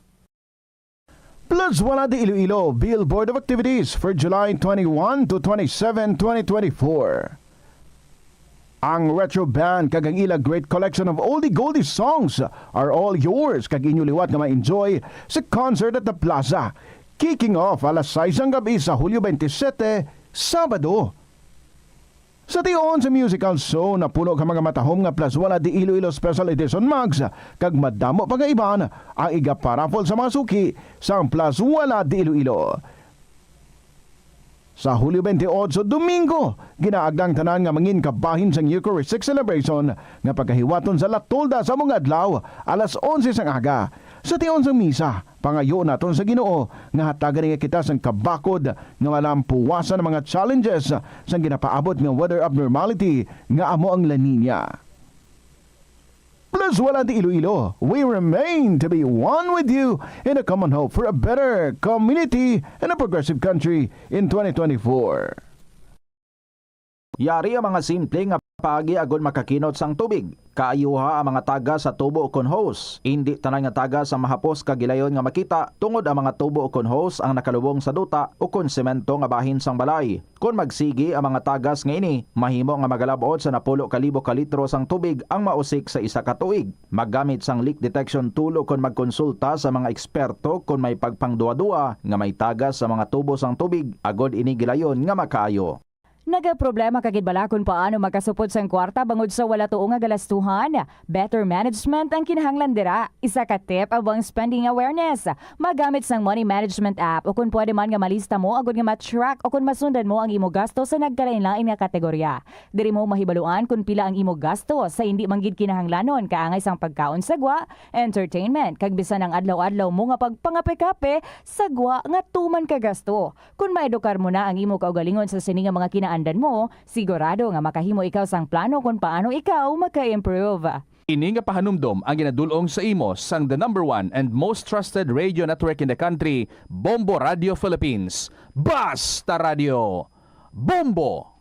Plazuela de Iloilo, Billboard of Activities for July twenty-one to twenty-seven, twenty twenty-four. Ang Retro Band kag ang ila great collection of oldie goldie songs are all yours, kag inyo liwat nga ma-enjoy sa concert at the plaza, kicking off alas sais sang gab-i sa Hulyo twenty-seven, Sabado. Sa tion sa musical show, napuno ka mga matahom nga Plazuela de Iloilo Special Edition mugs, kag madamo pa nga iban ang igaparaffle sa mga suki sang Plazuela de Iloilo. Sa Hulyo twenty-eight, Domingo, ginaagda ang tanan nga mangin kabahin sang Eucharistic Celebration nga pagahiwaton sa La Tolda sa among adlaw, alas onse sang aga. Sa tion sang misa, pangayo naton sa Ginoo nga hatagan niya kita sang kabakod nga malampuwasan ang mga challenges sang ginapaabot nga weather abnormality nga amo ang La Niña. Plazuela de Iloilo, we remain to be one with you in a common hope for a better community and a progressive country in twenty twenty-four. Yari ang mga simple nga paagi agod makakinot sang tubig. Kaayuha ang mga tagas sa tubo ukon hose. Indi tanan nga tagas ang mahapos kag gilayon nga makita, tungod ang mga tubo ukon hose ang nakalubong sa duta ukon semento nga bahin sang balay. Kon magsigi ang mga tagas nga ini, mahimo nga magalab-ot sa napulo ka libo ka litro sang tubig ang mausik sa isa ka tuig. Maggamit sang leak detection tool ukon magkonsulta sa mga eksperto kon may pagpangduha-duha nga may tagas sa mga tubo sang tubig, agod ini gilayon nga makaayo. Nagaproblema ka gid bala kon paano makasupot sang kwarta bangod sa wala tuo nga galastuhan? Better management ang kinahanglan dira. Isa ka tip amo ang spending awareness. Magamit sang money management app, o kon pwede man nga malista mo agud nga ma-track o kon masundan mo ang imo gasto sa nagkalainlain nga kategorya. Diri mo mahibaluan kon pila ang imo gasto sa indi man gid kinahanglanon, kaangay sang pagkaon sa gwa, entertainment, kag bisan ang adlaw-adlaw mo nga pagpangape-kape sa gwa nga tuman ka gasto. Kon maedukar mo na ang imo kaugalingon sa sini nga mga kinaandan mo, sigurado nga makahimo ikaw sang plano kon paano ikaw maka-improve. Ini nga pahanumdom ang ginadul-ong sa imo sang the number one and most trusted radio network in the country, Bombo Radio Philippines. Basta Radio Bombo!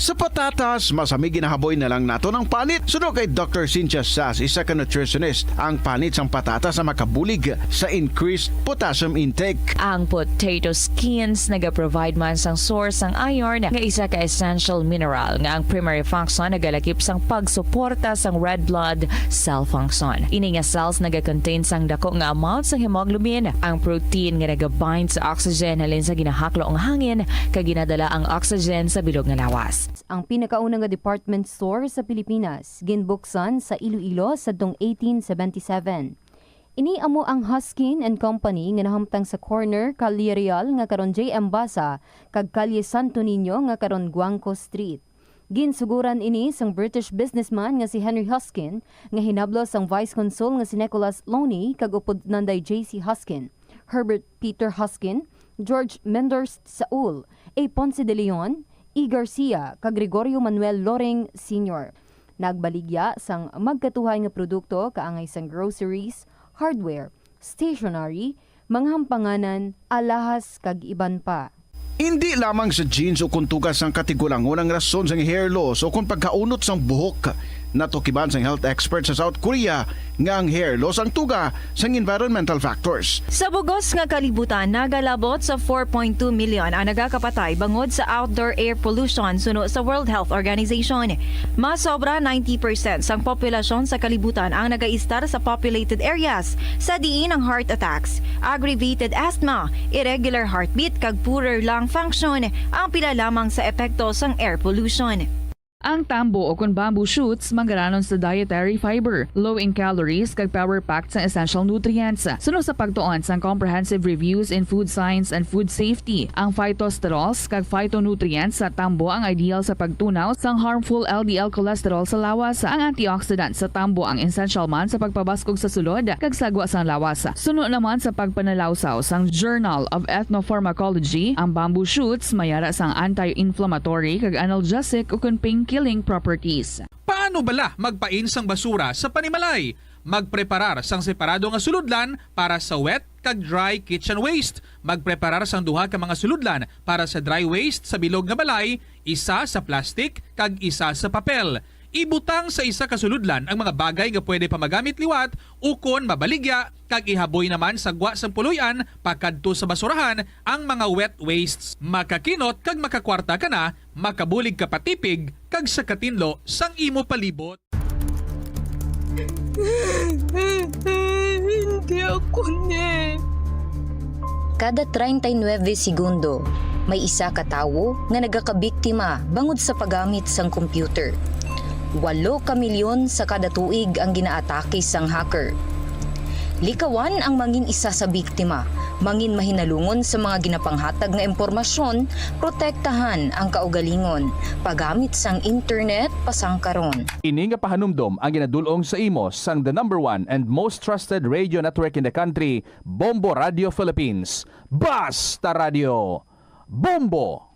Sa patatas, masami ginahaboy na lang naton ang panit. Suno kay Doctor Cynthia Sass, isa ka nutritionist, ang panit sang patatas ang makabulig sa increased potassium intake. Ang potato skins nagaprovide man sang source sang iron, nga isa ka essential mineral nga ang primary function nagalakip sang pagsuporta sang red blood cell function. Ini nga cells nagakontain sang dako nga amount sang hemoglobin, ang protein nga nagabind sa oxygen halin sa ginahaklo nga hangin kag ginadala ang oxygen sa bilog nga lawas. Ang pinakauna nga department store sa Pilipinas, ginbuksan sa Iloilo sadtong eighteen seventy-seven. Ini amo ang Huskin and Company nga nahamtang sa corner Calle Real nga karon J M Basa kag Calle Santo Niño nga karon Guangco Street. Ginsuguran ini sang British businessman nga si Henry Huskin nga hinablos sang Vice Consul nga si Nicholas Loney kag upod Nanday J C Huskin, Herbert Peter Huskin, George Menders Saul, A. Ponce de Leon, E. Garcia, kag Gregorio Manuel Loring Senior. Nagbaligya sang magkatuhay nga produkto kaangay sang groceries, hardware, stationery, mga hampanganan, alahas, kag iban pa. Indi lamang sa genes o kon tuga sang katigulangon ang rason sang hair loss o kon pagkaunot sang buhok. Natukiban sang health expert sa South Korea nga ang hair loss ang tuga sang environmental factors. Sa bugos nga kalibutan, nagalabot sa four point two million ang nagakapatay bangod sa outdoor air pollution, suno sa World Health Organization. Mas sobra ninety percent sang populasyon sa kalibutan ang nagaistar sa populated areas, sa diin ang heart attacks, aggravated asthma, irregular heartbeat, kag poorer lung function ang pila lamang sa epekto sang air pollution. Ang tambo o kon bamboo shoots manggaranon sa dietary fiber, low in calories, kag power-packed sang essential nutrients. Suno sa pagtuon sang Comprehensive Reviews in Food Science and Food Safety, ang phytosterols kag phytonutrients sa tambo ang ideal sa pagtunaw sang harmful L D L cholesterol sa lawas. Ang antioxidant sa tambo ang essential man sa pagpabaskog sa sulod kag sagwa sang lawas. Suno naman sa pagpanalawsaw sang Journal of Ethnopharmacology, ang bamboo shoots may ara sang anti-inflammatory kag analgesic ukon pain-killing properties. Paano bala magpain sang basura sa panimalay? Magpreparar sang separado nga sulodlan para sa wet kag dry kitchen waste. Magpreparar sang duha ka mga sulodlan para sa dry waste sa bilog nga balay, isa sa plastic kag isa sa papel. Ibutang sa isa ka sulodlan ang mga bagay nga pwede pa magamit liwat ukon mabaligya, kag ihaboy naman sa gwa sang puloy-an pakadto sa basurahan ang mga wet wastes. Makakinot kag makakwarta ka na, makabulig ka pa tipig kag sa katinlo sang imo palibot. Hindi ako ni. Kada treinta y nueve segundo, may isa ka tawo nga nagakabiktima bangod sa paggamit sang computer. Walo ka milyon sa kada tuig ang ginaatake sang hacker. Likawan ang mangin isa sa biktima, mangin mahinalungon sa mga ginapanghatag nga impormasyon, protektahan ang kaugalingon, paggamit sang internet pasang karon. Ini nga pahanumdom ang ginadul-ong sa imo sang the number one and most trusted radio network in the country, Bombo Radio Philippines. Basta Radio, Bombo!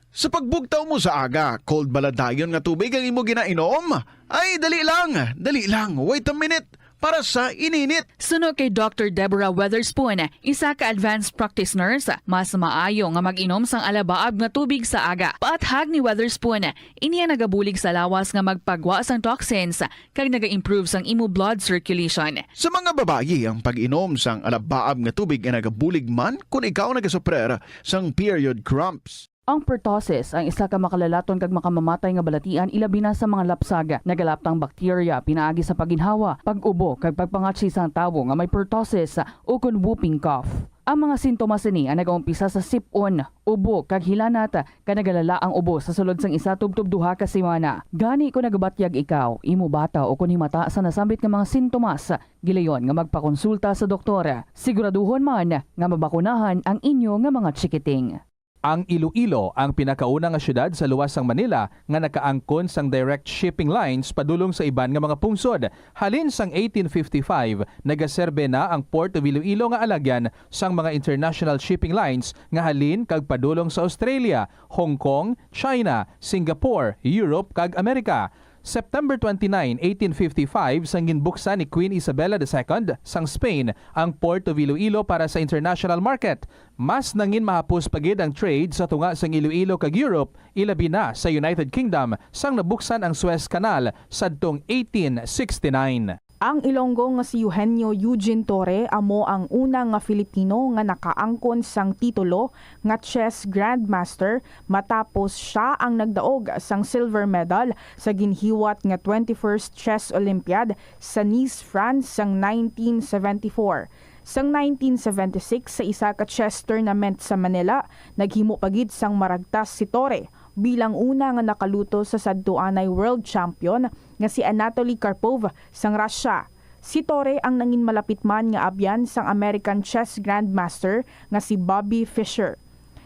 Sa pagbugtaw mo sa aga, cold bala dayon nga tubig ang imo ginainom? Ay, dali lang, dali lang, wait a minute, para sa ininit. Suno kay Doctor Deborah Weatherspoon, isa ka advanced practice nurse, mas maayo nga mag-inom sang alabaab nga tubig sa aga. Paathag ni Weatherspoon, ini ang nagabulig sa lawas nga magpagwa sang toxins kag naga-improve sang imo blood circulation. Sa mga babayi, ang pag-inom sang alabaab nga tubig ay nagabulig man kon ikaw nagasuprer sang period cramps. Ang pertussis ang isa ka makalalaton kag makamamatay nga balatian, ilabi na sa mga lapsag. Nagalaptang bakterya pinaagi sa pagginhawa, pag-ubo, kag pagpangatsi sang tawo nga may pertussis ukon whooping cough. Ang mga sintomas sini ang nagaumpisa sa sip-on, ubo, kag hilanat, kag nagalala ang ubo sa sulod sang isa tubtob duha ka semana. Gani, kon nagabatyag ikaw, imo bata, ukon himata sa nasambit nga mga sintomas, gilayon nga magpakonsulta sa doktor. Siguraduhon man nga mabakunahan ang inyo nga mga chikiting. Ang Iloilo ang pinakauna nga siyudad sa luwas sang Manila nga nakaangkon sang direct shipping lines padulong sa iban nga mga pungsod. Halin sang eighteen fifty-five, nagaserbe na ang Port of Iloilo nga alagyan sang mga international shipping lines nga halin kag padulong sa Australia, Hong Kong, China, Singapore, Europe, kag Amerika. September twenty-nine, eighteen fifty-five, sang ginbuksan ni Queen Isabella the Second sang Spain ang Port of Iloilo para sa international market, mas nangin mahapos pa gid ang trade sa tunga sang Iloilo kag Europe, ilabi na sa United Kingdom sang nabuksan ang Suez Canal sadtong eighteen sixty-nine. Ang Ilonggo nga si Eugenio Eugene Torre amo ang una nga Filipino nga nakaangkon sang titulo nga chess grandmaster, matapos sia ang nagdaog sang silver medal sa ginhiwat nga twenty-first Chess Olympiad sa Nice, France sang nineteen seventy-four. Sang nineteen seventy-six, sa isa ka chess tournament sa Manila, naghimo pa gid sang maragtas si Torre, Bilang una nga nakaluto sa sadtuanay world champion nga si Anatoly Karpov sang Russia, si Torre ang nangin malapit man nga abyan sang American chess grandmaster nga si Bobby Fischer.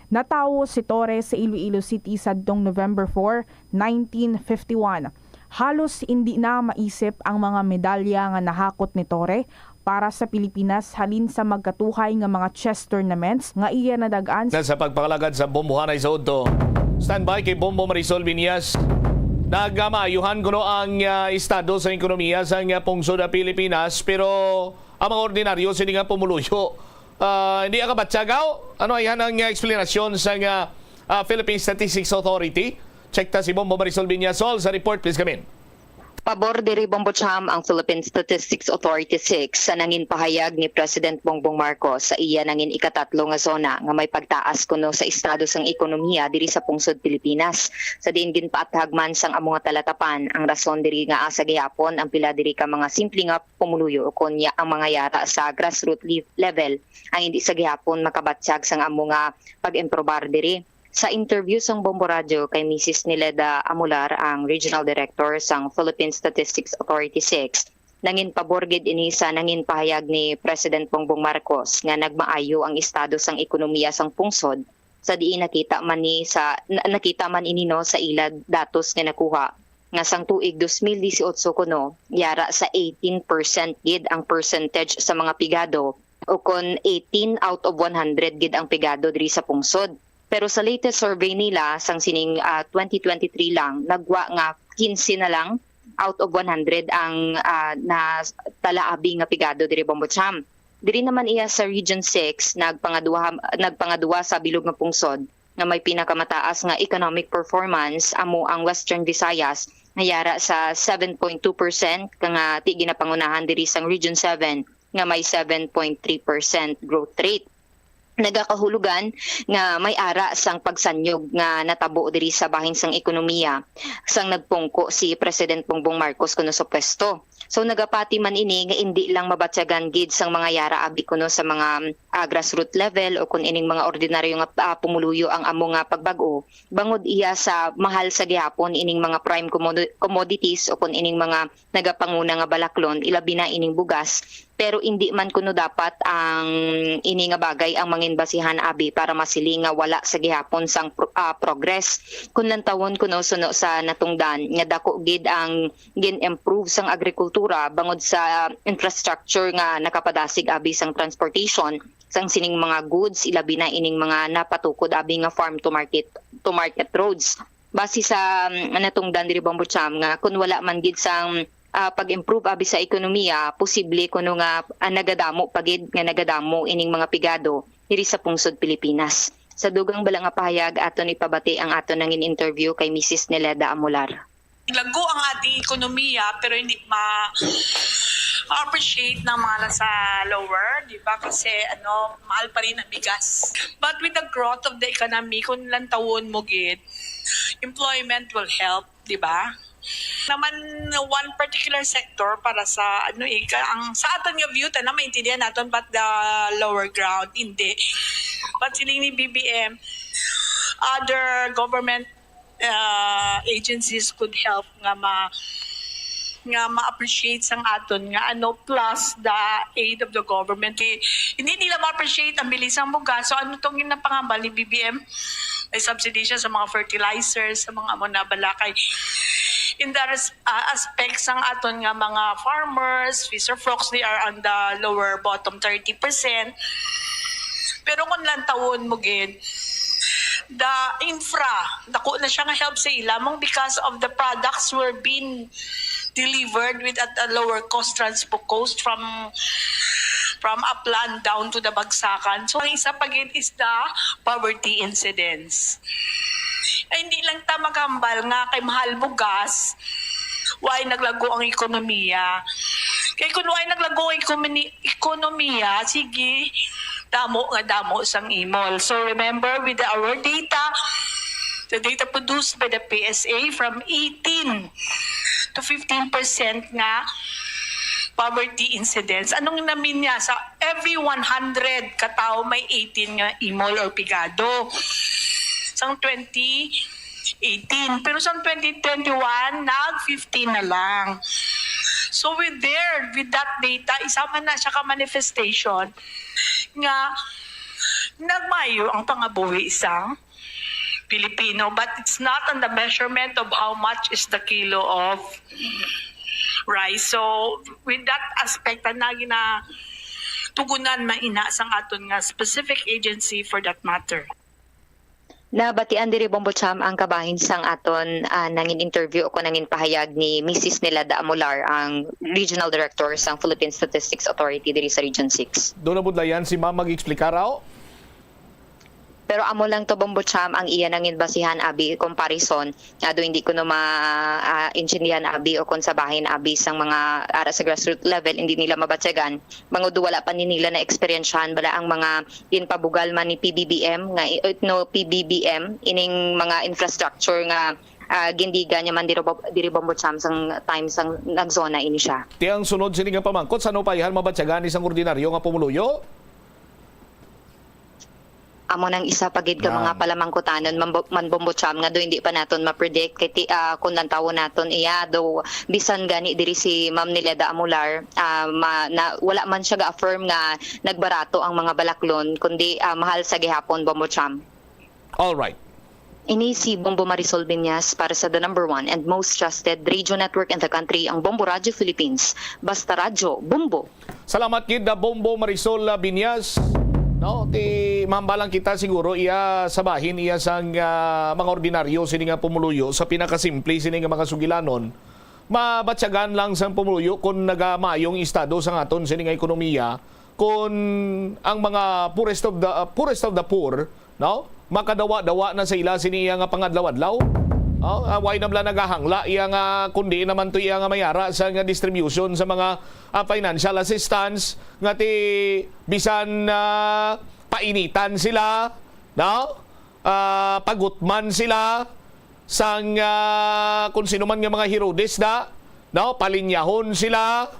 Natawo si Torre sa Iloilo City sadtong November four, nineteen fifty-one. Halos indi na maisip ang mga medalya nga nahakot ni Torre para sa Pilipinas halin sa magkatuhay nga mga chess tournaments nga iya nadag-an. Na sa pagpangalagad sa bombohanay sa udto. Standby kay Bombo Marisol Viñas. Nagamaayuhan kuno ang, ah, estado sa ekonomiya sa, ah, pungsod sa Pilipinas, pero ang mga ordinaryo sini nga pumuluyo, ah, hindi akabatsagaw. Ano ay hanang, ah, eksplanasyon sa, ah, ah, Philippine Statistics Authority? Check ta si Bombo Marisol Viñas. Sol, sa report, please come in. Pabor diri, Bombo Cham, ang Philippine Statistics Authority six sa nangin pahayag ni President Bongbong Marcos sa iya nangin ikatatlo nga zona nga may pagtaas kuno sa estado sang ekonomiya diri sa pungsod Pilipinas. Sa diin ginpaathag man sang amo nga talatapan ang rason diri nga asa gihapon ang pila diri ka mga simple nga pumuluyo ukon ya ang mga yara sa grassroots le-, level ang hindi sa gihapon makabatyag sang amo nga pag-improbar diri. Sa interview sang Bombo Radyo kay Misis Nileda Amular, ang Regional Director sang Philippine Statistics Authority six, nangin pabor gid ini sa nangin pahayag ni President Bongbong Marcos nga nagmaayo ang estado sang ekonomiya sang pungsod, sa diin nakita man ni sa na- nakita man ini, no, sa ila datos nga nakuha nga sang tuig dos mil disiotso kuno, yara sa eighteen percent gid ang percentage sa mga pigado, o kon eighteen out of one hundred gid ang pigado diri sa pungsod. Pero sa latest survey nila sang sining, ah, twenty twenty-three lang, nagwa nga quince na lang out of one hundred ang, ah, natala abi nga pigado diri, Bombo Cham. Diri naman iya sa Region six, nagpangaduha, nagpangaduha sa bilog nga pungsod nga may pinakamataas nga economic performance, amo ang Western Visayas, nga yara sa seven point two percent, ka nga ti ginapangunahan diri sang Region seven, nga may seven point three percent growth rate. Nagakahulugan nga may ara sang pagsanyog nga natabo diri sa bahin sang ekonomiya sang nagpungko si President Bongbong Marcos kuno sa pwesto. So, nagapati man ini nga indi lang mabatyagan gid sang mga yara abi kuno sa mga, ah, grassroots level o kun ining mga ordinaryo nga, ah, pumuluyo ang amo nga pagbag-o, bangod iya sa mahal sa gihapon ining mga prime commodo-, commodities o kun ining mga nagapanguna nga balaklon, ilabi na ining bugas, pero indi man kuno dapat ang ini nga bagay ang mangin basihan abi para masiling nga wala sa gihapon sang pro-, ah, progress. Kun lantawon kuno suno sa natungdan nga dako gid ang gin-improve sang agrikultura bangod sa infrastructure nga nakapadasig abi sang transportation sang sining mga goods, ilabi na ining mga napatukod abi nga farm to market, to market roads. Base sa, mm, natungdan diri, Bombo Cham, nga kun wala man gid sang, ah, pag-improve abi sa ekonomiya, posible kuno nga, ah, nagadamo pa gid nga nagadamo ining mga pigado diri sa pungsod Pilipinas. Sa dugang bala nga pahayag, aton ipabati ang aton nangin interview kay Misis Neleda Amular. Lago ang ating ekonomiya, pero hindi ma-, ma-appreciate ng mga nasa lower, di ba? Kasi, ano, mahal pa rin ang bigas. But with the growth of the economy, kung lantawon mo gid, employment will help, di ba? Naman one particular sector para sa, ano, eh, ka-, ang sa aton nga view, tanan maintindihan naton, but the lower ground, hindi. But siling ni B B M, other government, uh, agencies could help nga ma-, nga ma-appreciate sang aton nga, ano, plus the aid of the government. Di, hindi nila ma-appreciate ang bilisang bugas. So, ano tong ginapangambal ni B B M? May subsidy siya sa mga fertilizers, sa mga amo na balakay. In the res-, uh, aspects sang aton nga mga farmers, fisher folks, they are on the lower bottom thirty percent. Pero kung lantawon mo gid, the infra, dako na siya nga help sa ila, mong because of the products were being delivered with at a lower cost, transpo cost from, from Aplan down to the Bagsakan. So, ang isa pa gid is the poverty incidence. Ay, hindi lang ta magambal nga kay mahal mo gas, why naglago ang ekonomiya. Kay kung why naglago ang economy-, ekonomiya, sige, damo nga damo sang imol. So remember, with our data, the data produced by the P S A, from eighteen to fifteen percent nga poverty incidence. Anong namin niya? Sa every one hundred ka tawo, may eighteen nga imol or pigado. Sang twenty, eighteen. Pero sa twenty twenty-one, nag fifteen na lang. So with there, with that data, isa man na siya ka manifestation nga nagmayo ang pangabuhi sa Pilipino, but it's not on the measurement of how much is the kilo of rice. So with that aspect, ang nagina tugunan maina sang aton nga specific agency for that matter. Nabatian diri, Bombo Cham, ang kabahin sang aton, ah, nangin interview o kung nangin pahayag ni Missus Neleda Amolar, ang Regional Director sang Philippine Statistics Authority diri sa Region six. Doon na budlayan si Ma'am mag-explicar, aw? Pero amo lang to, Bombo Cham, ang iya nangin basihan abi comparison nga do hindi ko no ma ah, intindihan abi o kung sa bahin abi sang mga ara sa grassroots level hindi nila mabatyagan, bangod wala pa ni nila na eksperyensyahan bala ang mga ginpabugal man ni P B B M nga i- no P B B M ining mga infrastructure nga ah, gindiga niya man diri, Bo- diri, Bombo Cham, sang time sang nagzona ini siya. Ti ang sunod sini nga pamangkot, san upayhan mabatyagan ni sang ordinaryo nga pumuluyo? Amo nang isa pa gid ka mga Yan. palamangkutanon, man, Bo- man, Bombo Cham, nga do hindi pa naton ma-predict kay ti, ah, kung lantawon naton iya do bisan gani diri si Ma'am Nileda Amular, ah, ma, na, wala man siya ga-affirm nga nagbarato ang mga balaklon, kundi ah, mahal sa gihapon, Bombo Cham. All right. Ini si Bombo Marisol Binyas para sa the number one and most trusted radio network in the country, ang Bombo Radyo Philippines. Basta Radyo, Bombo! Salamat gid na Bombo Marisol, ah, Binyas. No, ti mahambalan kita siguro iya sa bahin iya sang ah, mga ordinaryo sini nga pumuluyo sa pinakasimple sini nga mga sugilanon. Mabatyagan lang sang pumuluyo kung nagamayong estado sang aton sini nga ekonomiya, kung ang mga poorest of the ah, poorest of the poor, no, makadawa-dawa na sa ila sini iya nga pangadlaw-adlaw. Oh, ah, why na bala nagahangla iya nga kundi naman to iya nga mayara sa nga distribution sa mga ah, financial assistance nga ti bisan ah, painitan sila, no? Ah, pagutman sila sang ah, kung sino man nga mga Herodes na, no? Palinyahon sila,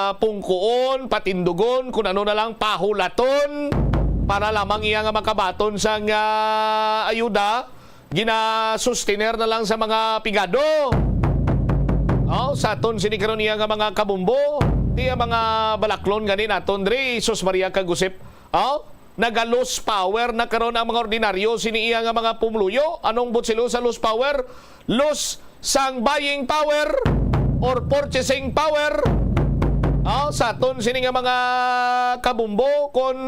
papungkuon, patindugon, kun ano na lang, pahulaton, para lamang iya nga makabaton sang ah, ayuda, ginasustener na lang sa mga pigado. Oh, sa aton sini karon iya nga mga kabumbo, ti ang mga balaklon gani naton diri, Sus Maria kag Josep. Oh, naga-lose power na karon ang mga ordinaryo sini iya nga mga pumuluyo. Anong butsilo sa lose power? Lose sang buying power or purchasing power. Oh, sa aton sini nga mga kabumbo, kon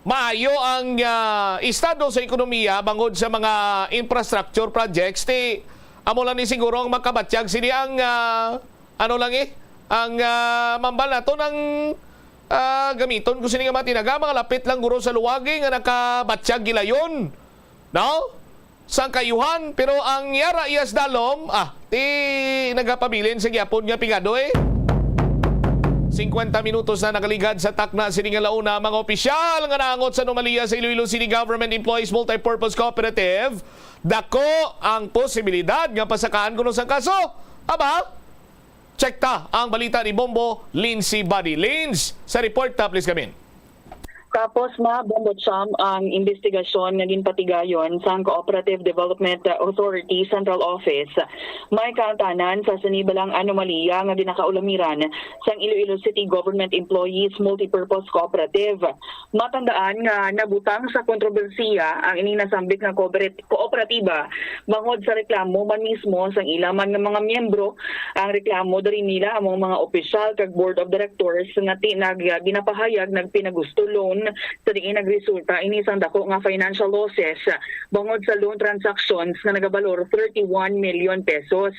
maayo ang ah, estado sa ekonomiya bangod sa mga infrastructure projects, ti amo lang ni siguro ang makabatyag sini ang ah, ano lang eh, ang ah, mambal naton ang ah, gamiton ko sini nga mga tinaga, mga lapit lang guro sa luwagi nga nakabatyag gilayon, no? Sang kayuhan, pero ang yara iyas dalom, ah, ti nagapabilin sa gyapon nga pigado eh. Singkwenta minutos na nakaligad sa takna sini nga launa, mga opisyal nga naangot sa anomalya sa Iloilo City Government Employees Multipurpose Cooperative, dako ang posibilidad nga pasakaan kuno sang kaso. Aba, check ta ang balita ni Bombo Lindsay Buddy. Lins, sa report ta, please, kamin. Tapos ma Bombo Cham ang imbestigasyon nga ginpatigayon sang Cooperative Development Authority Central Office. May kaangtanan sa sini balang anomalya nga ginakaulamiran sang Iloilo City Government Employees Multipurpose Cooperative. Matandaan nga nabutang sa kontrobersiya ang ining nasambit nga kooperat-, kooperatiba bangod sa reklamo man mismo sang ila man nga mga miyembro. Ang reklamo diri nila among mga opisyal kag board of directors nga ti nag ginapahayag nagpinagusto loan sa diin nagresulta ini sang dako nga financial losses bangod sa loan transactions nga nagabalor thirty-one million pesos.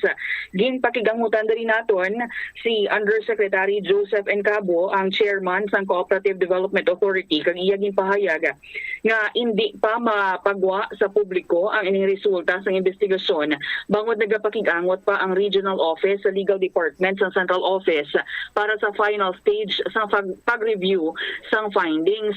Ginpakig-angutan diri naton si Undersecretary Joseph Encabo, ang chairman sang Cooperative Development Authority, kag iya ginpahayag nga indi pa mapagwa sa publiko ang ining resulta sang imbestigasyon bangod nagapakig-angot pa ang Regional Office sa Legal Department sang Central Office para sa final stage sang pag-, pag-review sang findings.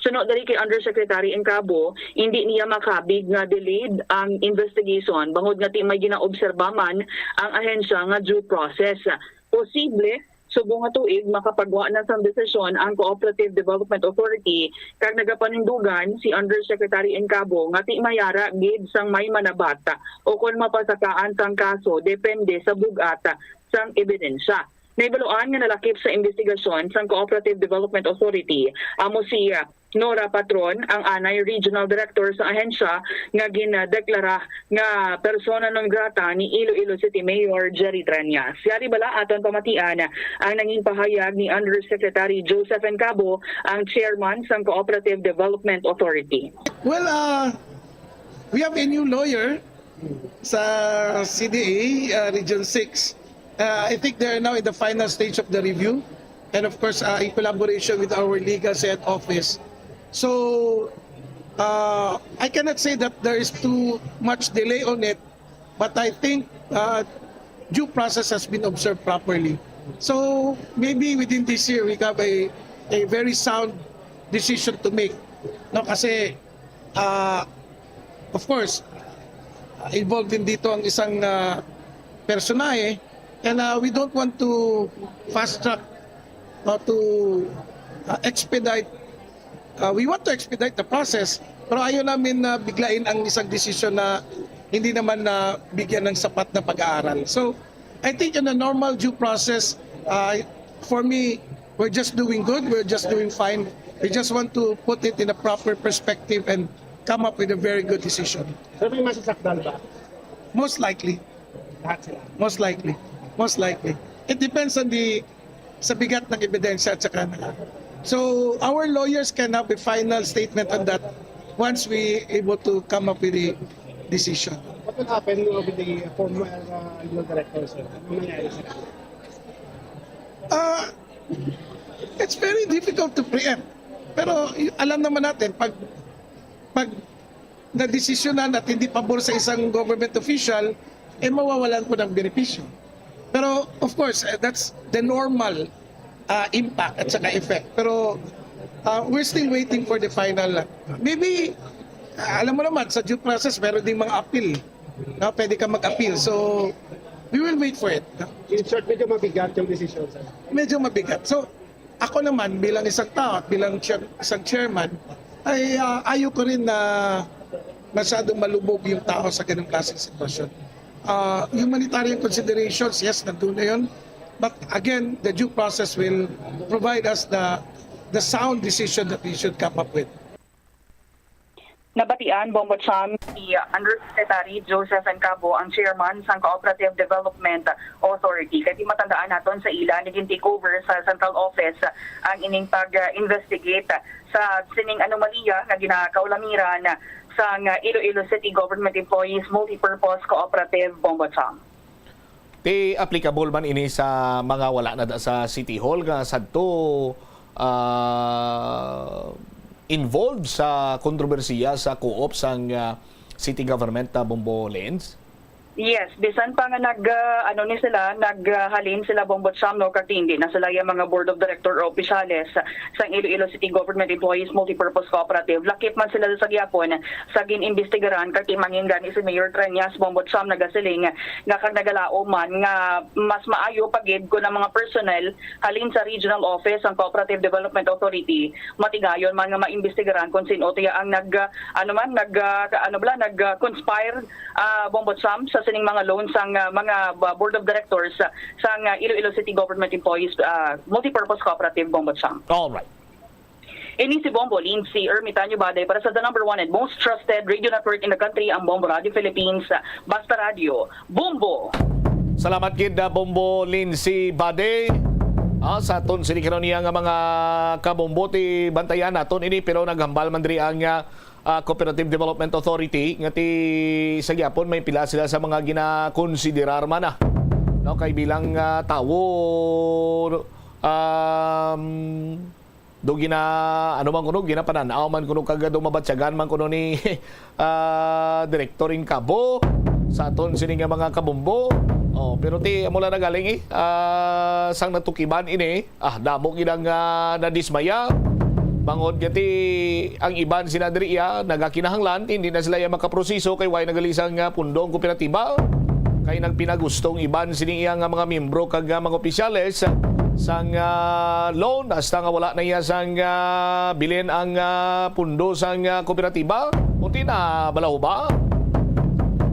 Suno diri kay Undersecretary Encabo, indi niya makabig nga delayed ang investigation bangod nga ti may ginaobserba man ang ahensya nga due process. Posible Subong nga tuig, makapagwa na sang desisyon ang Cooperative Development Authority kag nagapanindugan si Undersecretary Encabo nga ti mayara gid sang may manabata o kon mapasakaan sang kaso depende sa bug-at sang ebidensya. Nahibaluan nga nalakip sa imbestigasyon sang Cooperative Development Authority amo si, ah, Nora Patron, ang anay regional director sa ahensya, nga gindeklara nga persona non grata ni Iloilo City Mayor Jerry Treñas. Yari bala aton pamatian ang nangin pahayag ni Undersecretary Joseph Encabo, ang chairman sang Cooperative Development Authority. Well, uh, we have a new lawyer sa C D A, uh, Region six. Uh, I think they're now in the final stage of the review. And of course, uh, in collaboration with our legal head office. So, uh, I cannot say that there is too much delay on it, but I think uh, due process has been observed properly. So, maybe within this year, we have a, a very sound decision to make. No, kasi, uh, of course, uh, involved din dito ang isang uh, personahe, and uh, we don't want to fast track or to uh, expedite. Uh, we want to expedite the process, pero ayaw namin na biglain ang isang desisyon na hindi naman na bigyan ng sapat na pag-aaral. So, I think in a normal due process, uh, for me, we're just doing good, we're just doing fine. We just want to put it in a proper perspective and come up with a very good decision. Sir, may masasakdal ba? Most likely, Lahat sila. most likely, most likely. It depends on the sa bigat ng ebidensya at saka na. So, our lawyers can have a final statement on that once we able to come up with a decision. What will happen with the former uh, legal director, sir? Ano mangyayari sa kanya? Ah, it's very difficult to preempt. Pero y- alam naman natin, pag pag nadesisyonan at hindi pabor sa isang government official, eh mawawalan po ng benepisyo. Pero of course, eh, that's the normal uh, impact at saka effect. Pero uh, we're still waiting for the final. Maybe, uh, alam mo naman, sa due process, meron ding mga appeal. No? Pwede ka mag-appeal. So, we will wait for it. No? In short, medyo mabigat yung decision, sir. Medyo mabigat. So, ako naman, bilang isang tao at bilang chair, isang chairman, ay uh, ayaw ko rin na masyadong malubog yung tao sa ganung klaseng sitwasyon. Uh, humanitarian considerations, yes, nandun na yun. But again, the due process will provide us the the sound decision that we should come up with. Nabatian, Bombo Cham, si Undersecretary Joseph Encabo, ang chairman sang Cooperative Development Authority. Kay di matandaan naton sa ila, naging take over sa central office ang ining pag-investigate sa sining anomalya nga ginakaulamiran sang Iloilo City Government Employees Multipurpose Cooperative, Bombo Cham. Ti applicable man ini sa mga wala na da sa City Hall nga sadto ah, involved sa kontrobersiya sa co-op sang ah, city government na Bombo Lens? Yes, bisan pa nga nag ah, ano ni sila, naghalin sila, Bombo Cham, no, kag hindi na sila yung mga board of director o opisyales sang Iloilo City Government Employees Multipurpose Cooperative. Lakip man sila sa gyapon sa gin-imbestigaran kag ti mangin gani si Mayor Treñas, Bombo Cham, nagasiling nga kag nagalaom man nga mas maayo pa gid kon ang mga personnel halin sa regional office sang Cooperative Development Authority matigayon man nga maimbestigaran kon sin-o tiya ang nag ah, ano man nag ah, ano bala nag ah, conspire, ah, Bombo Cham, sa sining mga loans sang ah, mga ah, board of directors ah, sang ah, Iloilo City Government Employees ah, Multipurpose Cooperative, Bombo Cham. All right. Ini si Bombo Lindsay Ermitanio Baday para sa the number one and most trusted radio network in the country, ang Bombo Radio Philippines. Basta Radio, Bombo! Salamat gid, ah, Bombo Lindsay Bade. Ah, sa aton sini karon niya nga mga kabombo, ti bantayan naton ini, pero naghambal man diri ang ah, ah, Cooperative Development Authority nga ti sa gyapon may pila sila sa mga ginakonsiderar man, ah. No, kay bilang ah, tawo, um, do gina ano man kuno, ginapanan-aw man kuno kag do mabatyagan man kuno ni ah, Director Incabo sa aton sini nga mga kabombo. Oh, pero ti amo lang nagaling eh. Ah, sang natukiban ini, ah, damo gid ang ah, nadismaya. Bangod nga ti ang iban sila diri iya nagakinahanglan, hindi na sila iya makaproseso kay way nagalisang ah, pundo ang kooperatiba. Kay nagpinagustong iban sini iya nga mga miyembro kag ah, mga opisyales sang, ah, loan, hasta nga wala na iya sang, ah, bilin ang, ah, pundo sang, ah, kooperatiba. Puti na, balaho ba?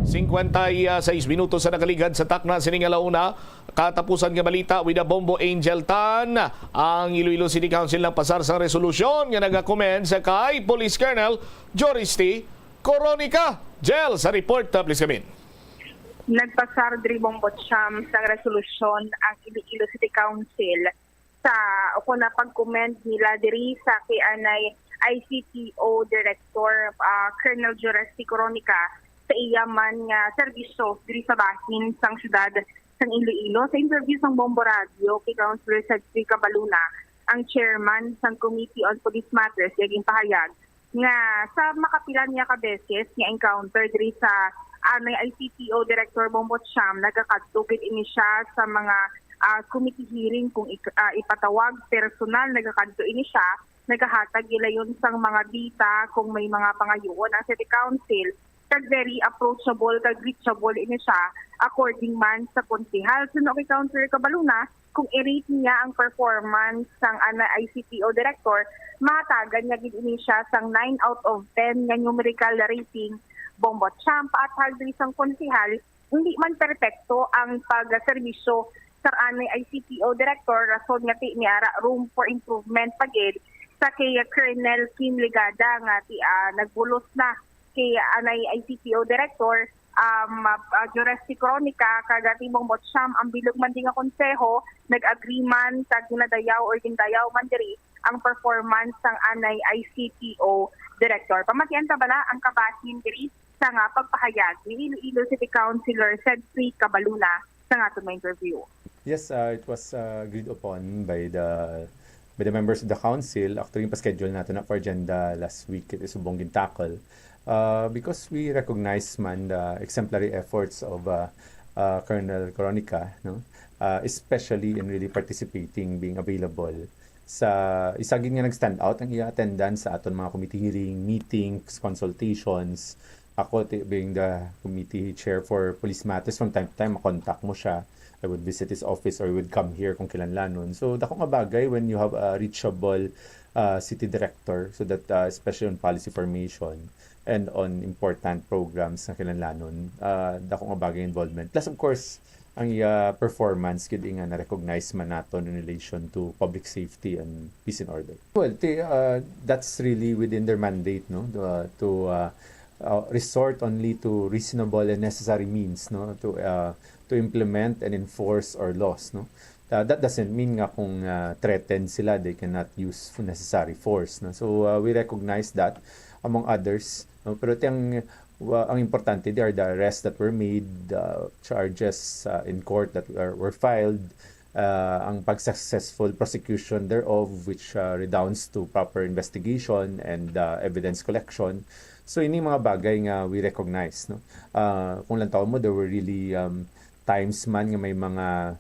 Singkwenta y seis minutos sa nakaligad sa takna sining alauna. Katapusan nga balita with a Bombo Angel Tan. Ang Iloilo City Council nagpasar sang resolusyon nga nagakomend sa kay Police Colonel Joris T. Coronica. Jel, sa report, uh, please come in. Nagpasar diri, Bombo Cham, sang resolusyon ang Iloilo City Council sa, o kon na pag-commend nila diri sa kay anay I C T O Director, ah, Colonel Joris T. Coronica sa iya man nga serbisyo diri sa bahin sang siyudad sang Iloilo. Sa interview sang Bombo Radio kay Councilor Cedric Cabaluna, ang chairman sang Committee on Police Matters, iya ginpahayag nga sa makapila niya ka beses nga encounter diri sa anay I C T O Director, Bombo Cham, nagakadto gid ini siya sa mga, ah, committee hearing kung ik-, ah, ipatawag personal, nagakadto ini siya, nagahatag gilayon sang mga data kung may mga pangayoon ang City Council, kag very approachable kag reachable ini siya, according man sa konsehal. Suno kay Councilor Cabaluna, kung i-rate niya ang performance sang anay I C T O Director, mahatagan niya gid ini siya sang nine out of ten nga numerical rating. Bombo Cham, paathag diri sang konsehal, hindi man perpekto ang pagserbisyo sang anay I C T O Director, rason nga ti may ara room for improvement pa gid sa kay Colonel Kim Ligada nga ti, ah, nagbulos na kay anay I C T O Director, um, uh, Juresi Cronica, kag, ah, Timbong Botcham, ang bilog man di nga konseho, nag-agree man kag ginadayaw or gindayaw man diri ang performance sang anay I C T O Director. Pamatian ta bala ang kabahin diri sa nga pagpahayag ni Iloilo City Councilor Cedric Cabaluna sa nga aton nga interview. Yes, uh, it was, uh, agreed upon by the by the members of the council. Actually, yung pa-schedule nato na for agenda last week, it is subong gintakol. Uh, because we recognize man the exemplary efforts of, uh, uh, Colonel Coronica, no? Uh, especially in really participating, being available sa isa gid nga nag-stand out ang iya attendance sa aton mga committee hearing, meetings, consultations. Ako, ti-, being the committee chair for police matters, from time to time, makontak mo siya. I would visit his office or he would come here kung kinahanglanon. So, dako nga bagay when you have a reachable, uh, city director, so that, uh, especially on policy formation and on important programs na kinahanglanon, uh, dako nga bagay involvement. Plus, of course, ang iya performance gid nga na-recognize man naton in relation to public safety and peace and order. Well, ti-, uh, that's really within their mandate, no? To, uh, to, uh, uh, resort only to reasonable and necessary means, no? To, uh, to implement and enforce our laws, no? Uh, that doesn't mean nga kung, uh, threatened sila, they cannot use necessary force, no? So, uh, we recognize that, among others, no? Pero ti ang, wa-, ang importante, they are the arrests that were made, uh, charges, uh, in court that were, were filed, uh, ang pag-successful prosecution thereof, which, uh, redounds to proper investigation and, uh, evidence collection. So, ini mga bagay nga we recognize, no? Uh, kung lantawon mo, there were really, um, times man nga may mga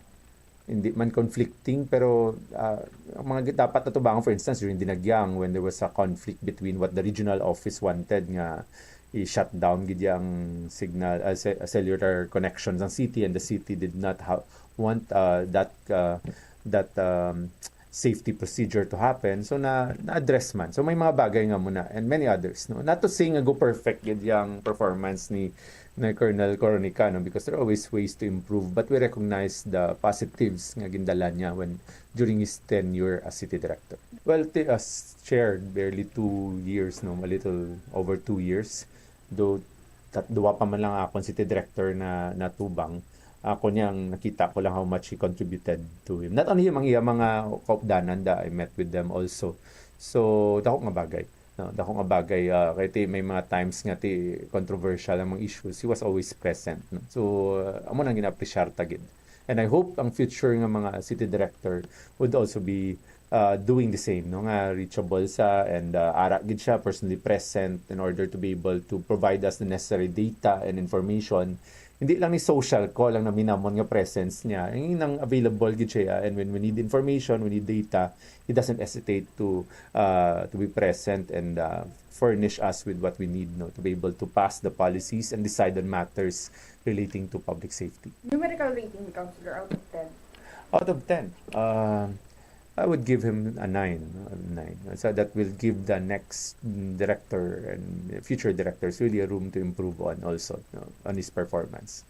hindi man conflicting, pero, uh, ang mga dapat atubangan, for instance, during Dinagyang, when there was a conflict between what the regional office wanted nga i-shut down gid ang signal, uh, ce-, cellular connections ang city, and the city did not ha-, want, uh, that, uh, that, um, safety procedure to happen. So, na, na-address man. So, may mga bagay nga muna and many others, no? Not to say nga go perfect gid yung performance ni, ni Colonel Coronica, no? Because there are always ways to improve, but we recognize the positives nga gindala niya when, during his tenure as city director. Well, ti-, as chair, barely two years, no? A little over two years. Though, tat-, duwa pa man lang akong city director na natubang. Ako niyang nakita ko lang how much he contributed to him. Not only him, ang iya mga kaupdanan, da, I met with them also. So, dako nga bagay. No, dako nga bagay, ah, kay ti may mga times nga ti controversial ang mga issues, he was always present, no? So, ah, amo nang gina-appreciate ta gid. And I hope ang future nga mga city director would also be, uh, doing the same, no? Nga reachable sa and, uh, ara gid siya, personally present in order to be able to provide us the necessary data and information. Hindi lang ni social call ang naminamon nga presence niya. Ang nang available gid siya, and when we need information, we need data, he doesn't hesitate to, uh, to be present and, uh, furnish us with what we need, no, to be able to pass the policies and decide on matters relating to public safety. Numerical rating ni Councilor out of ten? Out of ten, uh, I would give him a nine, a nine. So that will give the next, mm, director and future directors really a room to improve on also, no, on his performance.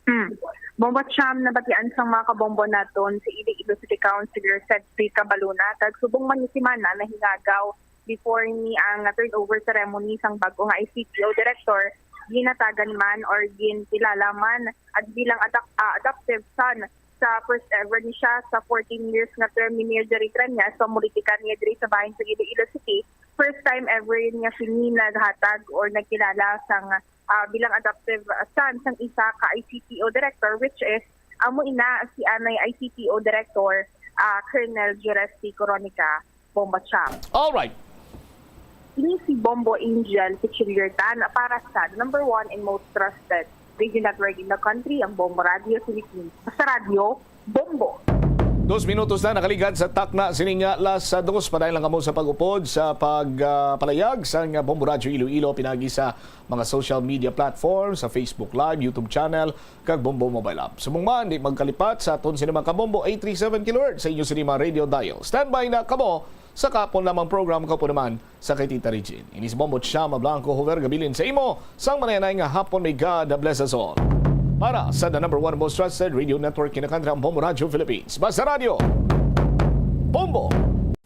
Hmm. Bombo Cham, nabatian sang mga kabombo naton si Iloilo City Councilor Cedric Cabaluna, kag subong man ni semana nahingagaw before ni ang turnover ceremony sang bag-o nga I C T O director, ginatagan man or ginkilala man at bilang adap- ah, adoptive son sa first ever ni siya sa fourteen years nga term ni Mayor Jerry Treñas sa politika niya diri sa bahin sa Iloilo City. First time ever niya sini naghatag or nagkilala sang ah, bilang adoptive son sang isa ka I C T O director, which is amo ina si anay I C T O director, ah, Colonel Juresti Coronica Bomba Cham. Alright. Ini si Bombo Angel Pichiliertan para sa the number one and most trusted radio network in the country, ang Bombo Radio Philippines. Basta Radio, Bombo. Dos minutos na nakaligad sa takna sining alas dos. Padayon lang kamo sa pag-upod sa pagpalayag sang Bombo Radyo Iloilo pinagi sa mga social media platforms, sa Facebook Live, YouTube channel, kag Bombo Mobile App. Subong man, di magkalipat sa aton sini mga kabombo, eight three seven kilohertz sa inyo sini mga radio dial. Standby na kamo sa kahapon lamang program, kaupo naman sa kay Tita Regine. Ini si Bombo Chama Blanco Hover, gabilin sa imo sang manayanay nga hapon. May God bless us all. Para sa the number one most trusted radio network in the country, ang Bombo Radio Philippines. Basta Radio, Bombo!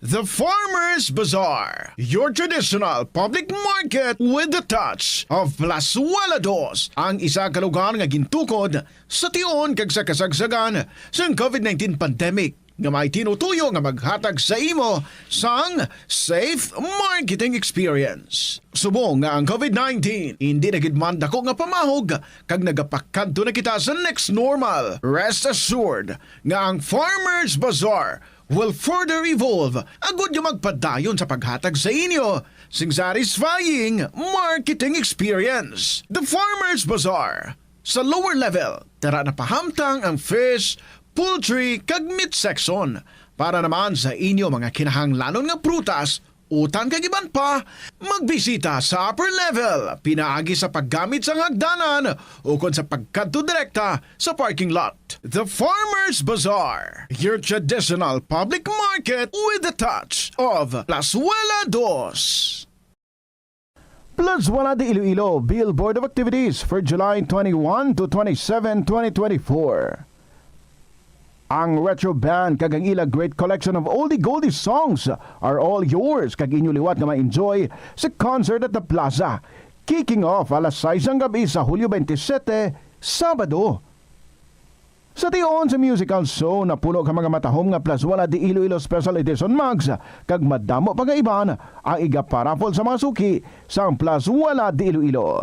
The Farmers Bazaar, your traditional public market with the touch of Plazuela Dos, ang isa ka lugar nga gintukod sa tion kag sa kasagsagan sang COVID nineteen pandemic, nga may tinutuyo nga maghatag sa imo sang safe marketing experience. Subong nga ang COVID nineteen hindi na gid man dako nga pamahog kag nagapakadto na kita sa next normal, rest assured nga ang Farmers Bazaar will further evolve agud nga magpadayon sa paghatag sa inyo sing satisfying marketing experience. The Farmers Bazaar. Sa lower level, tara na pahamtang ang fish, poultry, kag meat section. Para naman sa inyo mga kinahanglanon nga prutas, utan kag iban pa, magbisita sa upper level pinaagi sa paggamit sang hagdanan ukon sa pagkadto direkta sa parking lot. The Farmers Bazaar, your traditional public market with the touch of Plazuela Dos. Plazuela de Iloilo, Billboard of Activities for July twenty-one to twenty-seven, twenty twenty-four. Ang Retro Band kag ang ila great collection of oldie goldie songs are all yours kag inyo liwat nga ma-enjoy sa concert at the plaza. Kicking off alas sais sang gabi sa Hulyo twenty-seven, Sabado. Sa tion sa musical show, napuno ka mga matahom nga Plazuela de Iloilo Special Edition mugs kag madamo pa nga iban ang igaparaffle sa mga suki sang Plazuela de Iloilo.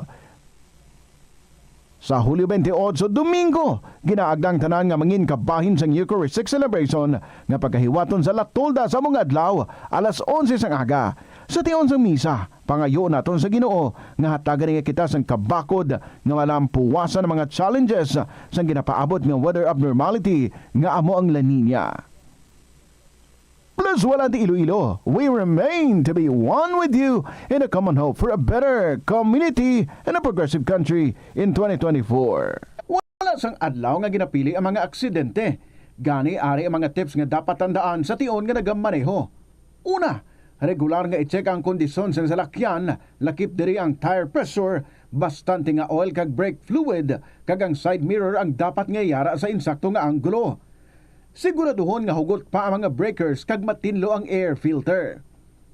Sa Hulyo twenty-eight, Domingo, ginaagda ang tanan nga mangin kabahin sang Eucharistic Celebration nga pagahiwaton sa La Tolda sa among adlaw, alas onse sang aga. Sa tion sang misa, pangayo naton sa Ginoo nga hatagan niya kita sang kabakod nga malampuwasan ang mga challenges sang ginapaabot nga weather abnormality nga amo ang La Niña. Plazuela de Iloilo, we remain to be one with you in a common hope for a better community and a progressive country in twenty twenty-four. Wala sang adlaw nga ginapili ang mga aksidente. Gani, ari ang mga tips nga dapat tandaan sa tion nga nagamaneho. Una, regular nga i-check ang kondisyon sang salakyan, lakip diri ang tire pressure, bastante nga oil kag brake fluid, kag ang side mirror ang dapat nga yara sa insakto nga anggulo. Siguraduhon nga hugot pa ang mga breakers kag matinlo ang air filter.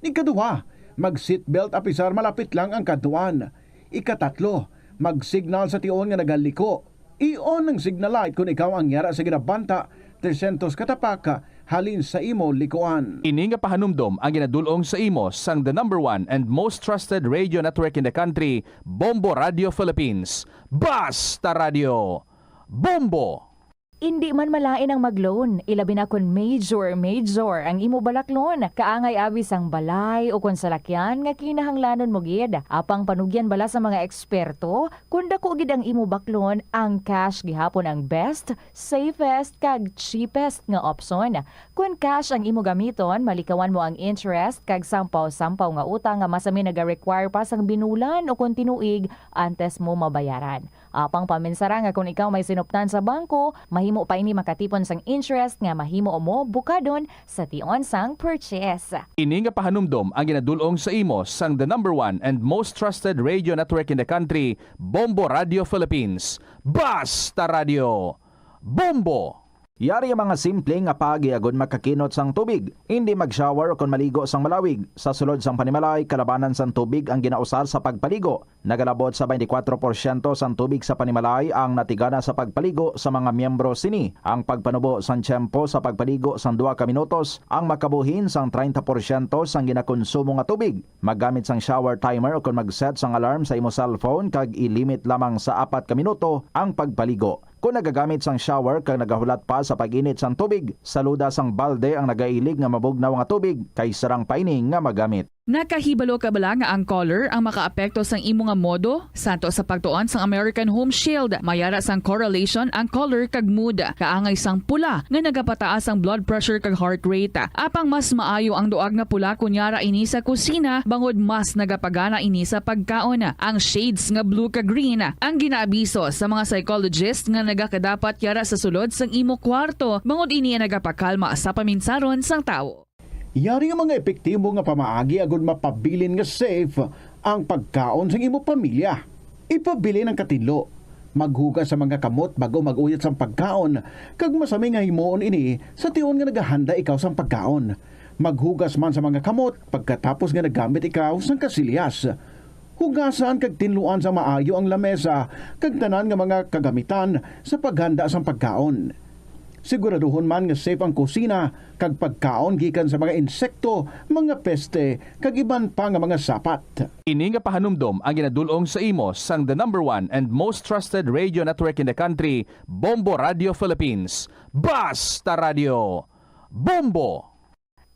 Ikaduha, mag-seatbelt apisar malapit lang ang kadtuan. Ikatatlo, mag-signal sa tion nga nagaliko. I-on ang signal light kon ikaw ang yara sa ginabanta tresyentos ka tapak halin sa imo likuan. Ini nga pahanumdom ang ginadul-ong sa imo sang the number one and most trusted radio network in the country, Bombo Radio Philippines. Basta Radio! Bombo! Indi man malain ang mag-loan, ilabi na kon major, major ang imo balaklon. Kaangay abi sang balay o kon salakyan nga kinahanglanon mo gid. Apang panugyan bala sa mga eksperto, kon dako gid ang imo baklon, ang cash gihapon ang best, safest, kag cheapest nga opsyon. Kon cash ang imo gamiton, malikawan mo ang interest kag sampaw-sampaw nga utang nga masami naga-require pa sang binulan o kon tinuig antes mo mabayaran. Apang paminsara nga kon ikaw may sinuptan sa bangko, Imo pa ini makatipon sang interest nga mahimo mo bukadon sa tion sang purchase. Ini nga pahanumdom ang ginadul-ong sa imo sang the number one and most trusted radio network in the country, Bombo Radio Philippines. Basta Radio, Bombo! Yari ang mga simple nga paagi agud makakinot sang tubig. Indi mag-shower ukon maligo sang malawig. Sa sulod sang panimalay, kalabanan sang tubig ang ginausar sa pagpaligo. Nagalabot sa twenty-four porsyento sang tubig sa panimalay ang natigana sa pagpaligo sa mga miyembro sini. Ang pagpanubo sang tiyempo sa pagpaligo sang duha ka minutos ang makabuhin sang treinta porsyento sang ginakonsumo nga tubig. Maggamit sang shower timer ukon mag-set sang alarm sa imo cellphone kag i-limit lamang sa apat ka minuto ang pagpaligo. Kon nagagamit sang shower kag nagahulat pa sa pag-init sang tubig, saluda sang balde ang nagailig nga mabugnaw nga tubig kay sarang pa ini nga magamit. Nakahibalo ka bala nga ang color ang makaapekto sang imo nga modo? Santo sa pagtuon sang American Home Shield, may ara sang correlation ang color kag mood. Kaangay sang pula nga nagapataas ang blood pressure kag heart rate. Apang mas maayo ang duag nga pula kon yara ini sa kusina, bangod mas nagapagana ini sa pagkaon. Ang shades nga blue kag green ang ginaabiso sa mga psychologist nga nagakadapat yara sa sulod sang imo kwarto, bangod ini ang nagapakalma sa paminsaron sang tawo. Yari nga mga epektibo nga pamaagi agud mapabilin nga safe ang pagkaon sang imo pamilya. Ipabilin ang katinlo. Maghugas sa mga kamot bag-o mag-uyat sang pagkaon, kag masami nga himuon ini sa tion nga nagahanda ikaw sang pagkaon. Maghugas man sa mga kamot pagkatapos nga naggamit ikaw sang kasilyas. Hugasan kag tinluan sa maayo ang lamesa kag tanan nga mga kagamitan sa paghanda sang pagkaon. Siguraduhon man nga safe ang kusina kag pagkaon gikan sa mga insekto, mga peste, kag iban pa nga mga sapat. Ini nga pahanumdom ang ginadul-ong sa imo sang the number one and most trusted radio network in the country, Bombo Radio Philippines. Basta Radio, Bombo!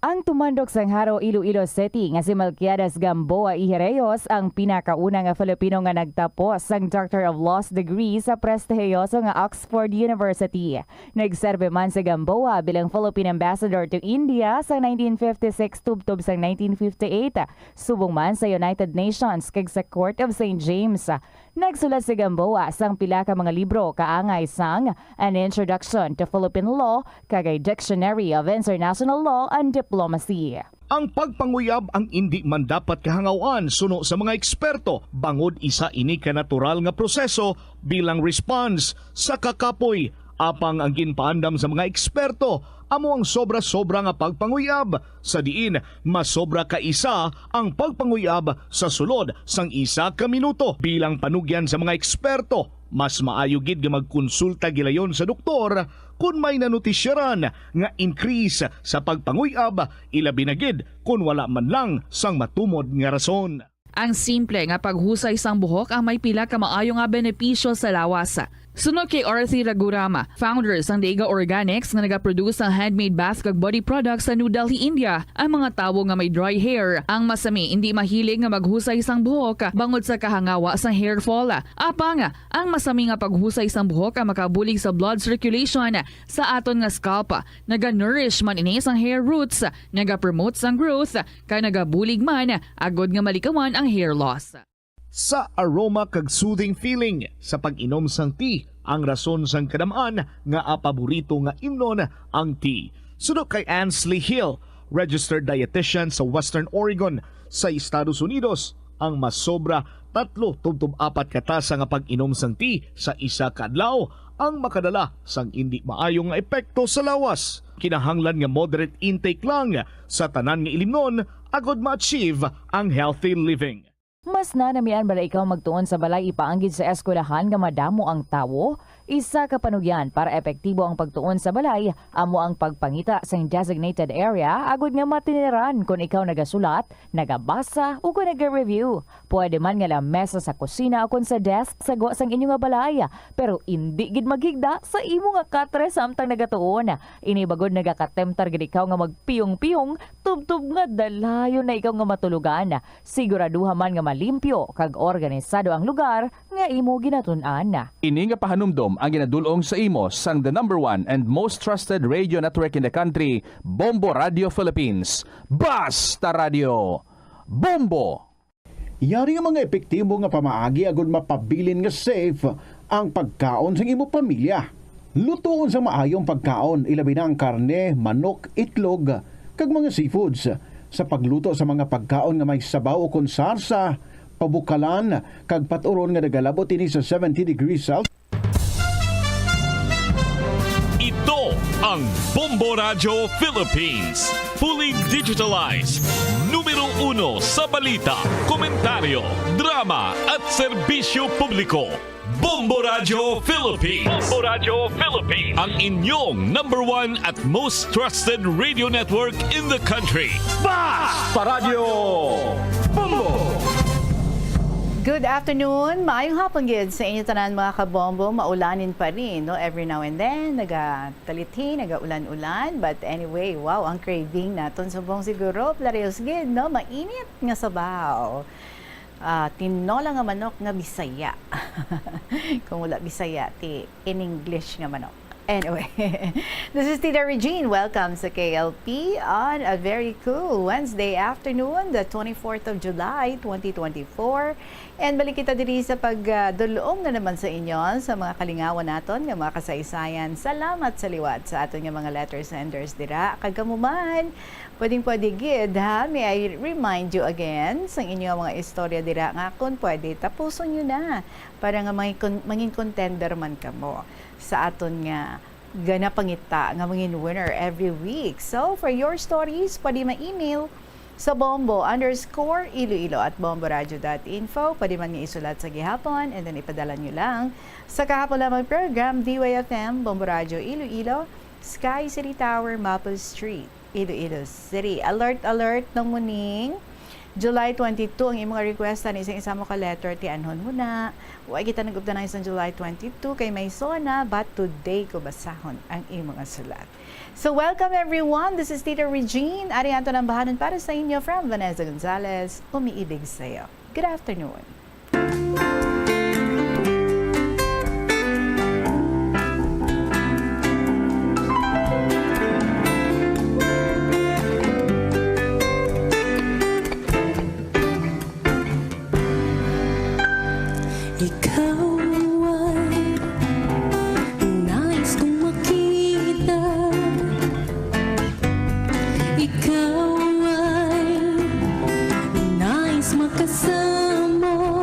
Ang tumandok sang Jaro, Iloilo City nga si Melquiades Gamboa Ijereyos ang pinakauna nga Filipino nga nagtapos sang Doctor of Laws degree sa prestihiyoso nga Oxford University. Nagserbi man si Gamboa bilang Philippine Ambassador to India sa nineteen fifty-six tubtob sang nineteen fifty-eight, subong man sa United Nations kag sa Court of Saint James. Nagsulat si Gamboa sang pila ka mga libro kaangay sang An Introduction to Philippine Law kag A Dictionary of International Law and Diplomacy. Ang pagpanguyab ang indi man dapat kahangaw-an suno sa mga eksperto, bangod isa ini ka natural nga proseso bilang response sa kakapoy. Apang ang ginpaandam sa mga eksperto amo ang sobra-sobra nga pagpanguyab, sa diin masobra ka isa ang pagpanguyab sa sulod sang isa ka minuto. Bilang panugyan sa mga eksperto, mas maayo gid nga magkonsulta gilayon sa doktor kon may nanutisyaran nga increase sa pagpanguyab, ilabi na gid kon wala man lang sang matumod nga rason. Ang simple nga paghusay sang buhok ang may pila ka maayo nga benepisyo sa lawas. Suno kay Arthi Raghuram, founder sang Deiga Organics nga nagaproduce sang handmade bath kag body products sa New Delhi, India, ang mga tawo nga may dry hair ang masami indi mahilig nga maghusay sang buhok bangod sa kahangawa sang hair fall. Apang ang masami nga paghusay sang buhok ang makabulig sa blood circulation sa aton nga scalp. Naga-nourish man ini sang hair roots, naga-promote sang growth, kag nagabulig man agud nga malikawan ang hair loss. Sa aroma kag soothing feeling sa pag-inom sang tea ang rason sang kadam-an nga paborito nga imnon ang tea. Suno kay Ansley Hill, registered dietitian sa Western Oregon sa Estados Unidos, ang masobra tatlo tubtob apat ka tasa nga pag-inom sang tea sa isa ka adlaw ang makadala sang indi maayo nga epekto sa lawas. Kinahanglan nga moderate intake lang sa tanan nga ilimnon agud ma-achieve ang healthy living. Mas nanamian bala ikaw magtuon sa balay ipaanggid sa eskwelahan nga madamo ang tawo? Isa ka panugyan para epektibo ang pagtuon sa balay amo ang pagpangita sing designated area agud nga matiniran kon ikaw nagasulat, nagabasa, ukon naga-review. Pwede man nga lamesa sa kusina ukon sa desk sa gwa sang inyo nga balay, pero indi gid maghigda sa imo nga katre samtang nagatuon. Ini bangod nagakatemtar gid ikaw nga magpiyong-piyong tubtob nga dalayon na ikaw nga matulogan. Siguraduha man nga malimpyo kag organisado ang lugar nga imo ginatun-an. Ini nga pahanumdom ang ginadul-ong sa imo sang the number one and most trusted radio network in the country, Bombo Radio Philippines. Basta Radio, Bombo! Yari nga mga epektibo nga pamaagi agud mapabilin nga safe ang pagkaon sang imo pamilya. Lutoon sa maayong pagkaon, ilabi na ang karne, manok, itlog, kag mga seafoods. Sa pagluto sa mga pagkaon nga may sabaw o kon sarsa, pabukalan, kag paturon nga nagalabot ini sa seventy degrees Celsius. Ito ang Bombo Radyo Philippines. Fully digitalized. Numero uno sa balita, komentaryo, drama at serbisyo publiko. Bombo Radyo Philippines. Bombo Radyo Philippines. Ang inyong number one at most trusted radio network in the country. Basta Radyo Bombo! Good afternoon. Maayong hapon gid sa inyo tanan, mga kabombo. Maulanin pa rin, no? Every now and then, nagatalithi, nagaulan-ulan. But anyway, wow, ang craving naton subong siguro, pareho gid, no? Mainit nga sabaw. Ah, tinola nga manok nga Bisaya. Kung wala Bisaya, ti in English nga manok. Anyway, this is Tita Regine. Welcome sa K L P on a very cool Wednesday afternoon, the twenty-fourth of July, twenty twenty-four. And balik kita diri sa pagdulong na naman sa inyo sa mga kalingawan naton nga mga kasaysayan. Salamat sa liwat sa aton nga mga letter senders dira. Kag kamo man, pwedeng pwede gid, ha? May I remind you again sang inyo mga istorya dira nga kung pwede, tapuson nyo na para nga mangin, mangin contender man kamo sa aton nga ganapangita nga mangin winner every week. So, for your stories, pwede ma-email sa bombo underscore iloilo at bomboradio.info. Pwede man nga isulat sa gihapon and then ipadala nyo lang sa kahapon lamang program, D Y F M, Bombo Radio Iloilo, Sky City Tower, Maple Street, Iloilo City. Alert, alert, no muning July twenty-two ang imong request ani sang isa mo ka letter, tianhon mo na. Wa kita nag-updanay sang July twenty-two kay may sona, but today ko basahon ang imong sulat. So welcome everyone. This is Tita Regine. Ari aton ang bahanon para sa inyo from Vanessa Gonzalez. Umiibig sa'yo. Good afternoon. Ikaw ay nais kong makita. Ikaw ay nais makasama.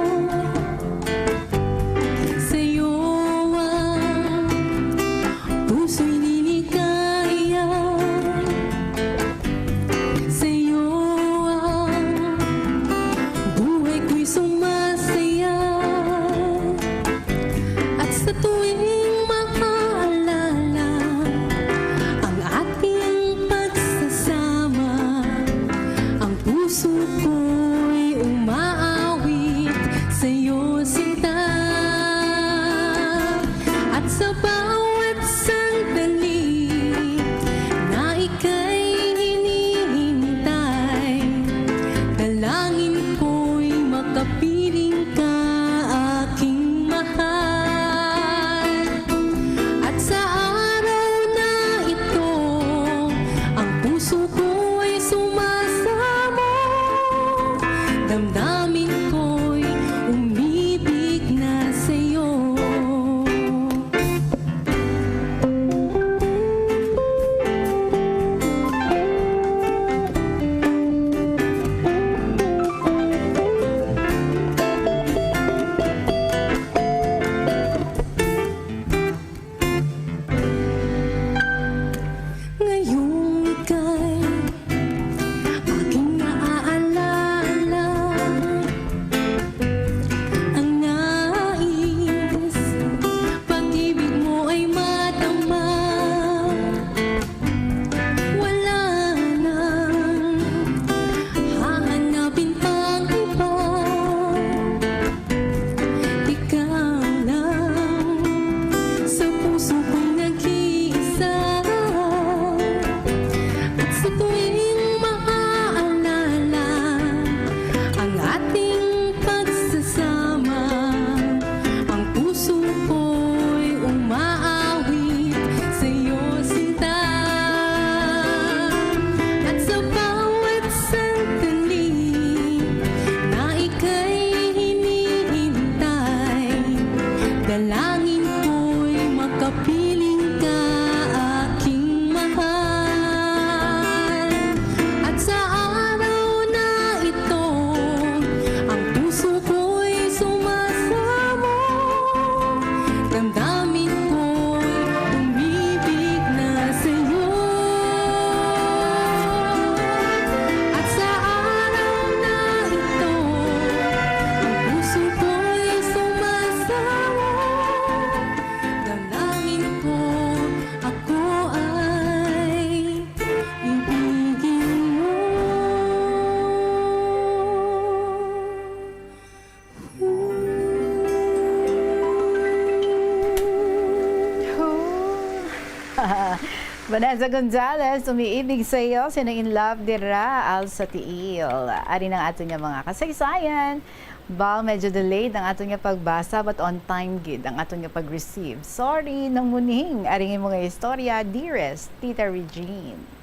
Vanessa Gonzalez, umiibig sa iyo, sino in love dira, Al sa tiil. Ari na ang aton nga mga kasaysayan. Bal, medyo delayed ang aton nga pagbasa, but on time gid ang aton nga pag-receive. Sorry, namuning. Ari nga mga istorya, dearest Tita Regine.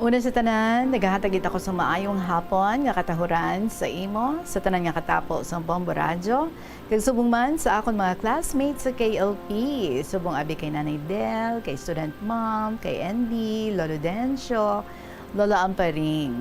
Una sa tanan, nagahatag gid ako sa maayong hapon nga katahuran sa imo, sa tanan nga katapo sang Bombo Radyo, kag subong man sa akon mga classmates sa K L P, subong abi kay Nanay Del, kay Student Mom, kay N D, Lolo Dencio, Lolo Amparing.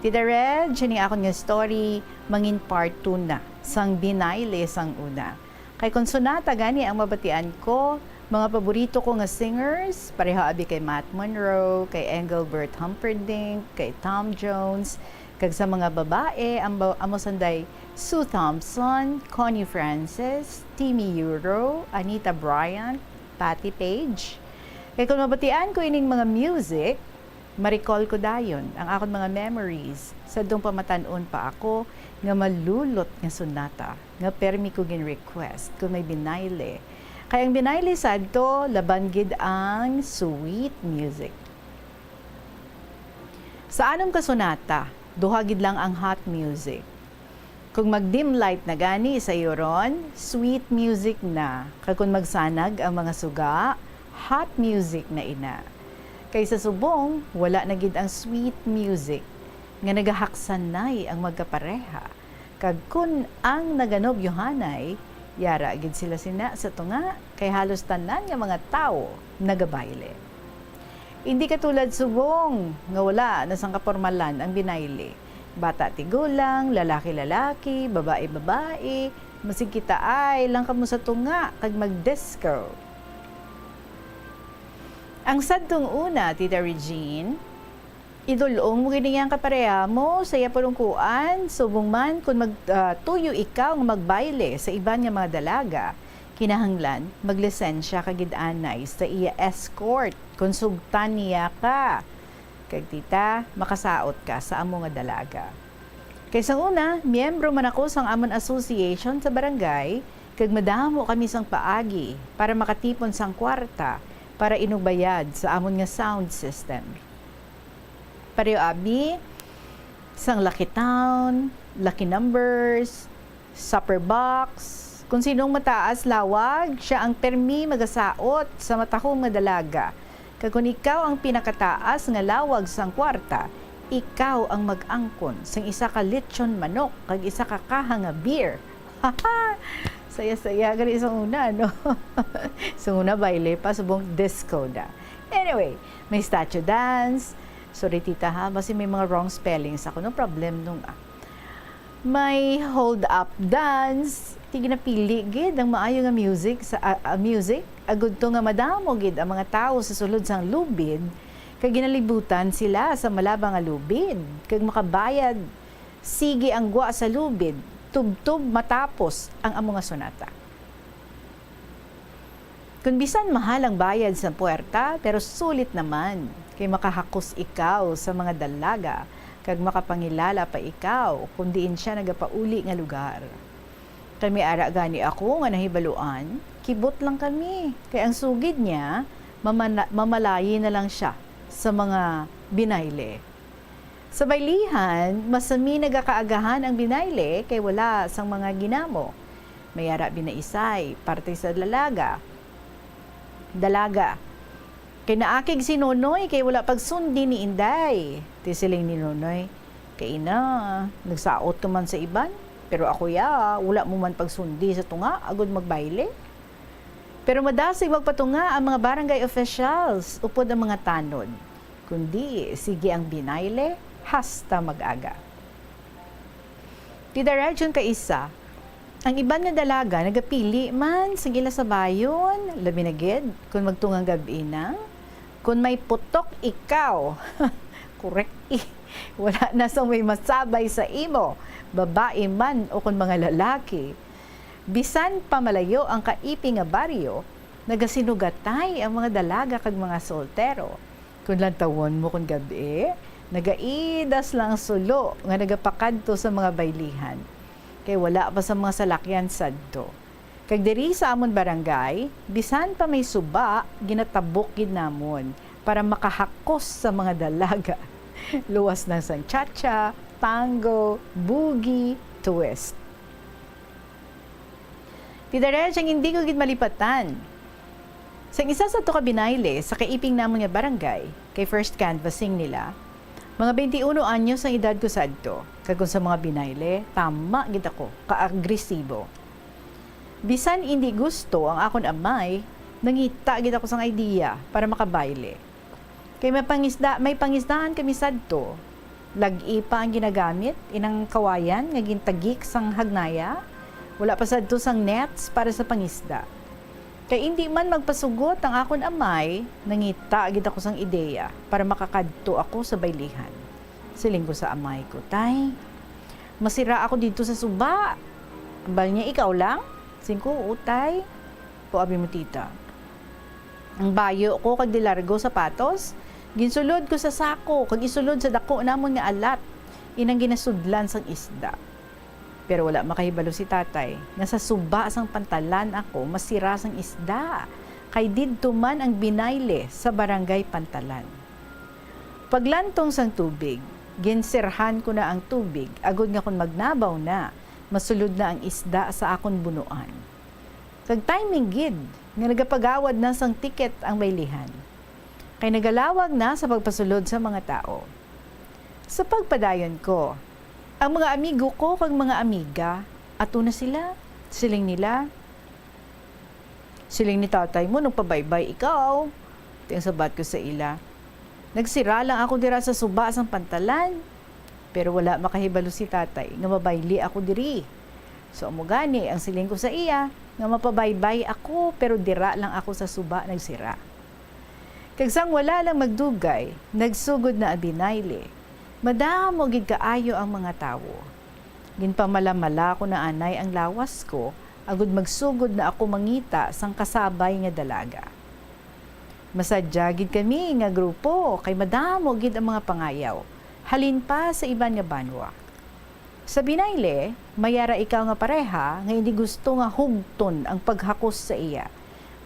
Tita Reg, sini akon nga story, mangin part two na sang binayle sang una. Kay kon sonata gani ang mabatian ko, mga paborito ko nga singers, pareho abi kay Matt Monro, kay Engelbert Humperdinck, kay Tom Jones, kag sa mga babae, ang ba-, amo sanday Sue Thompson, Connie Francis, Timmy Euro, Anita Bryant, Patti Page. Kay kon mabatian ko ining mga music, ma-recall ko dayon ang akon mga memories sadtong pamatan-on pa ako nga malulot nga sonata nga permi ko gin-request kon may binayle. Kay ang binayle sadto laban gid ang sweet music. Sa anom ka sonata, duha gid lang ang hot music. Kung mag-dim light na gani sa iyo ron, sweet music na. Kag kung magsanag ang mga suga, hot music na ina. Kay sa subong, wala na gid ang sweet music nga nagahaksanay ang magkapareha. Kag kun ang naganobyohanay, yara gid sila sina sa tunga, kay halos tanan nga mga tawo nagabayle. Indi katulad subong nga wala na sang kapormalan ang binayle. Bata tigulang, lalaki-lalaki, babae-babae, masig kitaay lang kamo sa tunga kag mag-disco. Ang sadtong una, Tita Regine, idul-ong mo gid niya ang kapareha mo sa iya pulungkuan, subong man kon mag-, ah, tuyo ikaw nga magbayle sa iban nga mga dalaga, kinahanglan maglisensya ka gid anay sa iya escort kon sugtan niya ka. Kag tita, makasaot ka sa amo nga dalaga. Kay sang una, miyembro man ako sang amon association sa barangay, kag madamo kami sang paagi para makatipon sang kwarta para inugbayad sa amon nga sound system. Pareho abi sang lucky town, lucky numbers, supper box. Kung sinong mataas lawag, siya ang permi magasaot sa matahom nga dalaga. Kag kon ikaw ang pinakataas nga lawag sang kwarta, ikaw ang mag-angkon sang isa ka lechon manok kag isa ka kaha nga beer. Saya-saya gali sang una, no? Sang una, bayle pa, subong disco na. Anyway, may statue dance. Sorry, tita, ha? Basi may mga wrong spellings ako. No problem, nung, ah. May hold-up dance. Ti ginapili gid ang maayo nga music sa, ah, ah, music, agud to nga madamo gid ang mga tawo sa sulod sang lubid, kag ginalibutan sila sa malaba nga lubid, kag makabayad sige ang gwa sa lubid, tubtob matapos ang amo nga sonata. Kon bisan mahal ang bayad sa puwerta, pero sulit naman, kay makahakos ikaw sa mga dalaga, kag makapangilala pa ikaw kon diin sia nagapauli nga lugar. Kay may ara gani ako nga nahibaluan, kibot lang kami, kay ang sugid niya, mamana-, mamalayi na lang sia sa mga binayle. Sa baylihan, masami nagakaagahan ang binayle kay wala sang mga ginamo. May ara binaisay, parte sa dalaga. Dalaga. Kay naakig si Nonoy kay wala pagsundi ni Inday. Ti siling ni Nonoy, "Kay ina, nagsaot ka man sa iban, pero ako ya, wala mo man pagsundi sa tunga agud magbayle." Pero madasig magpatunga ang mga barangay officials upod ang mga tanod. Kundi, sige ang binayle, hasta mag-aga. Ti diretson ka isa, ang iban nga dalaga nagapili man sang ila sabayon, labi na gid kon magtungang gab-i na. Kon may putok ikaw, correct, eh, wala na sang may masabay sa imo, babayi man o kon mga lalaki. Bisan pa malayo ang kaipi nga baryo, nagasinugatay ang mga dalaga kag mga soltero. Kon lantawon mo kon gab-i, nagaidas lang ang sulo nga nagapakadto sa mga baylihan, kay wala pa sa mga salakyan sadto. Kag diri sa amon barangay, bisan pa may suba, ginatabok gid namon para makahakos sa mga dalaga. Luwas na sang cha-cha, tango, boogie, twist. Tita Reg, ang hindi ko gid malipatan. Sang isa sadto ka binayle sa kaiping namon nga barangay, kay first canvassing nila, mga twenty-one anyos ang edad ko sadto, kag kon sa mga binayle, tama gid ako, kaagresibo. Bisan indi gusto ang akon amay, nangita gid ako sang idea para makabayle. Kay may pangisda-, may pangisdaan kami sadto. Lag-i pa ang ginagamit, inang kawayan nga gintagik sang hagnaya. Wala pa sadto sang nets para sa pangisda. Kay indi man magpasugot ang akon amay, nangita gid ako sang ideya para makakadto ako sa baylihan. Siling ko sa amay ko, "Tay, masira ako didto sa suba." Ambal niya, "Ikaw lang?" Siling ko, "Oo, tay." "O, abi mo, tita." Ang bayo ko kag dilargo sapatos, ginsulod ko sa sako kag isulod sa dako namon nga alat, inang ginasudlan sang isda. Pero wala makahibalo si tatay nga sa suba sang pantalan ako masira sang isda, kay didto man ang binayle sa barangay Pantalan. Paglantong sang tubig, ginsirhan ko na ang tubig agod nga kon magnabaw na, masulod na ang isda sa akon bunuan. Kag timing gid nga nagapagawad na sang tiket ang baylihan, kay nagalawag na sa pagpasulod sa mga tawo. Sa pagpadayon ko, ang mga amigo ko kag mga amiga, "Ato na sila," siling nila. "Siling ni tatay mo, nagpabaybay ikaw," ti ang sabat ko sa ila. "Nagsira lang ako dira sa suba sang pantalan, pero wala makahibalo si tatay nga mabayli ako diri. So, amo gani ang siling ko sa iya, nga mapabaybay ako, pero dira lang ako sa suba nagsira." Kag sang wala lang magdugay, nagsugod na ang binayle. Madamo gid kaayo ang mga tawo. Ginpamalamala ko na anay ang lawas ko, agud magsugod na ako mangita sang kasabay nga dalaga. Masadya gid kami nga grupo, kay madamo gid ang mga pangayaw, halin pa sa iban nga banwa. Sa binayle, may ara ikaw nga pareha nga indi gusto nga hugton ang paghakos sa iya.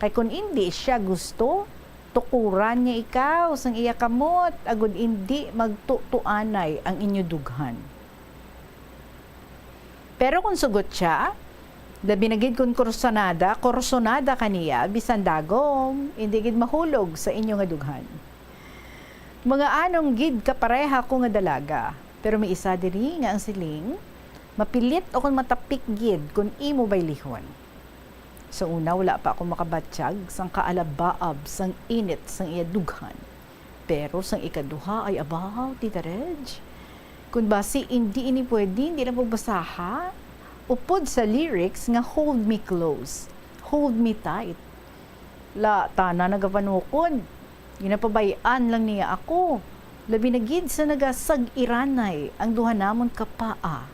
Kay kon indi siya gusto, tukuran niya ikaw sang iya kamot, agud indi magtutuanay ang inyo dughan. Pero kon sugot sia, labi na gid kon kursunada, kursunada ka niya, bisan dagom, indi gid mahulog sa inyo nga dughan. Mga anom gid ka pareha ko nga dalaga, pero may isa diri nga ang siling, mapilit o kon matapik gid kon imo baylihon. Sa una, wala pa ako makabatyag sang kaalabaab sang init sang iya dughan. Pero sang ikaduha ay, abaw, Tita Reg, kun basi indi ini pwede, hindi na pagbasaha. Upod sa lyrics nga "Hold me close, hold me tight." La, tana nagapanukod. Ginapabay-an lang niya ako. Labi na gid sa nagasag-iranay ang duha namon ka paa.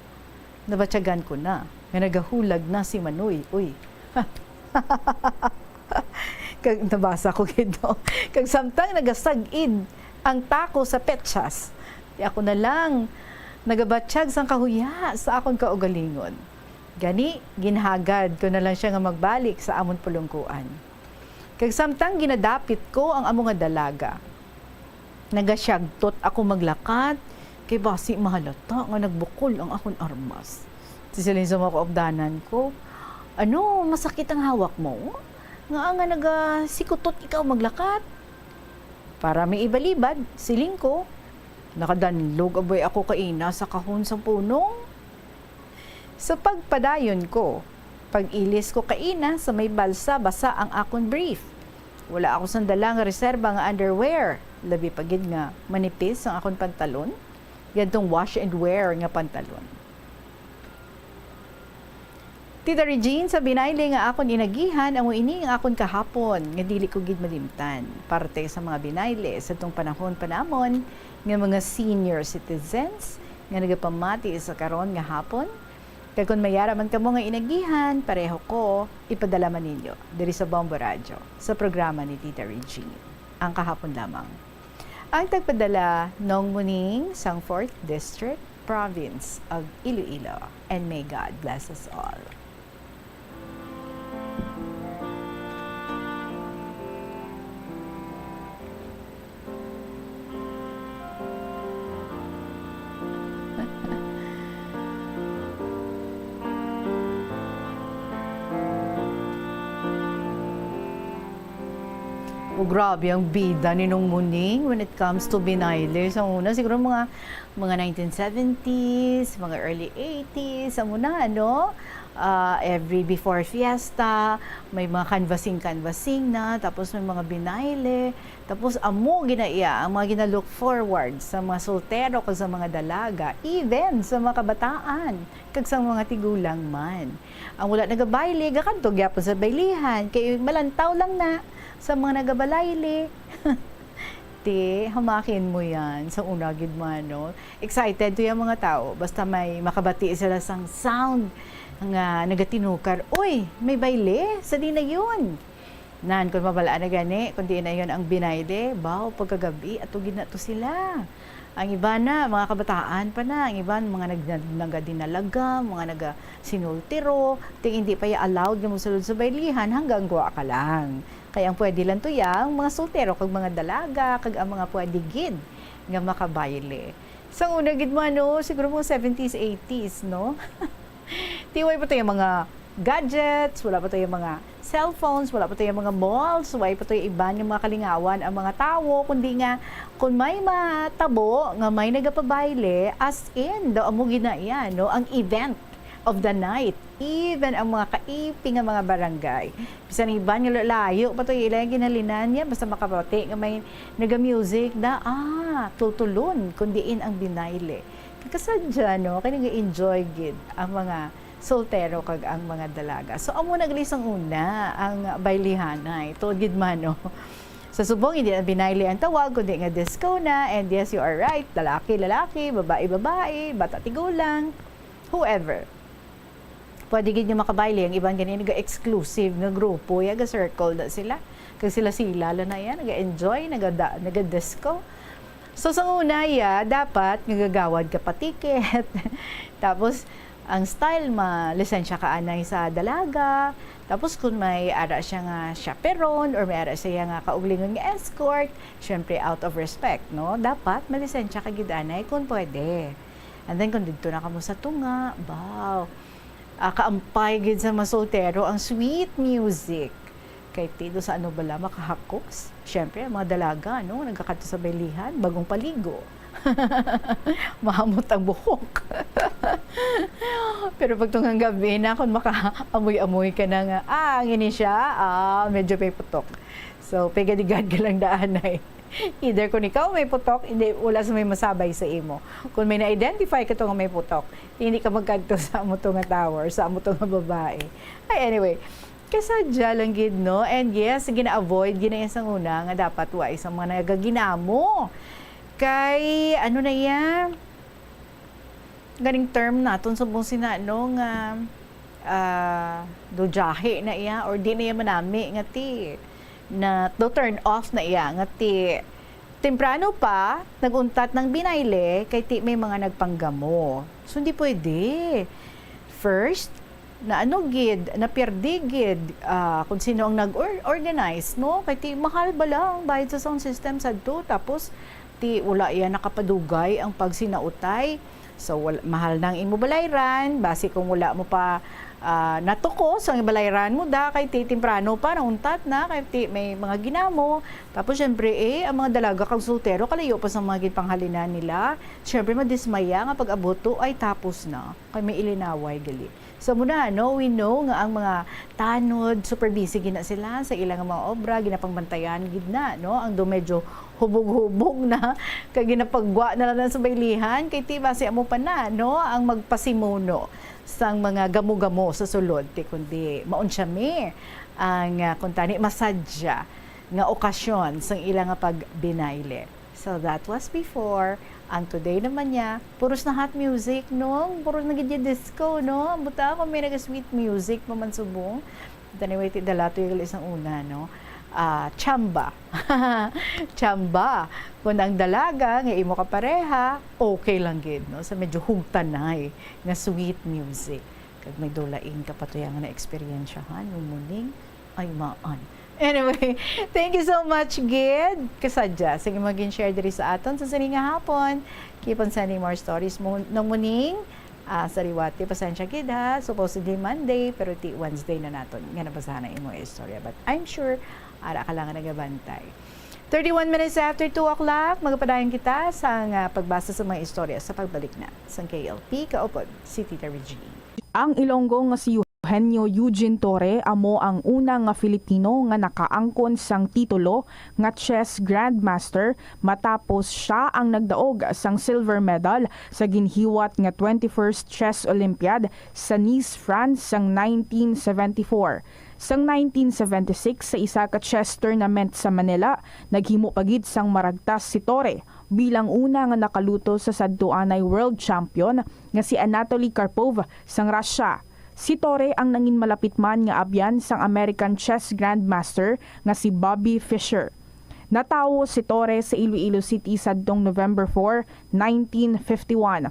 Nabatyagan ko na nga nagahulag na si Manoy. Uy. Kag nabasa ko gid, no? Kag samtang nagasag-id ang tako sa petsyas, di ako na lang nagabatyag sang kahuya sa akon kaugalingon. Gani, ginhagad ko na lang sia nga magbalik sa amon pulongkoan. Kag samtang ginadapit ko ang amo nga dalaga, nagasyagtot ako maglakat, kay basi mahalata nga nagbukol ang akon armas. Siling sa mga kaupdanan ko, "Ano, masakit ang hawak mo? Ngaa nga nagasikutot ikaw maglakat?" Para may ibalibad, siling ko, "Nakadanlog aboy ako kaina sa kahon sa punong." Sa pagpadayon ko, pag-ilis ko kaina sa may balsa, basa ang akon brief. Wala ako sang dala nga reserba nga underwear, labi pa gid nga manipis ang akon pantalon, yadtong wash and wear nga pantalon. Tita Regine, sa binayle nga akon inagihan, amo ini ang akon kahapon nga dili ko gid malimtan. Parte sa mga binayle sa tong panahon pa namon nga mga senior citizens nga nagapamati sa karon nga hapon. Kag kon may ara man kamo nga inagihan, pareho ko, ipadala man ninyo diri sa Bombo Radyo, sa programa ni Tita Regine, Ang Kahapon Lamang. Ang tagpadala, Nong Muning, sang fourth District, Province of Iloilo. And may God bless us all. O, grabe ang bida ni Nong Muning when it comes to binayle. Sa una, siguro mga, mga nineteen seventies, mga early eighties, ang una, ano? Ah, every before fiesta, may mga canvassing-canvassing na, tapos may mga binayle. Tapos amo ginaiya ang mga gina-look forward sa mga soltero kag sa mga dalaga, even sa mga kabataan, kag sa mga tigulang man. Ang wala nagabayle, gakadto gyapon sa baylihan, kay malantaw lang na sa mga nagabalayli. Ti, hamakin mo yan sa una gid man, no? Excited to yung mga tao. Basta may makabati sila sang sound nga nagatinukar, "Uy, may bayle sa di na yun." Nan, kung mabal-an na gani, kung di na yun ang binayle, baw, pagkagabi, ato gid na to sila. Ang iba na, mga kabataan pa na, ang iba, mga nag-, nagadinalaga, mga nagasinultiro, ting hindi pa ya allowed nga mosulod sa baylihan hanggang gwa ka lang. Kaya ang pwede lang to ya, ang mga soltero kag mga dalaga, kag ang mga pwede gid nga makabayle. Sa una gid mo, ano, siguro mga seventies, eighties, no? Ti, way pa to yung mga gadgets, wala pa to yung mga cellphones, wala pa to yung mga malls, way pa to yung iban yung mga kalingawan ang mga tawo, kundi nga kung may matabo nga may nagapabayle, as in, daw amo gid na iya, no? Ang event of the night, even ang mga kaipi nga mga barangay. Bisan ang iban nga layo pa to yung ilang ginhalinan niya, basta makabati nga may naga-music na, ah, tutulon, kundi in ang binayle. Kasadya, no? Kaya nag-enjoy gid ang mga soltero kag ang mga dalaga. So, amo na gali sang una ang baylihanay. Tuod gid man, no? Sa subong, hindi na binayle ang tawag, kundi nga disco na. And yes, you are right. Lalaki, lalaki, babae, babae, bata, tigulang, whoever. Pwede gid nga makabayle ang iban gani naga-exclusive nga grupo, ya ga-circle na sila. Kag sila-sila lang na yan, naga-enjoy, nagada-, naga-disco. So, sa una, ya, dapat nga gagawad ka pa ticket. Tapos, ang style, malisensya ka anay sa dalaga. Tapos, kung may ara siya nga chaperon or may ara siya nga kaugalingon nga escort, syempre, out of respect, no? Dapat malisensya ka gid anay kung pwede. And then, kung didto na kamo sa tunga, baw, ah, kaampay gid sa mga soltero ang sweet music. Kay ti, do sa ano bala makahakos? Siyempre, ang mga dalaga, no, nagakadto sa baylihan, bagong paligo. Mahamot ang buhok. Pero pag tungang gabi na, kung makaamoy-amoy ka na nga, "Ah, ang ini siya, ah, medyo may putok." So, pegadigad ka lang daanay. Either kung ikaw may putok, hindi, wala sa may masabay sa imo. Kung may na-identify ka to nga may putok, hindi ka magkadto sa amo to nga tower, sa amo to nga babae. Ay, anyway, kasadya lang gid, no? And yes, gina-avoid gid na sang una nga dapat wa sa mga nagaginamo. Kay, ano na iya? Ganing term naton subong sina, no, nga, ah, dujahi na iya or di na iya manami nga ti na to turn off na iya nga ti temprano pa nag-untat ng binayle kay ti may mga nagpanggamo. So, hindi pwede. First, na ano gid, napiyerdi gid, ah, kung sino ang nag-or-, organize, no? Kay ti mahal bala ang bayad sa sound system sadto, tapos ti wala iya nakapadugay ang pagsinautay. So, wal-, mahal na ang imo balayran, basi kung wala mo pa, ah, natukos ang balayran mo, da, kay ti temprano pa, nauntat na, kay ti may mga ginamo. Tapos, syempre, eh, ang mga dalaga kag soltero, kalayo pa sa mga ginpanghalinan nila. Syempre, madismaya nga pag-abot to, ay tapos na. Kay may ilinaway gali. So, muna, no, we know nga ang mga tanod, super busy gid na sila sa ilang mga obra, ginapangbantayan gid na, no? Ang do medyo Hubog-hubog na, kag ginapagwa na lang sa baylihan, kay ti basi amo pa na, no, ang magpasimuno sang mga gamo-gamo sa sulod, ti kundi maunsa mi ang, ah, kuntani masadya nga okasyon sang ila nga pagbinayle. So that was before. Ang today naman niya, puros na hot music, no? Puros na gid yung disco, no? Buta ako, may naga-sweet music pa man subong. Anyway, ti dalato yung isang una, no? Ah, chamba. Chamba. Kung ang dalaga nga imo kapareha, okay lang gid, no? Sa medyo hugtanay nga sweet music. Kag may dulain ka pa to yang na-eksperyensyahan, no, muning? Ay, maan. Anyway, thank you so much, gid. Kasadya, sa imong gin-share diri sa aton sa sini nga hapon. Keep on sending more stories mo, no, muning. Ah, sa liwat, ti pasensya gid ha. Supposedly Monday, pero ti Wednesday na naton nga nabasahan ang imong istorya. But I'm sure, ara ka lang nga nagabantay. Thirty-one minutes after two o'clock, magapadayon kita sa nga pagbasa sa mga istorya sa pagbalik na sang K L P. Kaupod, si Tita Regine. Ang Ilonggo nga si Eugenio Eugene Torre amo ang una nga Filipino nga nakaangkon sang titulo nga chess grandmaster, matapos sia ang nagdaog sang silver medal sa ginhiwat nga twenty-first Chess Olympiad sa Nice, France, sang nineteen seventy-four. Sang nineteen seventy-six, sa isa ka chess tournament sa Manila, naghimo pa gid sang maragtas si Torre bilang una nga nakaluto sa sadtuanay world champion nga si Anatoly Karpov sang Russia. Si Torre ang nangin malapit man nga abyan sang American chess grandmaster nga si Bobby Fischer. Natawo si Torre sa Iloilo City sadtong November four, nineteen fifty-one.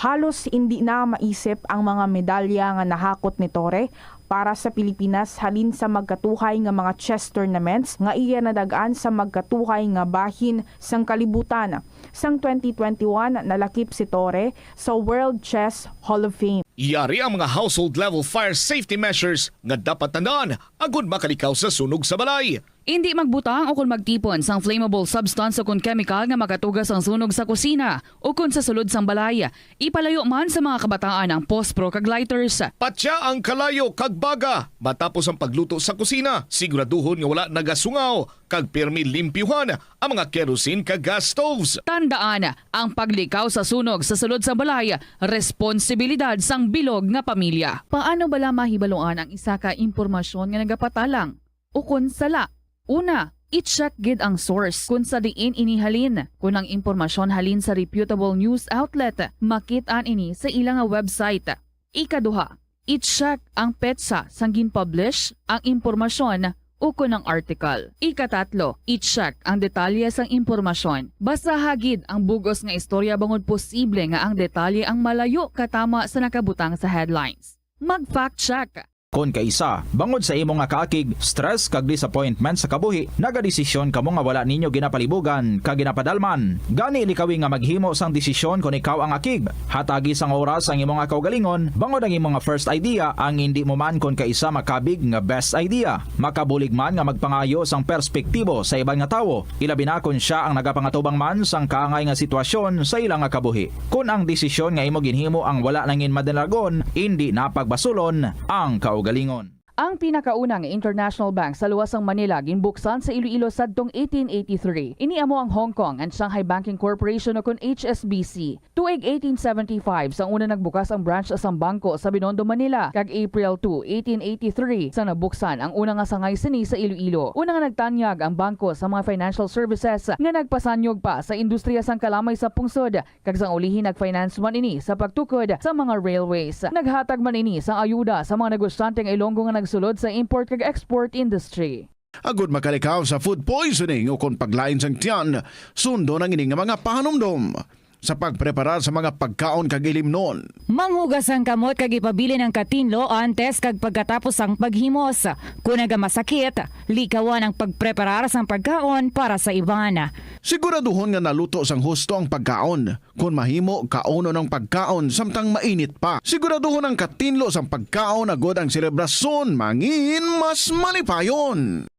Halos indi na maisip ang mga medalya nga nahakot ni Torre para sa Pilipinas halin sa magkatuhay nga mga chess tournaments nga iya nadag-an sa magkatuhay nga bahin sang kalibutan. Sang twenty twenty-one, nalakip si Torre sa World Chess Hall of Fame. Yari ang mga household level fire safety measures nga dapat tandaan agud makalikaw sa sunog sa balay. Indi magbutang o kon magtipon sang flammable substance o kon chemical nga makatuga sang sunog sa kusina o kon sa sulod sang balay. Ipalayo man sa mga kabataan ang pospro kag lighters. Patya ang kalayo kag baga matapos ang pagluto sa kusina. Siguraduhon nga wala nagasungaw kag pirmi limpyuhan ang mga kerosene kag gas stoves. Tandaan, ang paglikaw sa sunog sa sulod sa balay, responsibilidad sang bilog nga pamilya. Paano bala mahibaluan ang isa ka impormasyon nga nagapatalang ukon sala? Una, i-check gid ang source kon sa diin ini halin. Kon ang impormasyon halin sa reputable news outlet, makit-an ini sa ila nga website. Ikaduha, i-check ang petsa sang gin-publish ang impormasyon ukon ang article. Ikatatlo, i-check ang detalye sang impormasyon. Basaha gid ang bug-os nga istorya bangod posible nga ang detalye ang malayo katama sa nakabutang sa headlines. Mag-fact check. Kon kaisa, bangod sa imo nga kaakig, stress kag disappointment sa kabuhi, nagadesisyon kamo nga wala ninyo ginapalibugan kag ginapadalman. Gani, likawi nga maghimo sang desisyon kon ikaw ang akig. Hatagi sang oras ang imo nga kaugalingon, bangod ang imo nga first idea ang indi mo man kon kaisa makabig nga best idea. Makabulig man nga magpangayo sang perspektibo sa iban nga tawo, ilabi na kon sia ang nagapangatubang man sang kaangay nga sitwasyon sa ila nga kabuhi. Kon ang desisyon nga imo ginhimo ang wala nangin madalagon, indi na pagbasulon ang kaugalingon. Ang pinakauna nga international bank sa luwas sang Manila ginbuksan sa Iloilo sadtong eighteen eighty-three. Ini amo ang Hong Kong and Shanghai Banking Corporation, o kon H S B C. Tuig eighteen seventy-five sang una nagbukas ang branch sang bangko sa Binondo, Manila, kag April two, eighteen eighty-three sang nabuksan ang una nga sangay sini sa Iloilo. Una nga nagtanyag ang bangko sa mga financial services nga nagpasanyog pa sa industriya sang kalamay sa pungsod, kag sang ulihi nag-finance man ini sa pagtukod sa mga railways. Naghatag man ini sang ayuda sa mga negosyante nga Ilonggo nga nagsulod sa import kag export industry. Agud makalikaw sa food poisoning o kon paglain sang tiyan, sundon ang ini nga mga pahanumdom sa pagpreparar sa mga pagkaon kag ilimnon. Manghugas ang kamot kag ipabilin ang katinlo antes kag pagkatapos sang paghimos. Kon nagamasakit, likawan ang pagpreparar sang pagkaon para sa iban. Siguraduhon nga naluto sang husto ang pagkaon. Kon mahimo, kaunon ang pagkaon samtang mainit pa. Siguraduhon ang katinlo sang pagkaon agud ang selebrasyon mangin mas malipayon.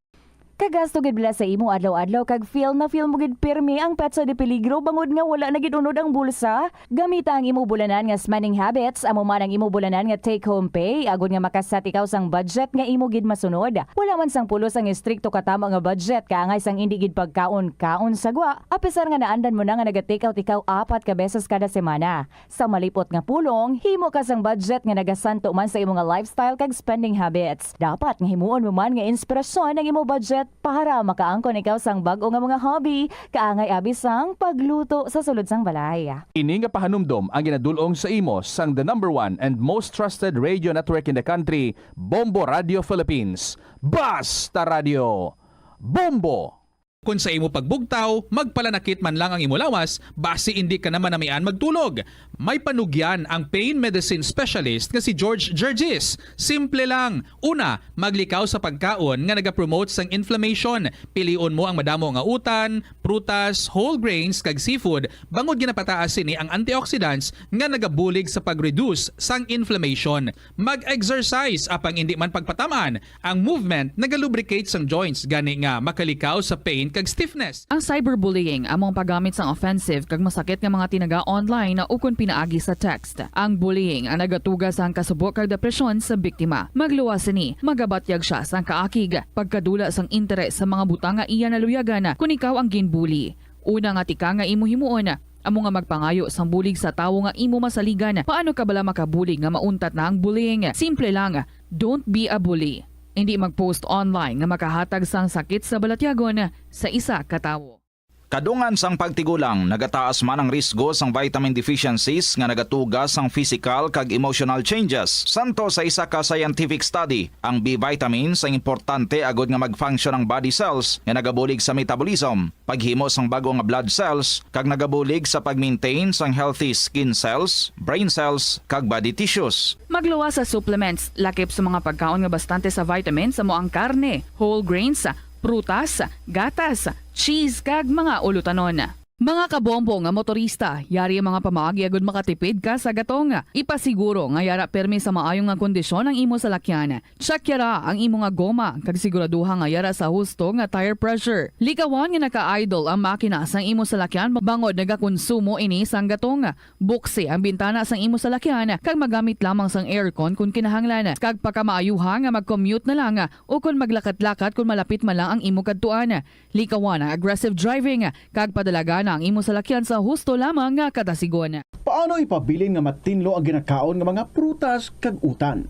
Kagasto gid bala sa imo adlaw-adlaw kag feel na feel mo gid pirmi ang petsa de peligro bangod nga wala na gid unod ang bulsa? Gamita ang imo bulanan nga spending habits, amo man ang imo bulanan nga take-home pay, agod nga makaset ikaw sang budget nga imo gid masunod. Wala man sang pulos ang estrikto katamo nga budget, kaangay sang indi gid pagkaon-kaon sa gwa, apisar nga naandan mo na nga naga-take out ikaw apat ka beses kada semana. Sa malipot nga pulong, himo ka sang budget nga nagasanto man sa imo nga lifestyle kag spending habits. Dapat nga himuon mo man nga inspirasyon ang imo budget para makaangkon ikaw sang bag-o nga mga hobby, kaangay abi sang pagluto sa sulod sang balay. Ini nga pahanumdom ang ginadul-ong sa imo sang the number one and most trusted radio network in the country, Bombo Radio Philippines. Basta Radio! Bombo! Kon sa imo pagbugtaw, magpalanakit man lang ang imo lawas, basi indi ka na manamian magtulog. May panugyan ang pain medicine specialist nga si George Gergis. Simple lang. Una, maglikaw sa pagkaon nga nagapromote sang inflammation. Pilion mo ang madamo nga utan, prutas, whole grains, kag seafood, bangod ginapataas sini ang antioxidants nga nagabulig sa pag-reduce sang inflammation. Mag-exercise, apang indi man pagpatam-an, ang movement nagalubricate sang joints, gani nga makalikaw sa pain kag stiffness. Ang cyberbullying amo ang paggamit sang offensive kag masakit nga mga tinaga online ukon pinaagi sa text. Ang bullying ang nagatuga sang kasubo kag depresyon sa biktima. Magluwas sini, magabatyag sia sang kaakig, pagkadula sang interes sa mga butang nga iya naluyagan kon ikaw ang ginbully. Una nga tika nga imo himuon, amo nga magpangayo sang bulig sa tawo nga imo masaligan. Paano ka bala makabulig nga mauntat na ang bullying? Simple lang, don't be a bully. Indi mag-post online nga makahatag sang sakit sa balatyagon sa isa ka tawo. Kadungan sang pagtigulang, nagataas man ang risgo sang vitamin deficiencies nga nagatuga sang physical kag emotional changes. Santo sa isa ka scientific study, ang B vitamins ang importante agud nga mag-function ang body cells nga nagabulig sa metabolism, paghimo sang bag-o nga blood cells, kag nagabulig sa pag-maintain sang healthy skin cells, brain cells, kag body tissues. Magluwas sa supplements, lakip sa mga pagkaon nga bastante sa vitamins, amo ang karne, whole grains, prutas, gatas, cheese, kag mga ulutanon. Mga kabombo nga motorista, yari ang mga pamaagi agud makatipid ka sa gatong. Ipasiguro nga yara permi sa maayo nga kondisyon ang imo salakyan. Check yara ang imo nga goma, kag siguraduha nga yara sa husto nga tire pressure. Likawan nga naka-idle ang makina sang imo salakyan bangod nagakonsumo ini sang gatong. Buksi ang bintana sang imo salakyan kag magamit lamang sang aircon kon kinahanglan. Kag pakamaayuha nga mag-commute na lang o kon maglakat-lakat kon malapit man lang ang imo kadtuan. Likawan ang aggressive driving kag padalagana ang imo salakyan sa husto lamang nga katasigon. Paano ipabilin nga matinlo ang ginakaon nga mga prutas kag utan?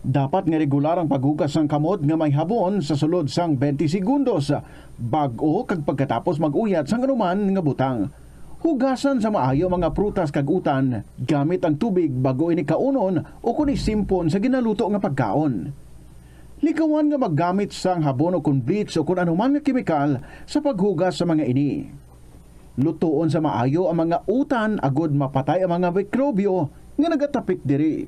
Dapat nga regular ang paghugas sang kamot nga may habon sa sulod sang twenty segundos, bag-o kag pagkatapos mag-uyat sang anuman nga butang. Hugasan sa maayo ang mga prutas kag utan gamit ang tubig bag-o ini kaunon o kon isimpon sa ginaluto nga pagkaon. Likawan nga maggamit sang habon o kon bleach o kon anuman nga kemikal sa paghugas sa mga ini. Lutoon sa maayo ang mga utan agud mapatay ang mga mikrobyo nga nagatapik diri.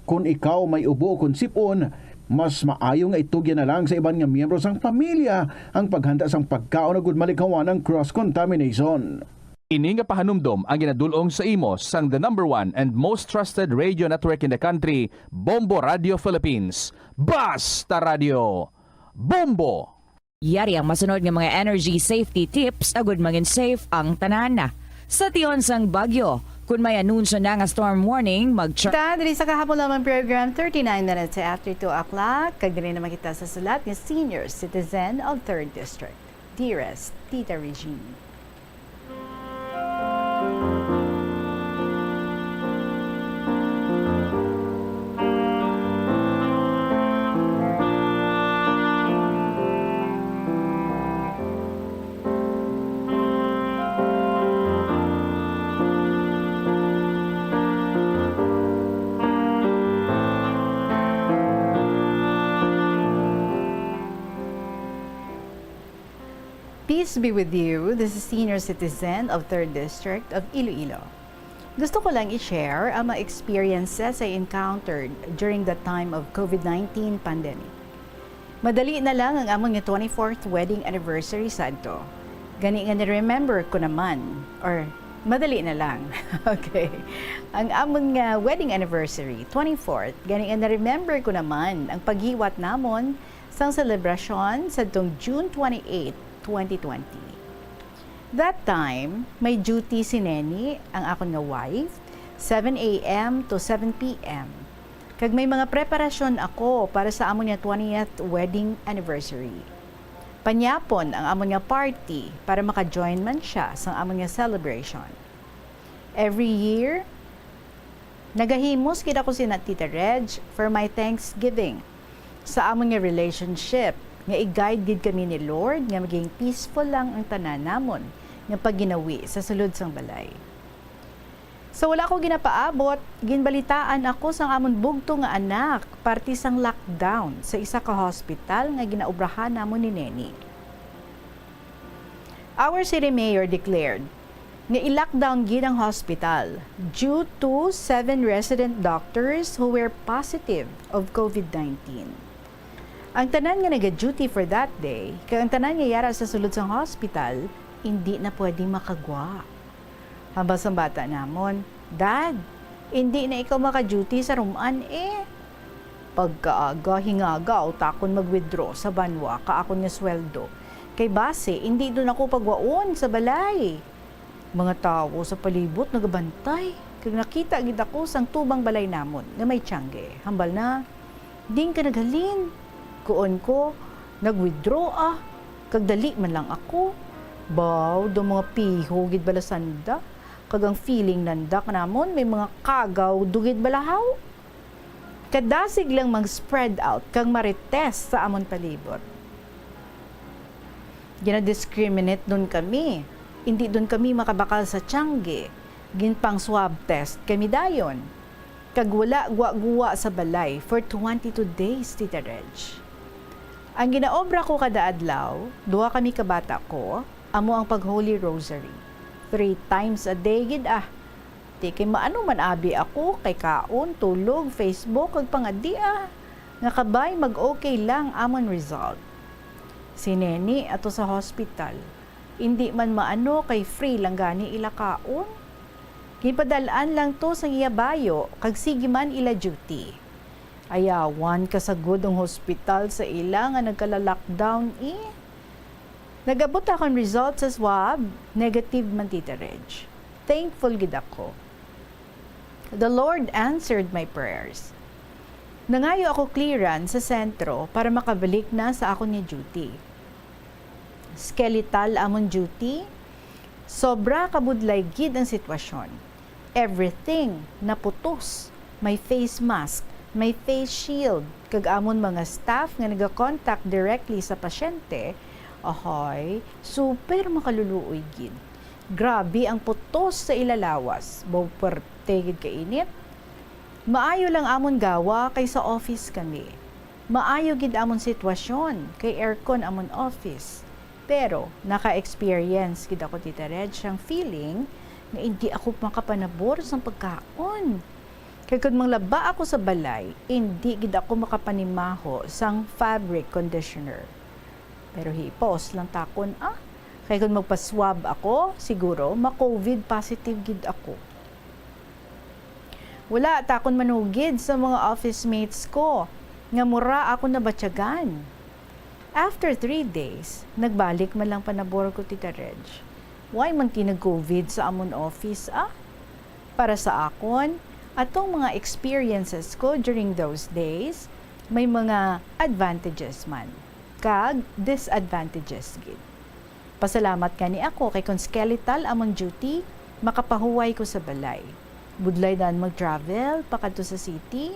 Kon ikaw may ubo o kon sip-on, mas maayo nga itugyan na lang sa iban nga miyembro sang pamilya ang paghanda sang pagkaon agud malikawan ang cross contamination. Ini nga pahanumdom ang ginadul-ong sa imo sang the number one and most trusted radio network in the country, Bombo Radio Philippines. Basta Radio! Bombo! Yari ang masunod nga mga energy safety tips agud mangin safe ang tanan. Sa tion sang bagyo, kun may anunsyo na nga storm warning, mag-check. Ta diri sa kahapon lamang program, thirty-nine minutes after two o'clock, kag diri naman kita sa sulat nga senior citizen of Third District. Dearest Tita Regine. Peace be with you. This is Senior Citizen of Third District of Iloilo. Gusto ko lang i-share ang mga experiences I encountered during the time of COVID nineteen pandemic. Madali na lang ang amon nga twenty-fourth wedding anniversary sadto. Gani nga ni-remember ko naman, or madali na lang. Okay. Ang amon nga wedding anniversary, twenty-fourth, gani nga na-remember ko naman ang paghiwat namon sang selebrasyon sadtong June twenty-eight, twenty twenty. That time, may duty si Neni, ang akon nga wife, seven a m to seven p m. Kag may mga preparasyon ako para sa amon nga twentieth wedding anniversary. Panyapon ang amon nga party para maka-join man siya sang amon nga celebration. Every year, nagahimos gid ako sina Tita Reg for my Thanksgiving sa amon nga relationship, nga i-guide gid kami ni Lord nga maging peaceful lang ang tanan namon nga pagginawi sa sulod sang balay. Sa wala ko ginapaabot, ginbalitaan ako sang amon bugto nga anak parte sang lockdown sa isa ka hospital nga ginaobrahan namon ni Neni. Our city mayor declared nga i-lockdown gid ang hospital due to seven resident doctors who were positive of covid nineteen. Ang tanan nga naga-duty for that day, kag ang tanan nga yara sa sulod sang hospital, indi na pwede makagwa. Hambal sang bata namon, "Dad, indi na ikaw maka-duty sa Roman, eh." Pagkaaga, hingaga, utakon mag-withdraw sa banwa ka akon nga sweldo. Kay basi, indi dun ako pagwaon sa balay. Mga tawo sa palibot nagabantay, kag nakita gid ako sang tubang balay namon nga may tiyangge. Hambal na, "Diin ka naghalin?" Kuon ko, "Nag-withdraw, ah, kag dali man lang ako." Baw, daw mga piho gid bala sanda, kag ang feeling nanda kanamon may mga kagaw dugid balahaw. Kadasig lang mag-spread out kag marites sa amon palibot. Gina-discriminate nun kami. Indi dun kami makabakal sa tiyangge. Ginpang-swab test kami dayon. Kag wala guwa-guwa sa balay for twenty-two days, Tita Reg. Ang ginaobra ko kada adlaw, duha kami ka bata ko, amo ang pag-Holy Rosary. Three times a day gid, ah. Ti kay maano man abi ako kay kaon, tulog, Facebook, kag pangadi, ah. Nga kabay mag-okay lang amon result. Si Neni ato sa hospital. Indi man maano kay free lang gani ila kaon. Ginpadal-an lang to sang iya bayo kag sige man ila duty. Ayawan ka sagod ang hospital sa ila nga nagkala-lockdown, eh. Nag-abot akon result sa swab, negative man, Tita Reg. Thankful gid ako. The Lord answered my prayers. Nangayo ako clearance sa sentro para makabalik na sa akon nga duty. Skeletal amon duty. Sobra kabudlay gid ang sitwasyon. Everything naputos. May face mask, may face shield, kag amon mga staff nga nagakontak directly sa pasyente, ahay, super makaluluoy gid. Grabe ang putos sa ila lawas. Baw, puwerte gid ka init. Maayo lang amon gawa kay sa office kami. Maayo gid amon sitwasyon kay aircon amon office. Pero naka-experience gid ako, Tita Reg, sang feeling nga indi ako makapanabor sang pagkaon. Kay kon manglaba ako sa balay, indi gid ako makapanimaho sang fabric conditioner. Pero hipos lang takon, ah. Kay kon magpa-swab ako, siguro ma-covid positive gid ako. Wala takon manugid sa mga office mates ko nga mura ako nabatyagan. After three days, nagbalik man lang panabor ko, Tita Reg. Why man ti nag-covid sa amon office, ah? Para sa akon, atong mga experiences ko during those days, may mga advantages man, kag disadvantages gid. Pasalamat gani ako kay kon skeletal amon duty, makapahuway ko sa balay. Budlay daan mag-travel pakadto sa city.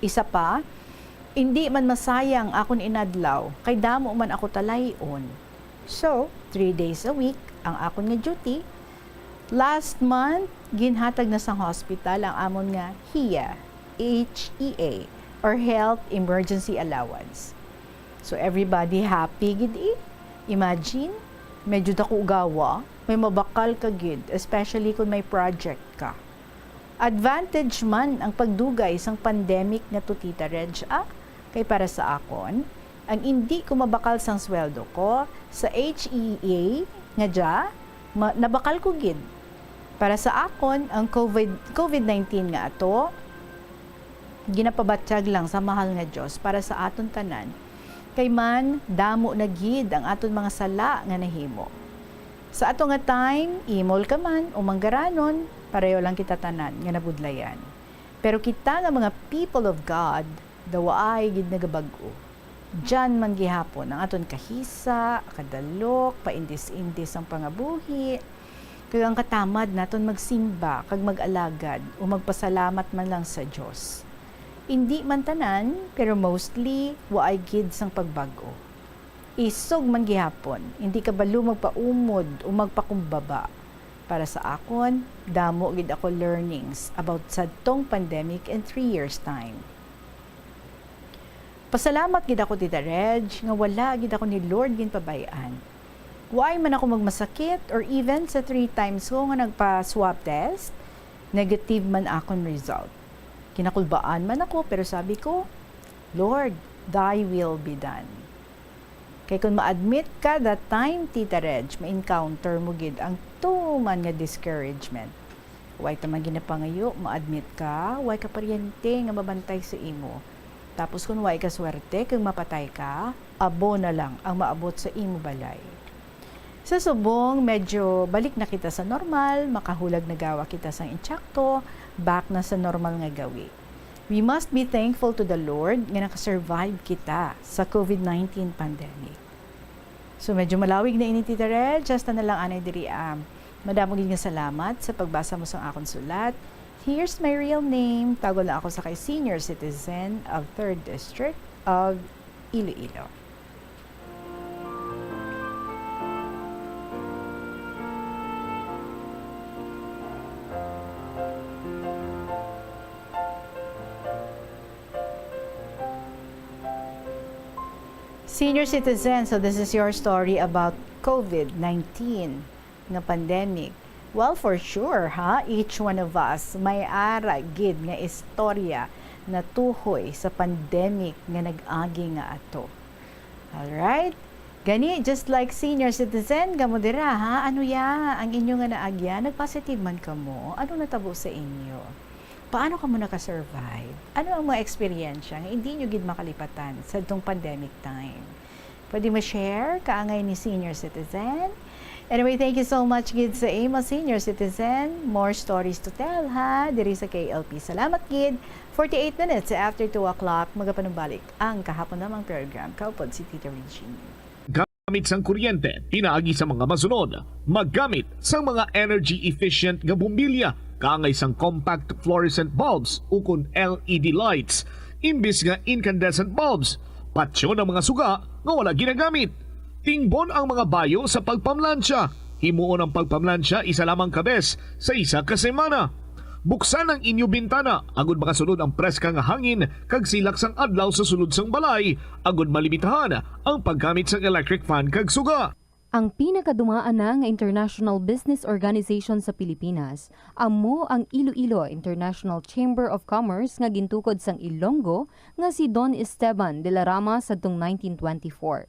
Isa pa, indi man masayang akon inadlaw kay damo man ako talay-on. So, three days a week ang akon nga duty. Last month, ginhatag na sang hospital ang amon nga HEA, H E A, or Health Emergency Allowance. So, everybody happy gid, eh. Imagine, medyo dako gawa, may mabakal ka gid, especially kung may project ka. Advantage man ang pagdugay sang pandemic nga to, Tita Reg, ah. Kay para sa akon, ang indi ko mabakal sang sweldo ko sa HEA nga dya, ma-, nabakal ko gid. Para sa akon, ang COVID, COVID nineteen nga ato, Ginapabatyag lang sa mahal nga Dios para sa aton tanan, kay man damo na gid ang aton mga sala nga nahimo. Sa ato nga time, imol ka man o manggaranon, pareho lang kita tanan nga nabudlayan. Pero kita nga mga people of God, daw waay gid nagabag-o. Diyan man gihapon ang aton kahisa, kadalok, paindis-indis ang pangabuhi, kag ang katamad naton magsimba kag mag-alagad o magpasalamat man lang sa Dios. Indi man tanan, pero mostly, waay gid sang pagbag-o. Isog man gihapon, indi kabalo magpaumod o magpakumbaba. Para sa akon, damo gid ako learnings about sadtong pandemic in three years time. Pasalamat gid ako, Tita Reg, nga wala gid ako ni Lord ginpabay-an. Waay man ako magmasakit, or even sa three times ko nga nagpa-swab test, negative man akon result. Kinakulbaan man ako, pero sabi ko, "Lord, thy will be done." Kay kung ma-admit ka that time, Tita Reg, ma-encounter mo gid ang tuman nga discouragement. Way ta man ginapangayo, ma-admit ka, way ka paryente nga mabantay sa imo. Tapos kung way ka swerte, kung mapatay ka, abo na lang ang maabot sa imo balay. Sa subong, medyo balik na kita sa normal, makahulag na gawa kita sang insakto, back na sa normal nga gawi. We must be thankful to the Lord nga nakasurvive kita sa covid nineteen pandemic. So, medyo malawig na ini, Tita Reg. Just na lang anay diri, ah. Madamo gid nga salamat sa pagbasa mo sang akon sulat. Here's my real name. Tawag lang ako sa kay Senior Citizen of Third District of Iloilo. Senior citizen, so this is your story about covid nineteen nga pandemic. Well, for sure, ha, each one of us may ara gid nga istorya natuhoy sa pandemic nga nag-agi nga ato. Alright? Gani, just like senior citizen, kamo dira, ha? Ano ya ang inyo nga naagyan? Nag-positive man kamo? Ano natabo sa inyo? Paano kamo nakasurvive? Ano ang mga eksperyensya nga hindi nyo gid makalipatan sa itong pandemic time? Pwede mo share, kaangay ni senior citizen? Anyway, thank you so much gid sa imo, senior citizen. More stories to tell, ha? Diri sa K L P. Salamat gid. Forty-eight minutes after two o'clock, magapanumbalik ang kahapon namang program. Kaupod si Tita Regine. Gamit sang kuryente pinaagi sa mga masunod. Maggamit sang mga energy efficient nga bombilya, kaangay sang compact fluorescent bulbs ukon L E D lights, imbis nga incandescent bulbs. Patyon ang mga suga nga wala ginagamit. Tingbon ang mga bayo sa pagpamlansya. Himuon ang pagpamlansya isa lamang ka bes sa isa ka semana. Buksan ang inyo bintana agud makasulod ang preska nga hangin kag silak sang adlaw sa sulod sang balay, agud malimitahan ang paggamit sang electric fan kag suga. Ang pinakadumaan na nga international business organization sa Pilipinas amo ang Iloilo International Chamber of Commerce nga gintukod sang Ilonggo nga si Don Esteban de la Rama sadtong nineteen twenty-four.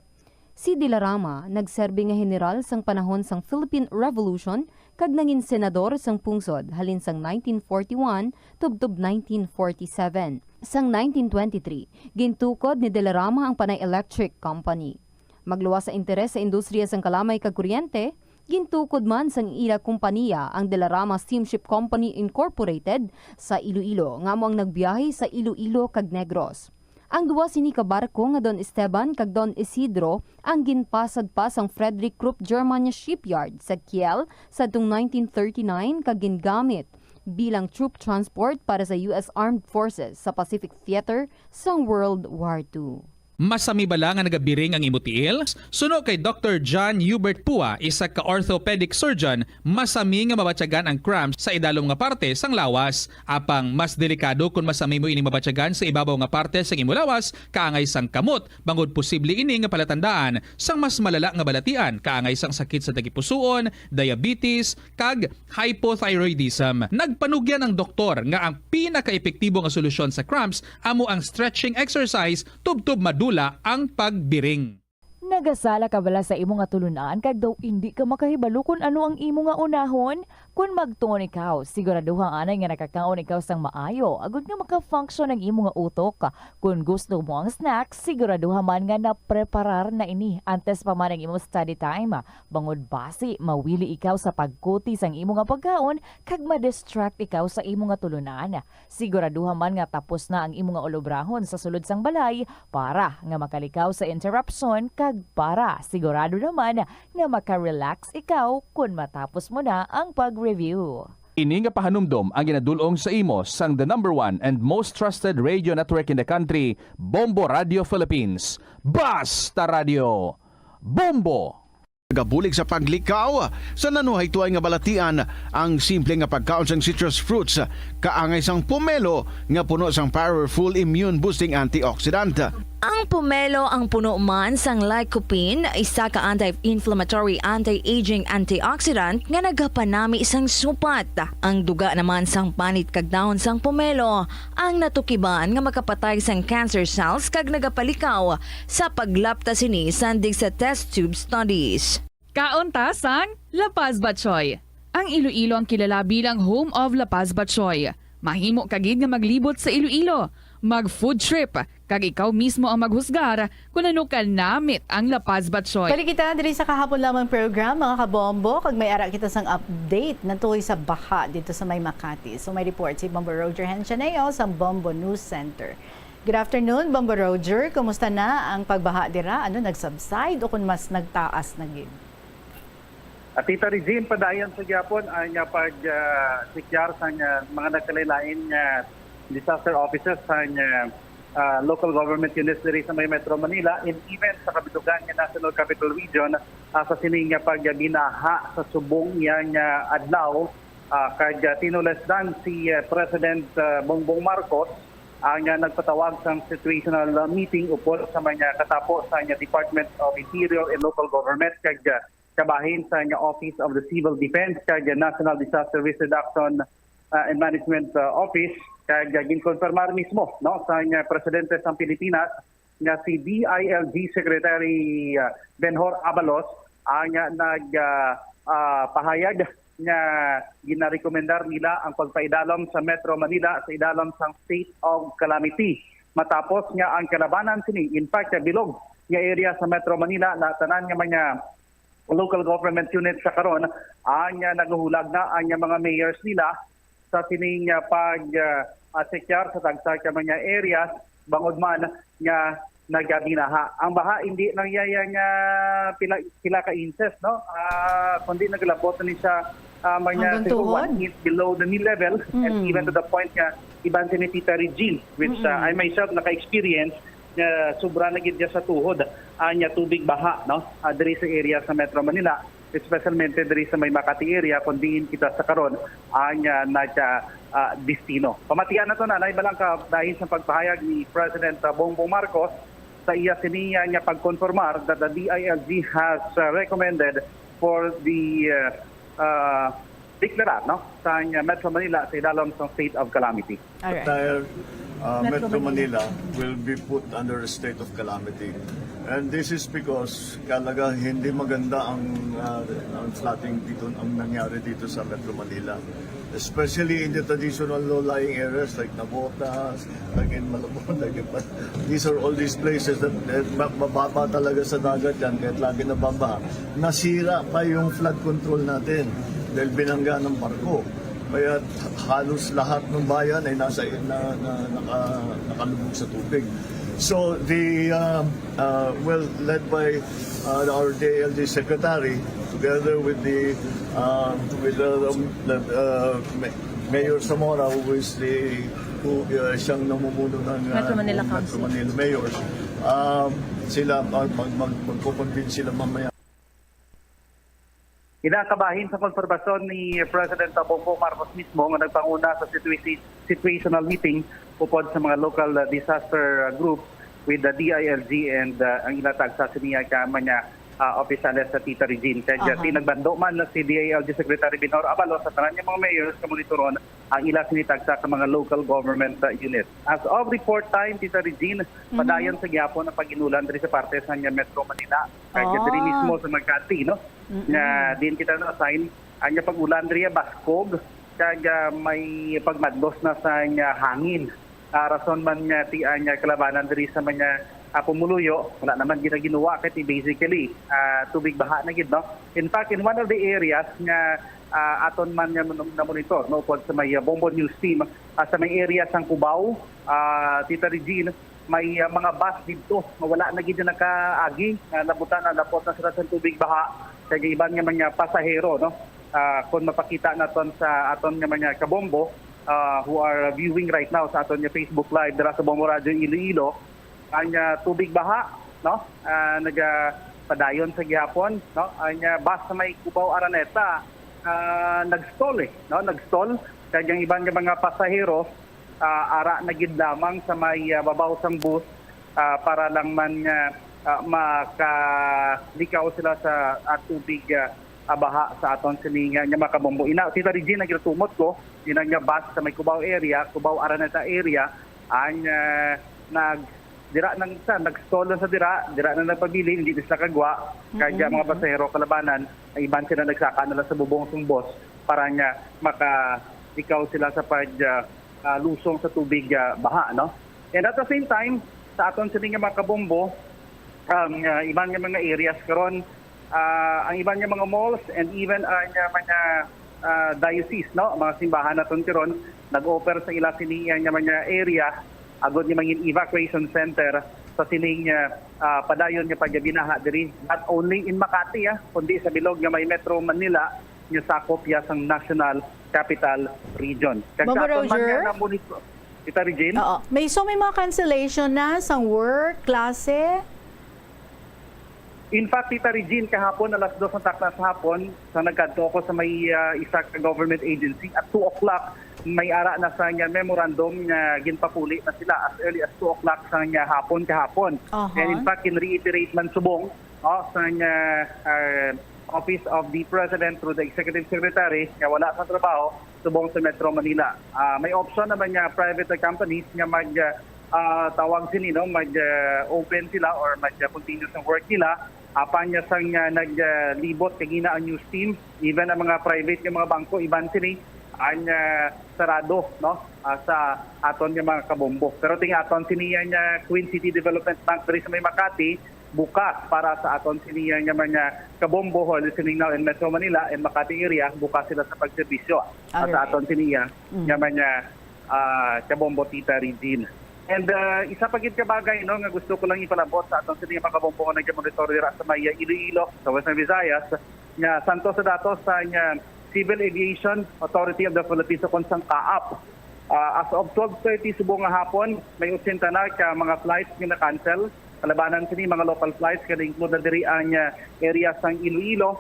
Si De la Rama nagserbi nga heneral sang panahon sang Philippine Revolution kag nangin senador sang pungsod halin sang nineteen forty-one tubtob nineteen forty-seven. Sang nineteen twenty-three, gintukod ni De la Rama ang Panay Electric Company. Magluwas sa interes sa industriya sang kalamay kag kuryente, gintukod man sang ila kompaniya ang De la Rama Steamship Company Incorporated sa Iloilo, nga amo ang nagbiyahe sa Iloilo kag Negros. Ang duwa sini ka barko nga Don Esteban kag Don Isidro ang ginpasad pa sang Frederick Krupp Germania Shipyard sa Kiel sadtong nineteen thirty-nine kag gingamit bilang troop transport para sa U S Armed Forces sa Pacific Theater sang World War Two. Masami bala nga nagabiring ang imo tiil? Suno kay Doktor John Hubert Pua, isa ka orthopedic surgeon, masami nga mabatyagan ang cramps sa idalom nga parte sang lawas. Apang mas delikado kon masami mo ini mabatyagan sa ibabaw nga parte sang imo lawas, kaangay sang kamot, bangod posible ini nga palatandaan sang mas malala nga balatian, kaangay sang sakit sa tagipusoon, diabetes, kag hypothyroidism. Nagpanugyan ang doktor nga ang pinakaepektibo nga solusyon sa cramps amo ang stretching exercise tubtob madula ang pagbiring. Nagasala ka bala sa imo nga tulun-an kag daw indi ka makahibalo kon ano ang imo nga unahon? Kon magtuon ikaw, siguraduha anay nga nakakaon ikaw sang maayo, agud nga maka-function ang imo nga utok. Kon gusto mo ang snack, siguraduha man nga napreparar na ini antes pa man ang imo study time. Bangod basi, mawili ikaw sa pagkuti sang imo nga pagkaon kag ma-distract ikaw sa imo nga tulunan. Siguraduha man nga tapos na ang imo nga ulobrahon sa sulod sang balay para nga makalikaw sa interruption kag para sigurado naman nga maka-relax ikaw kon matapos mo na ang pag-review. Ini nga pahanumdom ang ginadul-ong sa imo sang the number one and most trusted radio network in the country, Bombo Radio Philippines. Basta Radio, Bombo! Nagabulig sa paglikaw sa nanuhaytoy nga balatian ang simple nga pagkaon sang citrus fruits, kaangay sang pomelo nga puno sang powerful immune-boosting antioxidant. Ang pomelo ang puno man sang lycopene, isa ka anti-inflammatory, anti-aging antioxidant nga nagapanami sang supat. Ang duga naman sang panit kag dahon sang pomelo ang natukiban nga makapatay sang cancer cells kag nagapalikaw sa paglapta sini sandig sa test tube studies. Kaon ta sang La Paz Batchoy. Ang Iloilo ang kilala bilang home of La Paz Batchoy. Mahimo ka gid nga maglibot sa Iloilo, mag-food trip, kag ikaw mismo ang maghusgar kon ano ka namit ang La Paz Batchoy. Balik kita diri sa Kahapon Lamang program, mga kabombo, kag may ara kita sang update natuhoy sa baha dito sa may Makati. So may report si Bombo Roger Hencianeo sa Bombo News Center. Good afternoon, Bombo Roger. Kumusta na ang pagbaha dira? Ano, nag-subside o kung mas nagtaas na gid? At Tita Regine, padayon sa gyapon ang, ah, pag, ah, sekyar sa, ah, mga nagkalain-lain nga disaster offices sa, ah, ah, local government units diri sa may Metro Manila and even sa kabitugan nga National Capital Region, ah, sa sini nga pagbinaha sa subong niya nga adlaw, ah, kag, ah, tinulesdan si, ah, President, ah, Bongbong Marcos ang, ah, nagpatawag sang situational, ah, meeting upod sa mga katapo sa, ah, Department of Interior and Local Government kag, ah, kabahin sa, ah, Office of the Civil Defense kag, ah, National Disaster Risk Reduction, ah, and Management, ah, Office, kag, ah, ginkonfirmar mismo, no, sa, ah, Presidente sang Pilipinas nga si D I L G Secretary, ah, Benhur Abalos ang, ah, nag, ah, ah, pahayag nga ginarekomendar nila ang pagpaidalom sa Metro Manila sa idalom sang state of calamity matapos nga ang kalabanan sini, in fact, sa bilog nga area sa Metro Manila, na tanan nga mga local government unit sa karon ang, ah, nagahulag na ang, ah, mga mayors nila sa sining, ah, pag, ah, ah, sekyar sa tagsa ka mga areas bangod man nga nagabinaha. Ang baha hindi lang yaya nga pila, pila ka inches, no? Ah, kundi naglabot na ni siya, ah, mga Hanggang siguro tuhod? One inch below the knee level and Mm. even to the point nga iban si ni Tita Regine, which, ah, Mm-mm. I myself naka-experience nga sobra na gid niya sa tuhod ang, ah, tubig baha, no? Ah, diri sa area sa Metro Manila, especialmente diri sa may Makati area, kung diin kita sa karon ang, ah, nag, ah, ah, destino. Pamatian nato na, naay balang ka bahin sa pagpahayag ni President, ah, Bongbong Marcos sa iya siniya nga pagkonfirmar that the D I L G has, ah, recommended for the, ah, ah, deklarar, no, sa, ah, Metro Manila sa idalom sa state of calamity. Alright. Entire, uh, Metro Metro Manila. Manila will be put under a state of calamity. And this is because talaga hindi maganda ang, uh, ang flooding dito, ang nangyari dito sa Metro Manila. Especially in the traditional low-lying areas like Navotas, like in Malabon, like in, these are all these places that, that ma-, mababa talaga sa dagat yan, kahit lagi nababa. Nasira pa yung flood control natin dahil binangga ng barko. Kaya halos lahat ng bayan ay nasa, na, na, naka-, nakalubog sa tubig. So the, uh, uh, well, led by, uh, our D I L G secretary, together with the, uh, with the, um, the, uh, Ma-, Mayor Zamora, who is the, who, uh, siyang namumuno ng, uh, Metro Manila Council. Metro Manila Mayors. Um, sila, mag-, mag-, mag-, magko-convene sila mamaya. Kinakabahin sa konfirmasyon ni President Bongbong Marcos mismo nga nagpanguna sa situa-, situational meeting upod sa mga local, uh, disaster, uh, group with the D I L G and, uh, ang ila tagsa siniya ka mga, uh, opisyales sa Tita Regine. Kaya Aha. Tinagbando man na si D I L G Secretary Benhur Abalos sa tanan nga mga mayors nga monitoron ang ila sini tagsa ka mga local government, uh, unit. As of report time, Tita Regine, Mhm. padayon sa gyapon ang pag-inulan diri sa parte sa Metro Manila. Kaya Oh. diri mismo sa Makati, no? Mm-mm. Nga din kita na-assign Anya pag-ulan diri baskog kag, ah, may pagmadlos na sa anya hangin. Ah, rason man nga ti anya kalabanan diri sa mga, ah, pumuluyo, wala naman ginaginuwa kay ti basically, ah, tubig baha na gid, no? In fact, in one of the areas nga, ah, aton man nga mon-, na-monitor, no, upod sa may, ah, Bombo News Team, ah, sa may area sang Cubao, ah, Tita Regine, may, ah, mga bus didto nga wala na gid nakaagi, nga nabutan na, napot na sila sa tubig baha, kay iban nga mga pasahero, no? Ah, kung mapakita naton sa aton nga mga kabombo, ah, who are viewing right now sa aton nga Facebook Live dira sa Bombo Radio Iloilo, ang, ah, tubig baha, no? Ah, nagapadayon sa gihapon, no? Ang, ah, bus sa may Cubao Araneta, ah, nag-stall, eh, no? Nag-stall. Kag ang iban nga mga pasahero, ah, ara na gid lamang sa may, ah, babaw sang bus, ah, para lang man nga, ah, makalikaw sila sa, ah, tubig, ah, ah, baha sa aton sini nga, nga mga kabombo. Ina, Tita Regine, ang ginatumot ko, ina nga bus sa may Cubao area, Cubao Araneta area, ang, ah, nag-, dira nang sa, nag-stall lang sa dira, dira na nagpabilin, hindi na sila kagwa, kaya Mm-mm. mga pasahero, kalabanan, ang iban sila nagsaka na lang sa bubong sang bus para nga maka-, ikaw sila sa pag, ah, ah, lusong sa tubig, ah, baha, no? And at the same time, sa aton sini nga mga kabombo, um, ah, iban nga mga areas karon, ah, ang iban nga mga malls and even ang, ah, mga, ah, diocese, no, mga simbahan naton karon nag-offer sa ila sini nga mga area agod nga mangin evacuation center sa sining, ah, ah, padayon nga pagbinaha diri, not only in Makati, ah, kundi sa bilog nga may Metro Manila nga sakop ya sang National Capital Region. Kag Ma'am sa aton man Roger? nga na-monitor, Tita Regine? Oo. May, so may mga cancellation na sa work, klase? In fact, Tita Regine, kahapon alas dos ng takna sa hapon, sa nagkadto ako sa may, ah, isa ka government agency, at two o'clock, may ara na sa nga memorandum nga ginpapuli na sila as early as two o'clock sa nga hapon kahapon. Aha. And in fact, in-reiterate man subong, oh, sa nga, ah, Office of the President through the Executive Secretary nga wala sa trabaho subong sa Metro Manila. Ah, may option naman nga private companies nga mag, ah, tawag sini, no, mag, ah, open sila or mag, ah, continue sa work nila. Apan nga sang, ah, nag, ah, libot kagina ang news team, even ang mga private nga mga bangko, iban sini ang, ah, sarado, no, ah, sa aton nga mga kabombo. Pero ting aton sini nga Queen City Development Bank diri sa may Makati, bukas para sa aton sini nga mga kabombo, all listening now in Metro Manila and Makati area, bukas sila sa pagserbisyo. At sa Alright. aton sini Mm. nga mga, ah, kabombo, Tita Regine. And, ah, isa pa gid ka bagay, no, nga gusto ko lang ipalabot sa aton sini nga mga kabombo nga nag-monitor dira sa may Iloilo, sa Western Visayas, nga santo sa datos sa nga Civil Aviation Authority of the Philippines, o kon sang CAAP. Ah, as of twelve thirty subong nga hapon, may ochenta na ka mga flights nga na-cancel. Kalabanan sini mga local flights, kaya include na diri ang, ah, area sang Iloilo,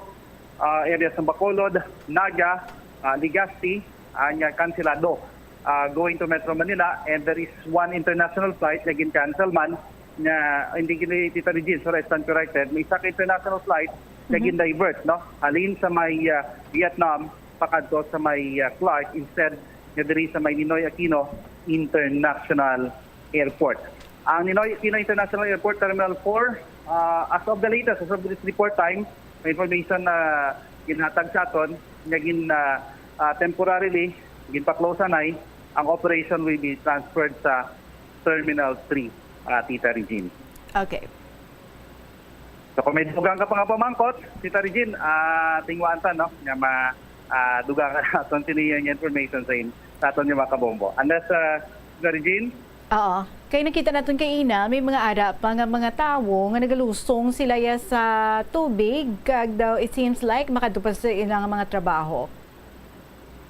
ah, area sang Bacolod, Naga, ah, Legazpi, ang, ah, kanselado, ah, going to Metro Manila, and there is one international flight na gin-cancel man, nga hindi gini, Tita Regine, sorry, I stand corrected. May isa ka international flight na Mhm. gin-divert, no? Halin sa may, ah, Vietnam, pakadto sa may, ah, Clark, instead nga diri sa may Ninoy Aquino International Airport. Ang Ninoy Aquino International Airport Terminal four, ah, as of the latest, as of this report time, may information na ginhatag sa aton nga gin, ah, ah, temporarily ginpa-close anay, ang operation will be transferred sa Terminal three, ah, Tita Regine. Okay. So, kung may dugang ka pa nga pamangkot, Tita Regine, ah, tingwaan ta, no, nga ma-, ah, dugang ka naton sini nga information sa in-, sa aton nga mga kabombo. Unless, ah, Tita Regine? Oo. Kay nakita naton kay ina, may mga ara pa nga mga tawo nga nagalusong sila ya sa tubig, kag daw, it seems like, makadto pa sa ilang mga trabaho.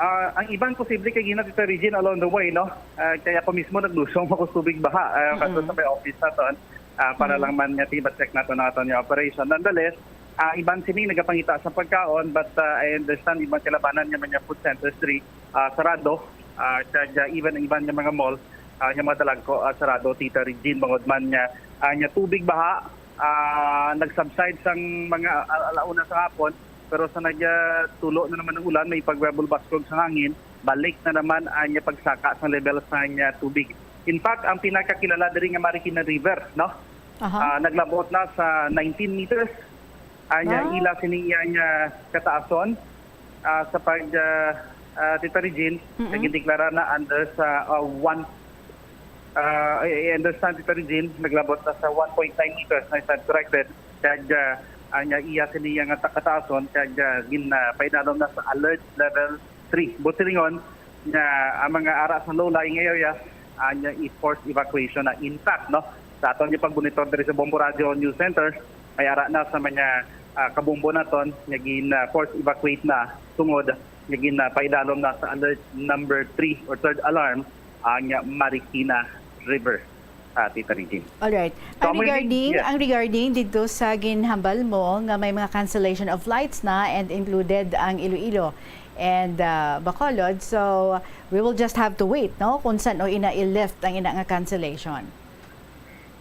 Ah, ang iban posible kay gina, Tita Regine, along the way, no? Ah, kaya ako mismo naglusong ako sa tubig baha, ah, Mm-mm. kato sa may office naton, ah, para Mm. lang man nga tiba-check naton ang aton nga operation. Nonetheless, ah, iban sini nagapangita sa pagkaon, but, ah, I understand iban kalabanan nga mga food centers diri, ah, sarado, ah, kag, ah, even ang iban nga mga mall, ah, nga mga dalagko, ah, sarado, Tita Regine, bangod man nga, ah, nga tubig baha, ah, nag-subside sang mga al-, alauna sa hapon, pero sa nagtulo na naman ng ulan, may pagbabulbaskog sa hangin, balik na naman ang pagsaka sa level sa nga tubig. In fact, ang pinakakilala diri nga Marikina River, no? Aha. Ah, naglabot na sa nineteen meters. Ang Ah. ila sini iya nga kataason. Ah, sa pag, ah, ah, Tita Regine, Mm-mm. nagdeklara na under sa, ah, one, ah, I, I understand, Tita Regine, naglabot na sa one point nine meters na, if I'm corrected, kag, ah, ang, ah, iya sini nga ta-, kataason, kag, ah, gin, ah, paidalom na sa alert level three. Buot silingon nga ang mga ara sa low-lying areas, ang, ah, i-forced evacuation na intact, no? Sa aton nga pagmonitor diri sa Bombo Radio News Center, may ara na sa mga, ah, kabombo naton nga gin, ah, forced evacuate na tungod nga gin, ah, paidalom na sa alert number three or third alarm ang, ah, Marikina River, ah, Tita Regine. Alright. So, Ang amo ini, regarding, yes. ang regarding dito sa ginhambal mo nga may mga cancellation of flights na and included ang Iloilo and, ah, Bacolod. So, we will just have to wait, no? Kung san-o ina i-lift ang ina nga cancellation.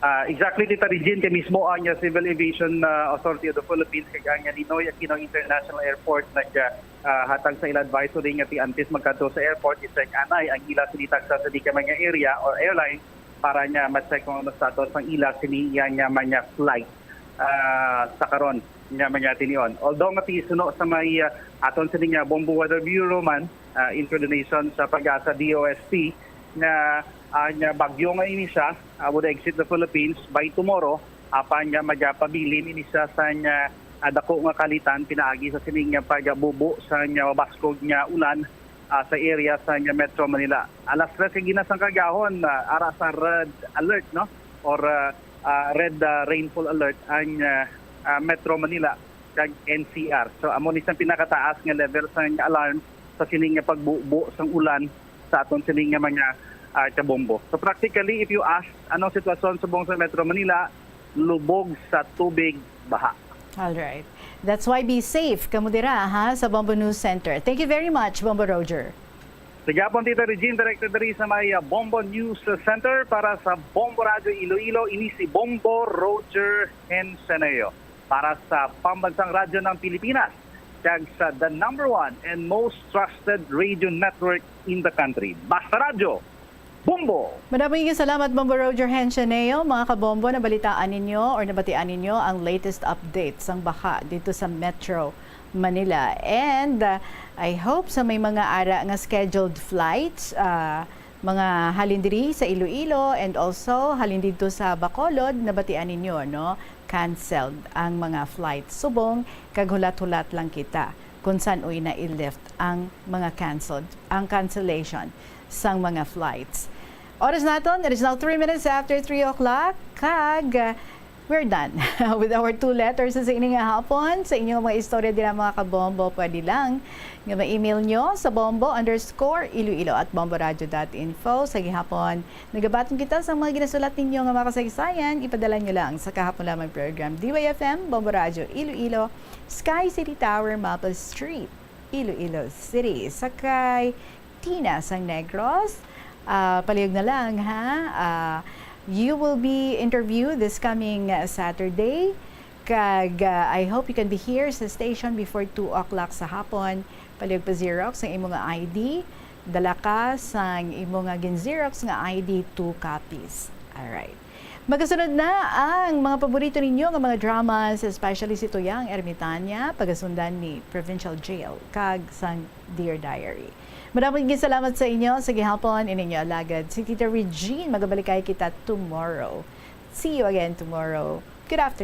Ah, exactly, Tita Regine, kay mismo ang, ah, Civil Aviation, ah, Authority of the Philippines kag ang, ah, Ninoy Aquino International Airport nag, ah, ah, hatag sa ila advisory nga ti-, antes magkadto sa airport, i-check anay ang ila sini tagsa sa di ka mga area or airline para nga ma-check kung ano status ang ila sini iya nga mga flight, ah, sa karon nga mga tinion. Although nga tisuno sa may, ah, aton sini nga Bombo Weather Bureau man, ah, in coordination sa PAGASA D O S T, nga, ah, nga bagyo nga ini siya, ah, would exit the Philippines by tomorrow, apan nga magapabilin ini siya sa nga, ah, dako nga kalitan pinaagi sa sining nga pagabubo sa nga mabaskog nga ulan, ah, sa area sa nga Metro Manila. Alas tres kag ginasang kagahon, ah, ara sa red alert, no? Or, ah, ah, red, ah, rainfall alert ang, ah, ah, Metro Manila kag N C R. So, amo ni sa pinakataas nga level sa nga alarm sa sining nga pagbubo sang ulan sa aton sining nga mga, ah, kabombo. So, practically, if you ask, anong sitwasyon subong sa Metro Manila? Lubog sa tubig, baha. All right. That's why be safe kamo dira, ha, sa Bombo News Center. Thank you very much, Bombo Roger. Sige hapon, Tita Regine, director diri sa may, ah, Bombo News Center para sa Bombo Radio Iloilo. Ini si Bombo Roger Henseneo para sa Pambansang Radyo ng Pilipinas, kag sa the number one and most trusted radio network in the country. Basta Radyo, Bombo! Madamo nga salamat, Bombo Roger Henseneo. Mga kabombo, nabalitaan ninyo or nabatian ninyo ang latest update sang baha dito sa Metro Manila. And, uh, I hope sa may mga ara nga scheduled flights, uh, mga halin diri sa Iloilo and also halin didto sa Bacolod, nabatian ninyo, no? Canceled ang mga flights. Subong, kag hulat-hulat lang kita kung san-o ina i-lift ang mga canceled, ang cancellation sang mga flights. Oras naton, it is now three minutes after three o'clock, kag, uh, we're done with our two letters sa ini nga hapon. Sa inyong mga istorya dira, mga kabombo, pwede lang nga ma-email nyo sa bombo underscore iloilo at bomboradio dot info. Sa gihapon, nagabaton kita sa mga ginasulat ninyo nga mga kasaysayan. Ipadala nyo lang sa kahapon lamang program, D Y F M, Bombo Radio Iloilo, Sky City Tower, Maples Street, Iloilo City. Sa kay Tina sang Negros, ah, palihog na lang, ha? Ah, you will be interviewed this coming, uh, Saturday. Kag, ah, I hope you can be here sa station before two o'clock sa hapon. Palihog pa-xerox ang imo nga I D. Dala ka sang imo nga gin-xerox nga I D, two copies. Alright. Magasunod na ang mga paborito ninyo nga mga dramas, especially si Tuyang Ermitania, pagasundan ni Provincial Jail, kag sang Dear Diary. Madamo gid salamat sa inyo. Sa gihapon, ini inyo alagad, si Tita Regine. Magabalikay kita tomorrow. See you again tomorrow. Good afternoon.